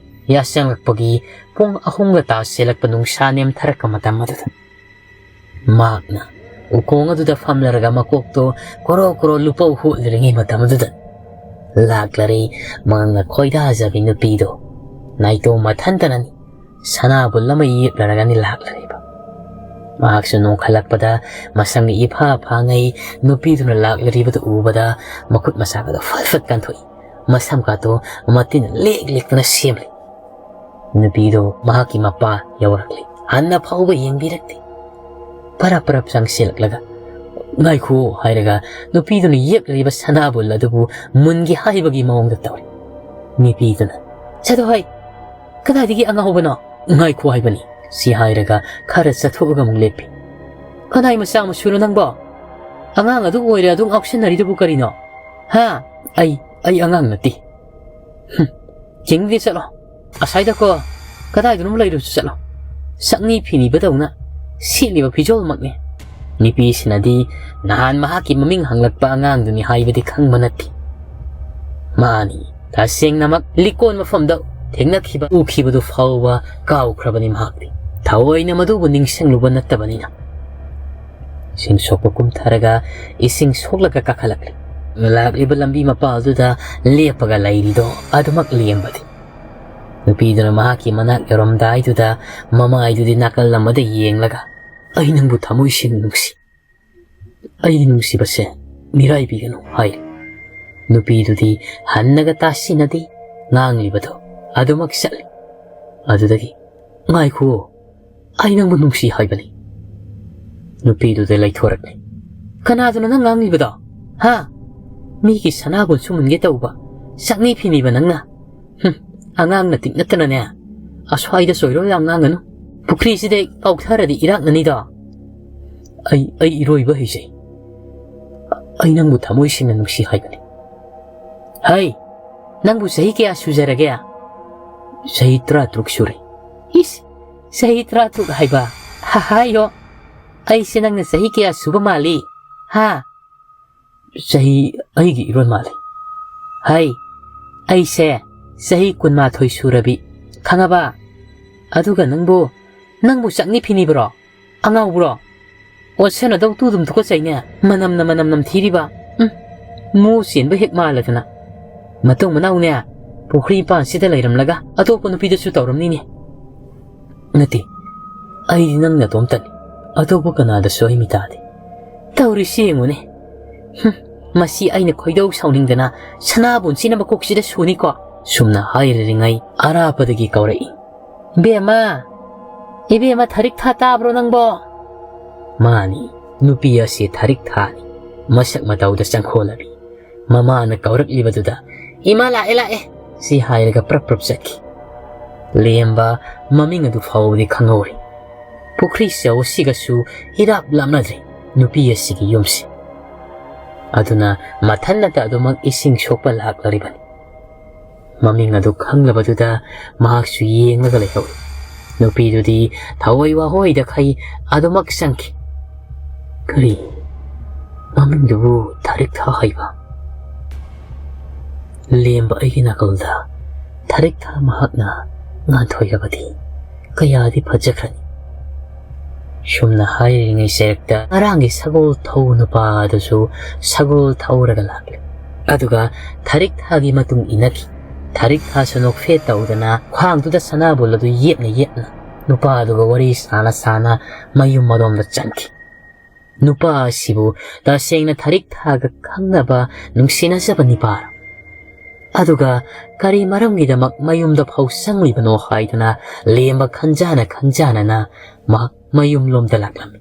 ꯌꯥꯆꯪꯂꯛꯄꯒꯤ ꯄꯨꯡ ꯑꯍꯨꯝꯒ ꯇꯥꯁꯤꯜꯂꯛꯄ ꯅꯨꯡꯁꯥ ꯅꯦꯝꯊꯔꯛꯄ ꯃꯇꯝ ꯑꯗꯨꯗ ꯃꯍꯥꯛꯅ ꯎꯈꯣꯡ ꯑꯗꯨꯗ ꯐꯝꯂꯔꯒ ꯃꯀꯣꯛꯇꯣ ꯀꯣꯔꯣ ꯀꯣꯔꯣ ꯂꯨꯄꯧ ꯍꯨꯠꯂꯤꯔꯤꯉꯩ ꯃꯇꯝ ꯑꯗꯨꯗ ꯂꯥꯛꯂꯔꯤ ꯃꯉꯛꯅ ꯈꯣꯏꯗꯥꯖꯕꯤ ꯅꯨꯄꯤꯗꯣ꯫ ꯅꯥꯏꯇꯣꯝ ꯃꯊꯟꯇꯅꯅꯤ ꯁꯅꯥꯕꯨꯜ ꯑꯃ ꯌꯦꯞꯂꯔꯒꯅꯤ ꯂꯥꯛꯂꯔꯤꯕ꯫ ꯃꯍꯥꯛꯁꯨ ꯅꯣꯡꯈꯠꯂꯛꯄꯗ ꯃꯁꯝꯒ ꯏꯐꯥ ꯐꯥꯉꯩ ꯅꯨꯄꯤꯗꯨꯅ ꯂꯥꯛꯂꯔꯤꯕꯗꯨ ꯎꯕꯗ ꯃꯈꯨꯠ ꯃꯁꯥꯒꯗꯣ ꯐꯠ ꯐꯠ ꯀꯟꯊꯣꯛꯏ꯫ ꯃꯁꯝ ꯀꯥꯇꯣ ꯃꯇꯤꯟ ꯂꯦꯛ ꯂꯦꯛꯇꯨꯅ ꯁꯦꯝꯂꯤ꯫ ꯅꯨꯄꯤꯗꯨ ꯃꯍꯥꯛꯀꯤ ꯃꯄꯥ ꯌꯧꯔꯛꯂꯤ꯫ ꯍꯟꯅ ꯐꯥꯎꯕ ꯌꯦꯡꯕꯤꯔꯛꯇꯦ꯫ ꯄꯔꯞ ꯄꯔꯞ ꯆꯪꯁꯤꯜꯂꯛꯂꯒ, "ꯉꯥꯏꯈꯣ" ꯍꯥꯏꯔꯒ ꯅꯨꯄꯤꯗꯨꯅ ꯌꯦꯛꯂꯤꯕ ꯁꯅꯥꯕꯨꯜ ꯑꯗꯨꯕꯨ ꯃꯨꯟꯒꯦ ꯍꯥꯏꯕꯒꯤ ꯃꯑꯣꯡꯗ ꯇꯧꯔꯤ꯫ ꯅꯨꯄꯤꯗꯨꯅ, "ꯆꯠꯂꯣ ꯍꯥꯏ, ꯀꯗꯥꯏꯗꯒꯤ ꯑꯉꯥꯎꯕꯅꯣ? ꯉꯥꯏꯈꯣ ꯍꯥꯏꯕꯅꯤ" ꯁꯤ ꯍꯥꯏꯔꯒ ꯈꯔ ꯆꯠꯊꯣꯛꯑꯒ ꯑꯃꯨꯛ ꯂꯦꯞꯄꯤ꯫ "ꯀꯅꯥꯏ ꯃꯆꯥ ꯃꯁꯨꯅꯣ ꯅꯪꯕꯣ? ꯑꯉꯥꯡ ꯑꯗꯨ ꯑꯣꯏꯔꯦ ꯑꯗꯨ ꯉꯥꯎꯁꯤꯟꯅꯔꯤꯗꯨꯕꯨ ꯀꯔꯤꯅꯣ? ꯍꯥ? ꯑꯩ, ꯑꯩ ꯑꯉꯥꯡ ꯅꯠꯇꯦ꯫ ꯍꯨꯝ, ꯆꯤꯡꯗꯤ ꯆꯠꯂꯣ꯫ ꯑꯁ꯭ꯋꯥꯏꯗꯀꯣ, ꯀꯗꯥꯏꯗꯅꯣꯝ ꯂꯩꯔꯨꯁꯨ ꯆꯠꯂꯣ꯫ ꯁꯛꯅꯤ ꯐꯤꯅꯤꯕꯗꯧꯅ ꯁꯦꯠꯂꯤꯕ ꯐꯤꯖꯣꯜꯃꯛꯅꯤ"꯫ ꯅꯨꯄꯤꯁꯤꯅꯗꯤ ꯅꯍꯥꯟ ꯃꯍꯥꯛꯀꯤ ꯃꯃꯤꯡ ꯍꯪꯂꯛꯄ ꯑꯉꯥꯡꯗꯨꯅꯤ ꯍꯥꯏꯕꯗꯤ ꯈꯪꯕ ꯅꯠꯇꯦ꯫ ꯃꯥꯅꯤ, ꯇꯁꯦꯡꯅꯃꯛ ꯂꯤꯀꯣꯟ ꯃꯐꯝꯗ ꯊꯦꯡꯅꯈꯤꯕ, ꯎꯈꯤꯕꯗꯨ ꯐꯥꯎꯕ ꯀꯥꯎꯈ꯭ꯔꯕꯅꯤ ꯃꯍꯥꯛꯇꯤ꯫ ꯊꯑꯣꯏꯅ ꯃꯗꯨꯕꯨ ꯅꯤꯡꯁꯤꯡꯂꯨꯕ ꯅꯠꯇꯕꯅꯤꯅ꯫ ꯏꯁꯤꯡ ꯁꯣꯛꯄ ꯀꯨꯝꯊꯔꯒ ꯏꯁꯤꯡ ꯁꯣꯛꯂꯒ ꯀꯥꯈꯠꯂꯛꯂꯤ꯫ ꯂꯥꯛꯂꯤꯕ ꯂꯝꯕꯤ ꯃꯄꯥꯜꯗꯨꯗ ꯂꯦꯞꯄꯒ ꯂꯩꯔꯤꯗꯣ ꯑꯗꯨꯃꯛ ꯂꯦꯝꯕꯗꯤ꯫ ꯅꯨꯄꯤꯗꯨꯅ ꯃꯍꯥꯛꯀꯤ ꯃꯅꯥꯛ ꯌꯧꯔꯝꯗꯥꯏꯗꯨꯗ ꯃꯃꯥꯏꯗꯨꯗꯤ ꯅꯥꯀꯜ ꯑꯃꯗ ꯌꯦꯡꯂꯒ, "ꯑꯩ ꯅꯪꯕꯨ ꯊꯃꯣꯏ ꯁꯦꯡꯅ ꯅꯨꯡꯁꯤ꯫ ꯑꯩꯒꯤ ꯅꯨꯡꯁꯤꯕꯁꯦ ꯃꯤꯔꯥꯏꯕꯤꯒꯅꯨ" ꯍꯥꯏꯔꯤ꯫ ꯅꯨꯄꯤꯗꯨꯗꯤ ꯍꯟꯅꯒ ꯇꯥꯁꯤꯟꯅꯗꯦ, ꯉꯥꯡꯂꯤꯕꯗꯣ ꯑꯗꯨꯃꯛ ꯆꯠꯂꯤ꯫ ꯑꯗꯨꯗꯒꯤ, "ꯉꯥꯏꯈꯨꯑꯣ, ꯑꯩ ꯅꯪꯕꯨ ꯅꯨꯡꯁꯤ ꯍꯥꯏꯕꯅꯤ"꯫ ꯅꯨꯄꯤꯗꯨꯗ ꯂꯩꯊꯣꯔꯛꯂꯦ꯫ "ꯀꯅꯥꯗꯅꯣ ꯅꯪ ꯉꯥꯡꯂꯤꯕꯗꯣ? ꯍꯥ? ꯃꯤꯒꯤ ꯁꯅꯥꯕꯨꯟꯁꯨ ꯃꯨꯟꯒꯦ ꯇꯧꯕ ꯁꯛꯅꯤ ꯐꯤꯅꯤꯕ ꯅꯪꯅ? ꯍꯨꯝ, ꯑꯉꯥꯡ ꯅꯇꯤꯛ ꯅꯠꯇꯅꯅꯦ, ꯑꯁ꯭ꯋꯥꯏꯗ ꯆꯣꯏꯔꯣ ꯌꯥꯝ ꯉꯥꯡꯒꯅꯨ꯫ ꯄꯨꯈ꯭ꯔꯤꯁꯤꯗ ꯀꯥꯎꯊꯔꯗꯤ ꯏꯔꯥꯛꯅꯅꯤꯗꯣ꯫ ꯑꯩ, ꯑꯩ ꯏꯔꯣꯏꯕ ꯍꯩꯖꯩ꯫ ꯑꯩ ꯅꯪꯕꯨ ꯊꯃꯣꯏ ꯁꯦꯡꯅ ꯅꯨꯡꯁꯤ ꯍꯥꯏꯕꯅꯤ꯫ ꯍꯩ, ꯅꯪꯕꯨ ꯆꯍꯤ ꯀꯌꯥ ꯁꯨꯖꯔꯒꯦ? ꯆꯍꯤ ꯇꯔꯥꯇꯔꯨꯛ ꯁꯨꯔꯦ꯫ ꯏꯁ, ꯆꯍꯤ ꯇꯔꯥꯇꯔꯨꯛ ꯍꯥꯏꯕ? ꯍꯥ, ꯍꯥꯏꯌꯣ꯫ ꯑꯩꯁꯦ ꯅꯪꯅ ꯆꯍꯤ ꯀꯌꯥ ꯁꯨꯕ ꯃꯥꯜꯂꯤ? ꯍꯥ? ꯆꯍꯤ ꯑꯩꯒꯤ ꯏꯔꯣꯟ ꯃꯥꯜꯂꯤ꯫ ꯍꯩ, ꯑꯩꯁꯦ ꯆꯍꯤ ꯀꯨꯟꯃꯥꯊꯣꯏ ꯁꯨꯔꯕꯤ꯫ ꯈꯪꯉꯕ? ꯑꯗꯨꯒ ꯅꯪꯕꯨ, ꯅꯪꯕꯨ ꯆꯥꯛꯅꯤ ꯐꯤꯅꯤꯕ꯭ꯔꯣ? ꯑꯉꯥꯎꯕ꯭ꯔꯣ? ꯑꯣꯠꯁꯅꯗꯧ ꯇꯨꯗꯨꯝ ꯊꯨꯀꯠꯆꯩꯅꯦ꯫ ꯃꯅꯝꯅ ꯃꯅꯝ ꯅꯝꯊꯤꯔꯤꯕ꯫ ꯎꯝ, ꯃꯨ ꯆꯦꯟꯕ ꯍꯦꯛ ꯃꯥꯜꯂꯗꯅ꯫ ꯃꯇꯨꯡ ꯃꯅꯥꯎꯅꯦ, ꯄꯨꯈ꯭ꯔꯤ ꯃꯄꯥꯟꯁꯤꯗ ꯂꯩꯔꯝꯂꯒ ꯑꯇꯣꯞꯄ ꯅꯨꯄꯤꯗꯁꯨ ꯇꯧꯔꯝꯅꯤꯅꯦ꯫ ꯅꯠꯇꯦ, ꯑꯩꯗꯤ ꯅꯪ ꯅꯇꯣꯝꯇꯅꯤ꯫ ꯑꯇꯣꯞꯄ ꯀꯅꯥꯗꯁꯨ ꯑꯩ ꯃꯤ ꯇꯥꯗꯦ꯫ ꯇꯧꯔꯤꯁꯤ ꯌꯦꯡꯉꯨꯅꯦ꯫ ꯍꯨꯝ, ꯃꯁꯤ ꯑꯩꯅ ꯈꯣꯏꯗꯧ ꯁꯥꯎꯅꯤꯡꯗꯅ ꯁꯅꯥꯕꯨꯟꯁꯤꯅ ꯃꯀꯣꯛꯁꯤꯗ ꯁꯨꯅꯤꯀꯣ꯫ ꯁꯨꯝꯅ ꯍꯥꯏꯔꯤꯉꯩ ꯑꯔꯥꯞꯄꯗꯒꯤ ꯀꯧꯔꯛꯏ꯫ "ꯕꯦꯝꯃ, ꯏꯕꯦꯝꯃ, ꯊꯔꯤꯛ ꯊꯥ ꯇꯥꯕ꯭ꯔꯣ ꯅꯪꯕꯣ?" ꯃꯥꯅꯤ, ꯅꯨꯄꯤ ꯑꯁꯤ ꯊꯔꯤꯛ ꯊꯥꯅꯤ꯫ ꯃꯁꯛ ꯃꯇꯧꯗ ꯆꯪꯈꯣꯜꯂꯕꯤ꯫ ꯃꯃꯥꯅ ꯀꯧꯔꯛꯂꯤꯕꯗꯨꯗ, "ꯏꯃꯥ, ꯂꯥꯛꯑꯦ, ꯂꯥꯛꯑꯦ," ꯁꯤ ꯍꯥꯏꯔꯒ ꯄ꯭ꯔꯞ ꯄ꯭ꯔꯞ ꯆꯠꯈꯤ꯫ ꯂꯦꯝꯕ ꯃꯃꯤꯡ ꯑꯗꯨ ꯐꯥꯎꯕꯗꯤ ꯈꯪꯍꯧꯔꯤ꯫ ꯄꯨꯈ꯭ꯔꯤ ꯆꯧ ꯑꯁꯤꯒꯁꯨ ꯏꯔꯥꯞ ꯂꯥꯞꯅꯗ꯭ꯔꯦ ꯅꯨꯄꯤ ꯑꯁꯤꯒꯤ ꯌꯨꯝꯁꯤ꯫ ꯑꯗꯨꯅ ꯃꯊꯟꯅꯇ ꯑꯗꯨꯃꯛ ꯏꯁꯤꯡ ꯁꯣꯛꯄ ꯂꯥꯛꯂꯔꯤꯕꯅꯤ꯫ ꯃꯃꯤꯡ ꯑꯗꯨ ꯈꯪꯂꯕꯗꯨꯗ ꯃꯍꯥꯛꯁꯨ ꯌꯦꯡꯂꯒ ꯂꯩꯍꯧꯏ꯫ ꯅꯨꯄꯤꯗꯨꯗꯤ ꯊꯑꯣꯏ ꯋꯥꯍꯣꯏꯗ ꯈꯩ ꯑꯗꯨꯃꯛ ꯆꯪꯈꯤ꯫ "ꯀꯔꯤ? ꯃꯃꯤꯡꯗꯨꯕꯨ ꯊꯔꯤꯛ ꯊꯥ ꯍꯥꯏꯕ?" ꯂꯦꯝꯕ ꯑꯩꯒꯤ ꯅꯥꯀꯜꯗ ꯊꯔꯤꯛ ꯊꯥ ꯃꯍꯥꯛꯅ ꯉꯥꯟꯊꯣꯏꯔꯕꯗꯤ ꯀꯌꯥꯗꯤ ꯐꯖꯈ꯭ꯔꯅꯤ꯫ ꯁꯨꯝꯅ ꯍꯥꯏꯔꯤꯉꯩ ꯆꯩꯔꯛꯇ ꯉꯔꯥꯡꯒꯤ ꯁꯒꯣꯜ ꯊꯧ ꯅꯨꯄꯥ ꯑꯗꯨꯁꯨ ꯁꯒꯣꯜ ꯊꯧꯔꯒ ꯂꯥꯛꯂꯦ꯫ ꯑꯗꯨꯒ ꯊꯔꯤꯛ ꯊꯥꯒꯤ ꯃꯇꯨꯡ ꯏꯟꯅꯈꯤ꯫ ꯊꯔꯤꯛ ꯊꯥꯁꯨ ꯅꯣꯛꯐꯦꯠ ꯇꯧꯗꯅ ꯈ꯭ꯋꯥꯡꯗꯨꯗ ꯁꯅꯥꯕꯨꯜ ꯑꯗꯨ ꯌꯦꯞꯅ ꯌꯦꯞꯅ ꯅꯨꯄꯥ ꯑꯗꯨꯒ ꯋꯥꯔꯤ ꯁꯥꯅ ꯁꯥꯅ ꯃꯌꯨꯝ ꯑꯗꯣꯝꯗ ꯆꯪꯈꯤ꯫ ꯅꯨꯄꯥ ꯑꯁꯤꯕꯨ ꯇꯁꯦꯡꯅ ꯊꯔꯤꯛ ꯊꯥꯒ ꯈꯪꯅꯕ ꯅꯨꯡꯁꯤꯅꯖꯕ ꯅꯤꯄꯥꯔ? ꯑꯗꯨꯒ ꯀꯔꯤ ꯃꯔꯝꯒꯤꯗꯃꯛ ꯃꯌꯨꯝꯗ ꯐꯥꯎ ꯆꯪꯂꯤꯕꯅꯣ ꯍꯥꯏꯗꯅ ꯂꯦꯝꯕ ꯈꯟꯖꯥꯅ ꯈꯟꯖꯥꯅꯅ ꯃꯍꯥꯛ ꯃꯌꯨꯝꯂꯣꯝꯗ ꯂꯥꯛꯂꯝꯃꯤ꯫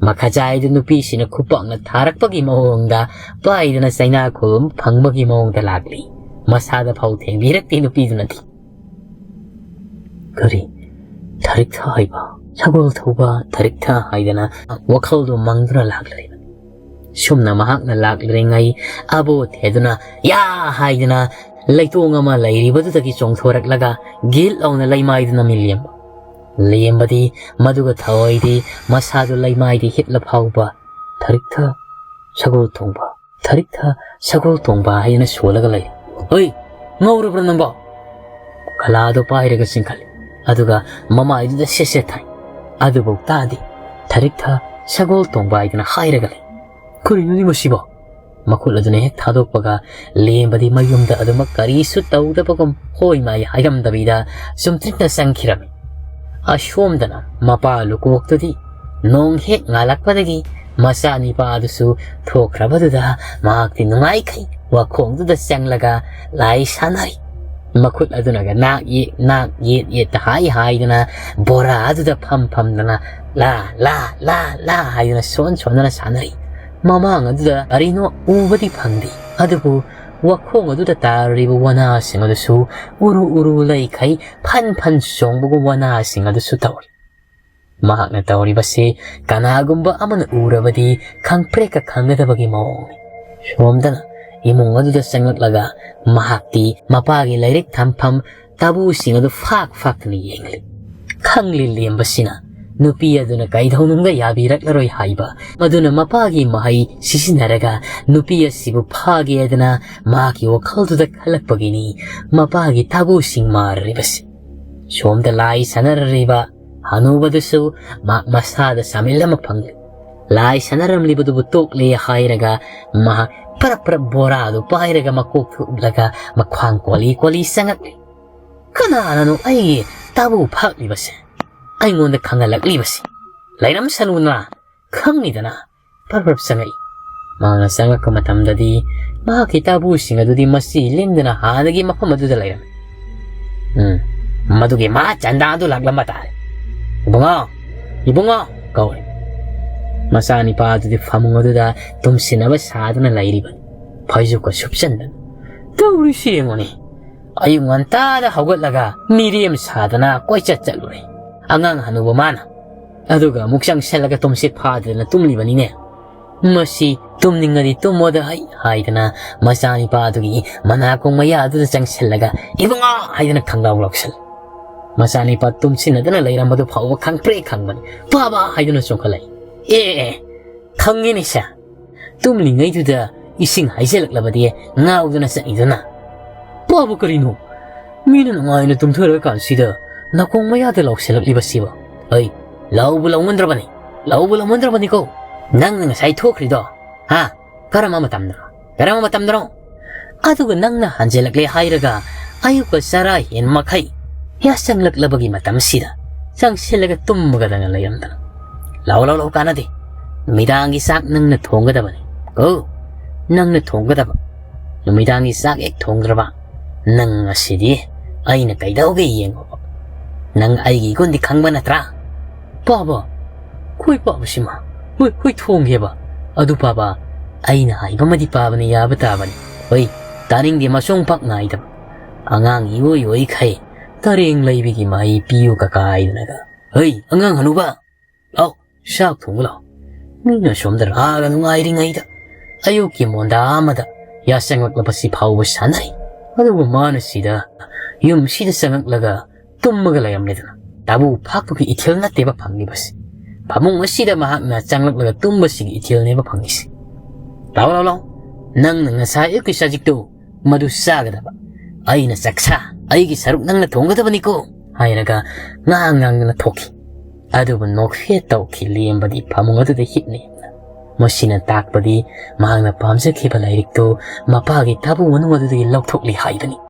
ꯃꯈꯥꯖꯥꯏꯗꯨ ꯅꯨꯄꯤꯁꯤꯅ ꯈꯨꯄꯥꯛꯅ ꯊꯥꯔꯛꯄꯒꯤ ꯃꯑꯣꯡꯗ ꯄꯥꯏꯗꯅ ꯆꯩꯅꯥꯈꯣꯜ ꯑꯃ ꯐꯪꯕꯒꯤ ꯃꯑꯣꯡꯗ ꯂꯥꯛꯂꯤ꯫ ꯃꯁꯥꯗ ꯐꯥꯎ ꯊꯦꯡꯕꯤꯔꯛꯇꯦ ꯅꯨꯄꯤꯗꯨꯅꯗꯤ꯫ "ꯀꯔꯤ? ꯊꯔꯤꯛꯊ ꯍꯥꯏꯕ? ꯁꯒꯣꯜ ꯊꯧꯕ ꯊꯔꯤꯛꯊ?" ꯍꯥꯏꯗꯅ ꯋꯥꯈꯜꯗꯨ ꯃꯪꯗꯨꯅ ꯂꯥꯛꯂꯤꯕꯅꯤ꯫ ꯁꯨꯝꯅ ꯃꯍꯥꯛꯅ ꯂꯥꯛꯂꯤꯉꯩ ꯑꯕꯣ ꯊꯦꯗꯨꯅ "ꯌꯥ!" ꯍꯥꯏꯗꯨꯅ ꯂꯩꯇꯣꯡ ꯑꯃ ꯂꯩꯔꯤꯕꯗꯨꯗꯒꯤ ꯆꯣꯡꯊꯣꯔꯛꯂꯒ ꯒꯤꯠ ꯂꯥꯎꯅ ꯂꯩꯃꯥꯏꯗꯨ ꯅꯝꯃꯤ ꯂꯦꯝꯕ꯫ ꯂꯦꯝꯕꯗꯤ ꯃꯗꯨꯒ ꯊꯑꯣꯏꯗꯤ ꯃꯁꯥꯗꯨ ꯂꯩꯃꯥꯏꯗꯤ ꯍꯤꯠꯂ ꯐꯥꯎꯕ "ꯊꯔꯤꯛꯊ ꯁꯒꯣꯜ ꯇꯣꯡꯕ, ꯊꯔꯤꯛꯊ ꯁꯒꯣꯜ ꯇꯣꯡꯕ" ꯍꯥꯏꯅ ꯁꯣꯜꯂꯒ ꯂꯩ꯫ "ꯍꯣꯏ, ꯉꯧꯔꯕ꯭ꯔꯥ ꯅꯪꯕꯣ?" ꯀꯂꯥꯗꯣ ꯄꯥꯏꯔꯒ ꯆꯤꯡꯈꯠꯂꯤ꯫ ꯑꯗꯨꯒ ꯃꯃꯥꯏꯗꯨꯗ ꯁꯦꯠ ꯁꯦꯠ ꯊꯥꯏ꯫ ꯑꯗꯨꯐꯥꯎ ꯇꯥꯗꯦ꯫ "ꯊꯔꯤꯛꯊ ꯁꯒꯣꯜ ꯇꯣꯡꯕ" ꯍꯥꯏꯗꯅ ꯍꯥꯏꯔꯒ ꯂꯩ꯫ "ꯀꯔꯤꯅꯣꯅꯦ ꯃꯁꯤꯕꯣ?" ꯃꯈꯨꯠ ꯑꯗꯨꯅ ꯍꯦꯛ ꯊꯥꯗꯣꯛꯄꯒ ꯂꯦꯝꯕꯗꯤ ꯃꯌꯨꯝꯗ ꯑꯗꯨꯃꯛ ꯀꯔꯤꯁꯨ ꯇꯧꯗꯕꯒꯨꯝ ꯍꯣꯏ ꯃꯥꯏ ꯍꯥꯏꯔꯝꯗꯕꯤꯗ ꯆꯨꯝꯇ꯭ꯔꯤꯛꯅ ꯆꯪꯈꯤꯔꯝꯃꯤ꯫ ꯑꯁꯣꯝꯗꯅ ꯃꯄꯥ ꯂꯨꯀꯣꯛꯇꯨꯗꯤ ꯅꯣꯡ ꯍꯦꯛ ꯉꯥꯜꯂꯛꯄꯗꯒꯤ ꯃꯆꯥꯅꯤꯄꯥ ꯑꯗꯨꯁꯨ ꯊꯣꯛꯈ꯭ꯔꯕꯗꯨꯗ ꯃꯍꯥꯛꯇꯤ ꯅꯨꯡꯉꯥꯏꯈꯩ ꯋꯥꯈꯣꯡꯗꯨꯗ ꯆꯪꯂꯒ ꯂꯥꯏ ꯁꯥꯟꯅꯔꯤ꯫ ꯃꯈꯨꯠ ꯑꯗꯨꯅꯒ ꯅꯥꯛ ꯌꯦ-, ꯅꯥꯛ ꯌꯦꯠ ꯌꯦꯠꯇ ꯍꯥꯏ ꯍꯥꯏꯗꯨꯅ ꯕꯣꯔꯥ ꯑꯗꯨꯗ ꯐꯝ ꯐꯝꯗꯅ "ꯂꯥ, ꯂꯥ, ꯂꯥ, ꯂꯥ" ꯍꯥꯏꯗꯨꯅ ꯁꯣꯟ ꯁꯣꯟꯗꯅ ꯁꯥꯟꯅꯔꯤ꯫ ꯃꯃꯥꯡ ꯑꯗꯨꯗ ꯀꯔꯤꯅꯣ ꯎꯕꯗꯤ ꯐꯪꯗꯦ, ꯑꯗꯨꯕꯨ ꯋꯥꯈꯣꯡ ꯑꯗꯨꯗ ꯇꯥꯔꯤꯕ ꯋꯥꯅꯥꯁꯤꯡ ꯑꯗꯨꯁꯨ ꯎꯔꯨ ꯎꯔꯨ ꯂꯩꯈꯩ ꯐꯟ ꯐꯟ ꯆꯣꯡꯕꯒꯨꯝ ꯋꯥꯅꯥꯁꯤꯡ ꯑꯗꯨꯁꯨ ꯇꯧꯔꯤ꯫ ꯃꯍꯥꯛꯅ ꯇꯧꯔꯤꯕꯁꯤ ꯀꯅꯥꯒꯨꯝꯕ ꯑꯃꯅ ꯎꯔꯕꯗꯤ ꯈꯪꯄ꯭ꯔꯦꯛꯀ ꯈꯪꯒꯗꯕꯒꯤ ꯃꯑꯣꯡꯅꯤ꯫ ꯁꯣꯝꯗꯅ ꯏꯃꯨꯡ ꯑꯗꯨꯗ ꯆꯪꯂꯛꯂꯒ ꯃꯍꯥꯛꯇꯤ ꯃꯄꯥꯒꯤ ꯂꯥꯏꯔꯤꯛ ꯊꯝꯐꯝ ꯇꯥꯕꯨꯁꯤꯡ ꯑꯗꯨ ꯐꯥꯛ ꯐꯥꯛꯇꯨꯅ ꯌꯦꯡꯂꯤ꯫ ꯈꯪꯂꯤ ꯂꯦꯝꯕꯁꯤꯅ ꯅꯨꯄꯤ ꯑꯗꯨꯅ ꯀꯩꯗꯧꯅꯨꯡꯗ ꯌꯥꯕꯤꯔꯛꯂꯔꯣꯏ ꯍꯥꯏꯕ, ꯃꯗꯨꯅ ꯃꯄꯥꯒꯤ ꯃꯍꯩ ꯁꯤꯖꯤꯟꯅꯔꯒ ꯅꯨꯄꯤ ꯑꯁꯤꯕꯨ ꯐꯥꯒꯦ ꯍꯥꯏꯗꯅ ꯃꯍꯥꯛꯀꯤ ꯋꯥꯈꯜꯗꯨꯗ ꯈꯜꯂꯛꯄꯒꯤꯅꯤ ꯃꯄꯥꯒꯤ ꯇꯥꯕꯨꯁꯤꯡ ꯃꯥꯔꯔꯤꯕꯁꯤ꯫ ꯁꯣꯝꯗ ꯂꯥꯏ ꯁꯥꯟꯅꯔꯤꯕ ꯍꯅꯨꯕꯗꯨꯁꯨ ꯃꯍꯥꯛ ꯃꯁꯥꯗ ꯆꯥꯃꯤꯜ ꯑꯃ ꯐꯪꯂꯤ꯫ ꯂꯥꯏ ꯁꯥꯟꯅꯔꯝꯂꯤꯕꯗꯨꯕꯨ ꯇꯣꯛꯂꯦ ꯍꯥꯏꯔꯒ ꯃꯍꯥꯛ ꯄꯔꯞ ꯄꯔꯞ ꯕꯣꯔꯥꯗꯨ ꯄꯥꯏꯔꯒ ꯃꯀꯣꯛ ꯊꯨꯞꯂꯒ ꯃꯈ꯭ꯋꯥꯡ ꯀꯣꯜꯂꯤ ꯀꯣꯜꯂꯤ ꯆꯪꯉꯛꯂꯤ꯫ "ꯀꯅꯥꯅꯅꯣ ꯑꯩꯒꯤ ꯇꯥꯕꯨ ꯐꯥꯛꯂꯤꯕꯁꯦ? ꯑꯩꯉꯣꯟꯗ ꯈꯪꯍꯜꯂꯛꯂꯤꯕꯁꯦ? ꯂꯩꯔꯝꯁꯅꯨꯅ, ꯈꯪꯅꯤꯗꯅ", ꯄꯔꯞ ꯄꯔꯞ ꯆꯪꯉꯛꯏ꯫ ꯃꯍꯥꯛꯅ ꯆꯪꯉꯛꯄ ꯃꯇꯝꯗꯗꯤ ꯃꯍꯥꯛꯀꯤ ꯇꯥꯕꯨꯁꯤꯡ ꯑꯗꯨꯗꯤ ꯃꯁꯤ ꯂꯦꯡꯗꯅ ꯍꯥꯟꯅꯒꯤ ꯃꯐꯝ ꯑꯗꯨꯗ ꯂꯩꯔꯝꯃꯤ꯫ "ꯎꯝ, ꯃꯗꯨꯒꯤ ꯃꯥ ꯆꯟꯗꯥꯗꯨ ꯂꯥꯛꯂꯝꯕ ꯇꯥꯔꯦ꯫ ꯏꯕꯨꯡꯉꯣ, ꯏꯕꯨꯡꯉꯣ!" ꯀꯧꯔꯦ꯫ ꯃꯆꯥꯅꯤꯄꯥ ꯑꯗꯨꯗꯤ ꯐꯃꯨꯡ ꯑꯗꯨꯗ ꯇꯨꯝꯁꯤꯟꯅꯕ ꯁꯥꯗꯨꯅ ꯂꯩꯔꯤꯕꯅꯤ꯫ ꯐꯩꯖꯨꯞꯀ ꯁꯨꯞꯆꯟꯗꯅ꯫ ꯇꯧꯔꯤꯁꯤ ꯌꯦꯡꯉꯨꯅꯦ꯫ ꯑꯌꯨꯛ ꯉꯟꯇꯥꯗ ꯍꯧꯒꯠꯂꯒ ꯃꯤꯔꯦꯝ ꯁꯥꯗꯅ ꯀꯣꯏꯆꯠ ꯆꯠꯂꯨꯔꯦ꯫ ꯑꯉꯥꯡ ꯍꯅꯨꯕ ꯃꯥꯅ꯫ ꯑꯗꯨꯒ ꯑꯃꯨꯛ ꯆꯪꯁꯜꯂꯒ ꯇꯨꯝꯁꯤꯠ ꯐꯥꯗꯗꯅ ꯇꯨꯝꯂꯤꯕꯅꯤꯅꯦ꯫ ꯃꯁꯤ ꯇꯨꯝꯅꯤꯡꯉꯗꯤ ꯇꯨꯝꯃꯣꯗ ꯍꯩ ꯍꯥꯏꯗꯅ ꯃꯆꯥꯅꯤꯄꯥꯗꯨꯒꯤ ꯃꯅꯥꯀꯣꯡ ꯃꯌꯥꯗꯨꯗ ꯆꯪꯁꯜꯂꯒ "ꯏꯕꯨꯡꯉꯣ" ꯍꯥꯏꯗꯅ ꯈꯪꯂꯥꯎ ꯂꯥꯎꯁꯜ꯫ ꯃꯆꯥꯅꯤꯄꯥ ꯇꯨꯝꯁꯤꯟꯅꯗꯅ ꯂꯩꯔꯝꯕꯗꯨ ꯐꯥꯎꯕ ꯈꯪꯄ꯭ꯔꯦ ꯈꯪꯕꯅꯤ꯫ "ꯄꯥꯕ" ꯍꯥꯏꯗꯨꯅ ꯆꯣꯡꯈꯠꯂꯛꯏ꯫ "ꯑꯦ, ꯑꯦ, ꯈꯪꯉꯤꯅꯦ ꯁꯦ꯫ ꯇꯨꯝꯂꯤꯉꯩꯗꯨꯗ ꯏꯁꯤꯡ ꯍꯩꯖꯤꯜꯂꯛꯂꯕꯗꯤ ꯉꯥꯎꯗꯅ ꯆꯠꯂꯤꯗꯅ꯫ ꯄꯥꯕ ꯀꯔꯤꯅꯣ? ꯃꯤꯅ ꯅꯨꯡꯉꯥꯏꯅ ꯇꯨꯝꯊꯔꯀꯥꯟꯁꯤꯗ ꯅꯥꯀꯣꯡ ꯃꯌꯥꯗ ꯂꯥꯎꯁꯤꯜꯂꯛꯂꯤꯕꯁꯤꯕꯣ? ꯑꯩ ꯂꯥꯎꯕ ꯂꯥꯎꯃꯟꯗ꯭ꯔꯕꯅꯤ, ꯂꯥꯎꯕ ꯂꯥꯎꯃꯟꯗ꯭ꯔꯕꯅꯤꯀꯣ꯫ ꯅꯪꯅ ꯉꯁꯥꯏ ꯊꯣꯛꯈ꯭ꯔꯤꯗꯣ, ꯍꯥ? ꯀꯔꯝꯕ ꯃꯇꯝꯗꯅꯣ? ꯀꯔꯝꯕ ꯃꯇꯝꯗꯅꯣ? ꯑꯗꯨꯒ ꯅꯪꯅ ꯍꯟꯖꯤꯜꯂꯛꯂꯦ ꯍꯥꯏꯔꯒ ꯑꯌꯨꯛꯀ ꯆꯔꯥ ꯍꯦꯟ ꯃꯈꯩ ꯌꯥꯆꯪꯂꯛꯂꯕꯒꯤ ꯃꯇꯝꯁꯤꯗ ꯆꯪꯁꯤꯜꯂꯒ ꯇꯨꯝꯃꯒꯗꯅ ꯂꯩꯔꯝꯗꯅ꯫ ꯂꯥꯎ, ꯂꯥꯎ, ꯂꯥꯎ, ꯀꯥꯟꯅꯗꯦ꯫ ꯅꯨꯃꯤꯗꯥꯡꯒꯤ ꯆꯥꯛ ꯅꯪꯅ ꯊꯣꯡꯒꯗꯕꯅꯤ꯫ ꯀꯣ, ꯅꯪꯅ ꯊꯣꯡꯒꯗꯕ꯫ ꯅꯨꯃꯤꯗꯥꯡꯒꯤ ꯆꯥꯛ ꯍꯦꯛ ꯊꯣꯡꯗ꯭ꯔꯕ, ꯅꯪ ꯉꯁꯤꯗꯤ ꯑꯩꯅ ꯀꯩꯗꯧꯒꯦ ꯌꯦꯡꯉꯣꯕ꯫ ꯅꯪ ꯑꯩꯒꯤ ꯏꯒꯨꯟꯗꯤ ꯈꯪꯕ ꯅꯠꯇ꯭ꯔꯥ? ꯄꯥꯕ, ꯈꯣꯏ ꯄꯥꯕꯁꯤꯃ, ꯍꯣꯏ, ꯍꯣꯏ, ꯊꯣꯡꯒꯦꯕ꯫ ꯑꯗꯨ ꯄꯥꯕ, ꯑꯩꯅ ꯍꯥꯏꯕꯃꯗꯤ ꯄꯥꯕꯅ ꯌꯥꯕ ꯇꯥꯕꯅꯤ꯫ ꯍꯣꯏ, ꯇꯥꯅꯤꯡꯗꯦ ꯃꯁꯣꯡ ꯄꯥꯛ ꯅꯥꯏꯗꯕ꯫ ꯑꯉꯥꯡ ꯏꯑꯣꯏ ꯑꯣꯏꯈꯩ ꯇꯔꯦꯡ ꯂꯩꯕꯤꯒꯤ ꯃꯍꯩ ꯄꯤꯌꯨ ꯀꯀꯥ ꯍꯥꯏꯗꯅꯒ꯫ ꯍꯩ, ꯑꯉꯥꯡ ꯍꯅꯨꯕ, ꯂꯥꯎ, ꯆꯥꯛ ꯊꯣꯡꯕ ꯂꯥꯎ꯫ ꯃꯤꯅ ꯁꯣꯝꯗ ꯔꯥꯒ ꯅꯨꯡꯉꯥꯏꯔꯤꯉꯩꯗ ꯑꯌꯨꯛꯀꯤ ꯃꯣꯟꯗꯥ ꯑꯃꯗ ꯌꯥꯆꯪꯂꯛꯂꯕꯁꯤ ꯐꯥꯎꯕ ꯁꯥꯟꯅꯩ꯫ ꯑꯗꯨꯕꯨ ꯃꯥꯅ ꯁꯤꯗ ꯌꯨꯝꯁꯤꯗ ꯆꯪꯂꯛꯂꯒ ꯇꯨꯝꯃꯒ ꯂꯩꯔꯝꯂꯦꯗꯅ꯫ ꯇꯥꯕꯨ ꯐꯥꯛꯄꯒꯤ ꯏꯊꯤꯜ ꯅꯠꯇꯦꯕ ꯐꯪꯂꯤꯕꯁꯤ꯫ ꯐꯃꯨꯡ ꯑꯁꯤꯗ ꯃꯍꯥꯛꯅ ꯆꯪꯂꯛꯂꯒ ꯇꯨꯝꯕꯁꯤꯒꯤ ꯏꯊꯤꯜꯅꯦꯕ ꯐꯪꯂꯤꯁꯤ꯫ "ꯂꯥꯎ, ꯂꯥꯎ, ꯂꯥꯎ꯫ ꯅꯪꯅ ꯉꯁꯥꯏ ꯑꯌꯨꯛꯀꯤ ꯆꯖꯤꯛꯇꯨ ꯃꯗꯨ ꯆꯥꯒꯗꯕ꯫ ꯑꯩꯅ ꯆꯥꯛꯁꯥ, ꯑꯩꯒꯤ ꯁꯔꯨꯛ ꯅꯪꯅ ꯊꯣꯡꯒꯗꯕꯅꯤꯀꯣ" ꯍꯥꯏꯔꯒ ꯉꯥꯡ ꯉꯥꯡꯗꯅ ꯊꯣꯛꯈꯤ꯫ ꯑꯗꯨꯕꯨ ꯅꯣꯛꯐꯦꯠ ꯇꯧꯈꯤ ꯂꯦꯝꯕꯗꯤ ꯐꯃꯨꯡ ꯑꯗꯨꯗ ꯍꯤꯞꯅ ꯍꯤꯞꯅ꯫ ꯃꯁꯤꯅ ꯇꯥꯛꯄꯗꯤ ꯃꯍꯥꯛꯅ ꯄꯥꯝꯖꯈꯤꯕ ꯂꯥꯏꯔꯤꯛꯇꯨ ꯃꯄꯥꯒꯤ ꯊꯥꯕꯨ ꯃꯅꯨꯡ ꯑꯗꯨꯗꯒꯤ ꯂꯧꯊꯣꯛꯂꯤ ꯍꯥꯏꯕꯅꯤ꯫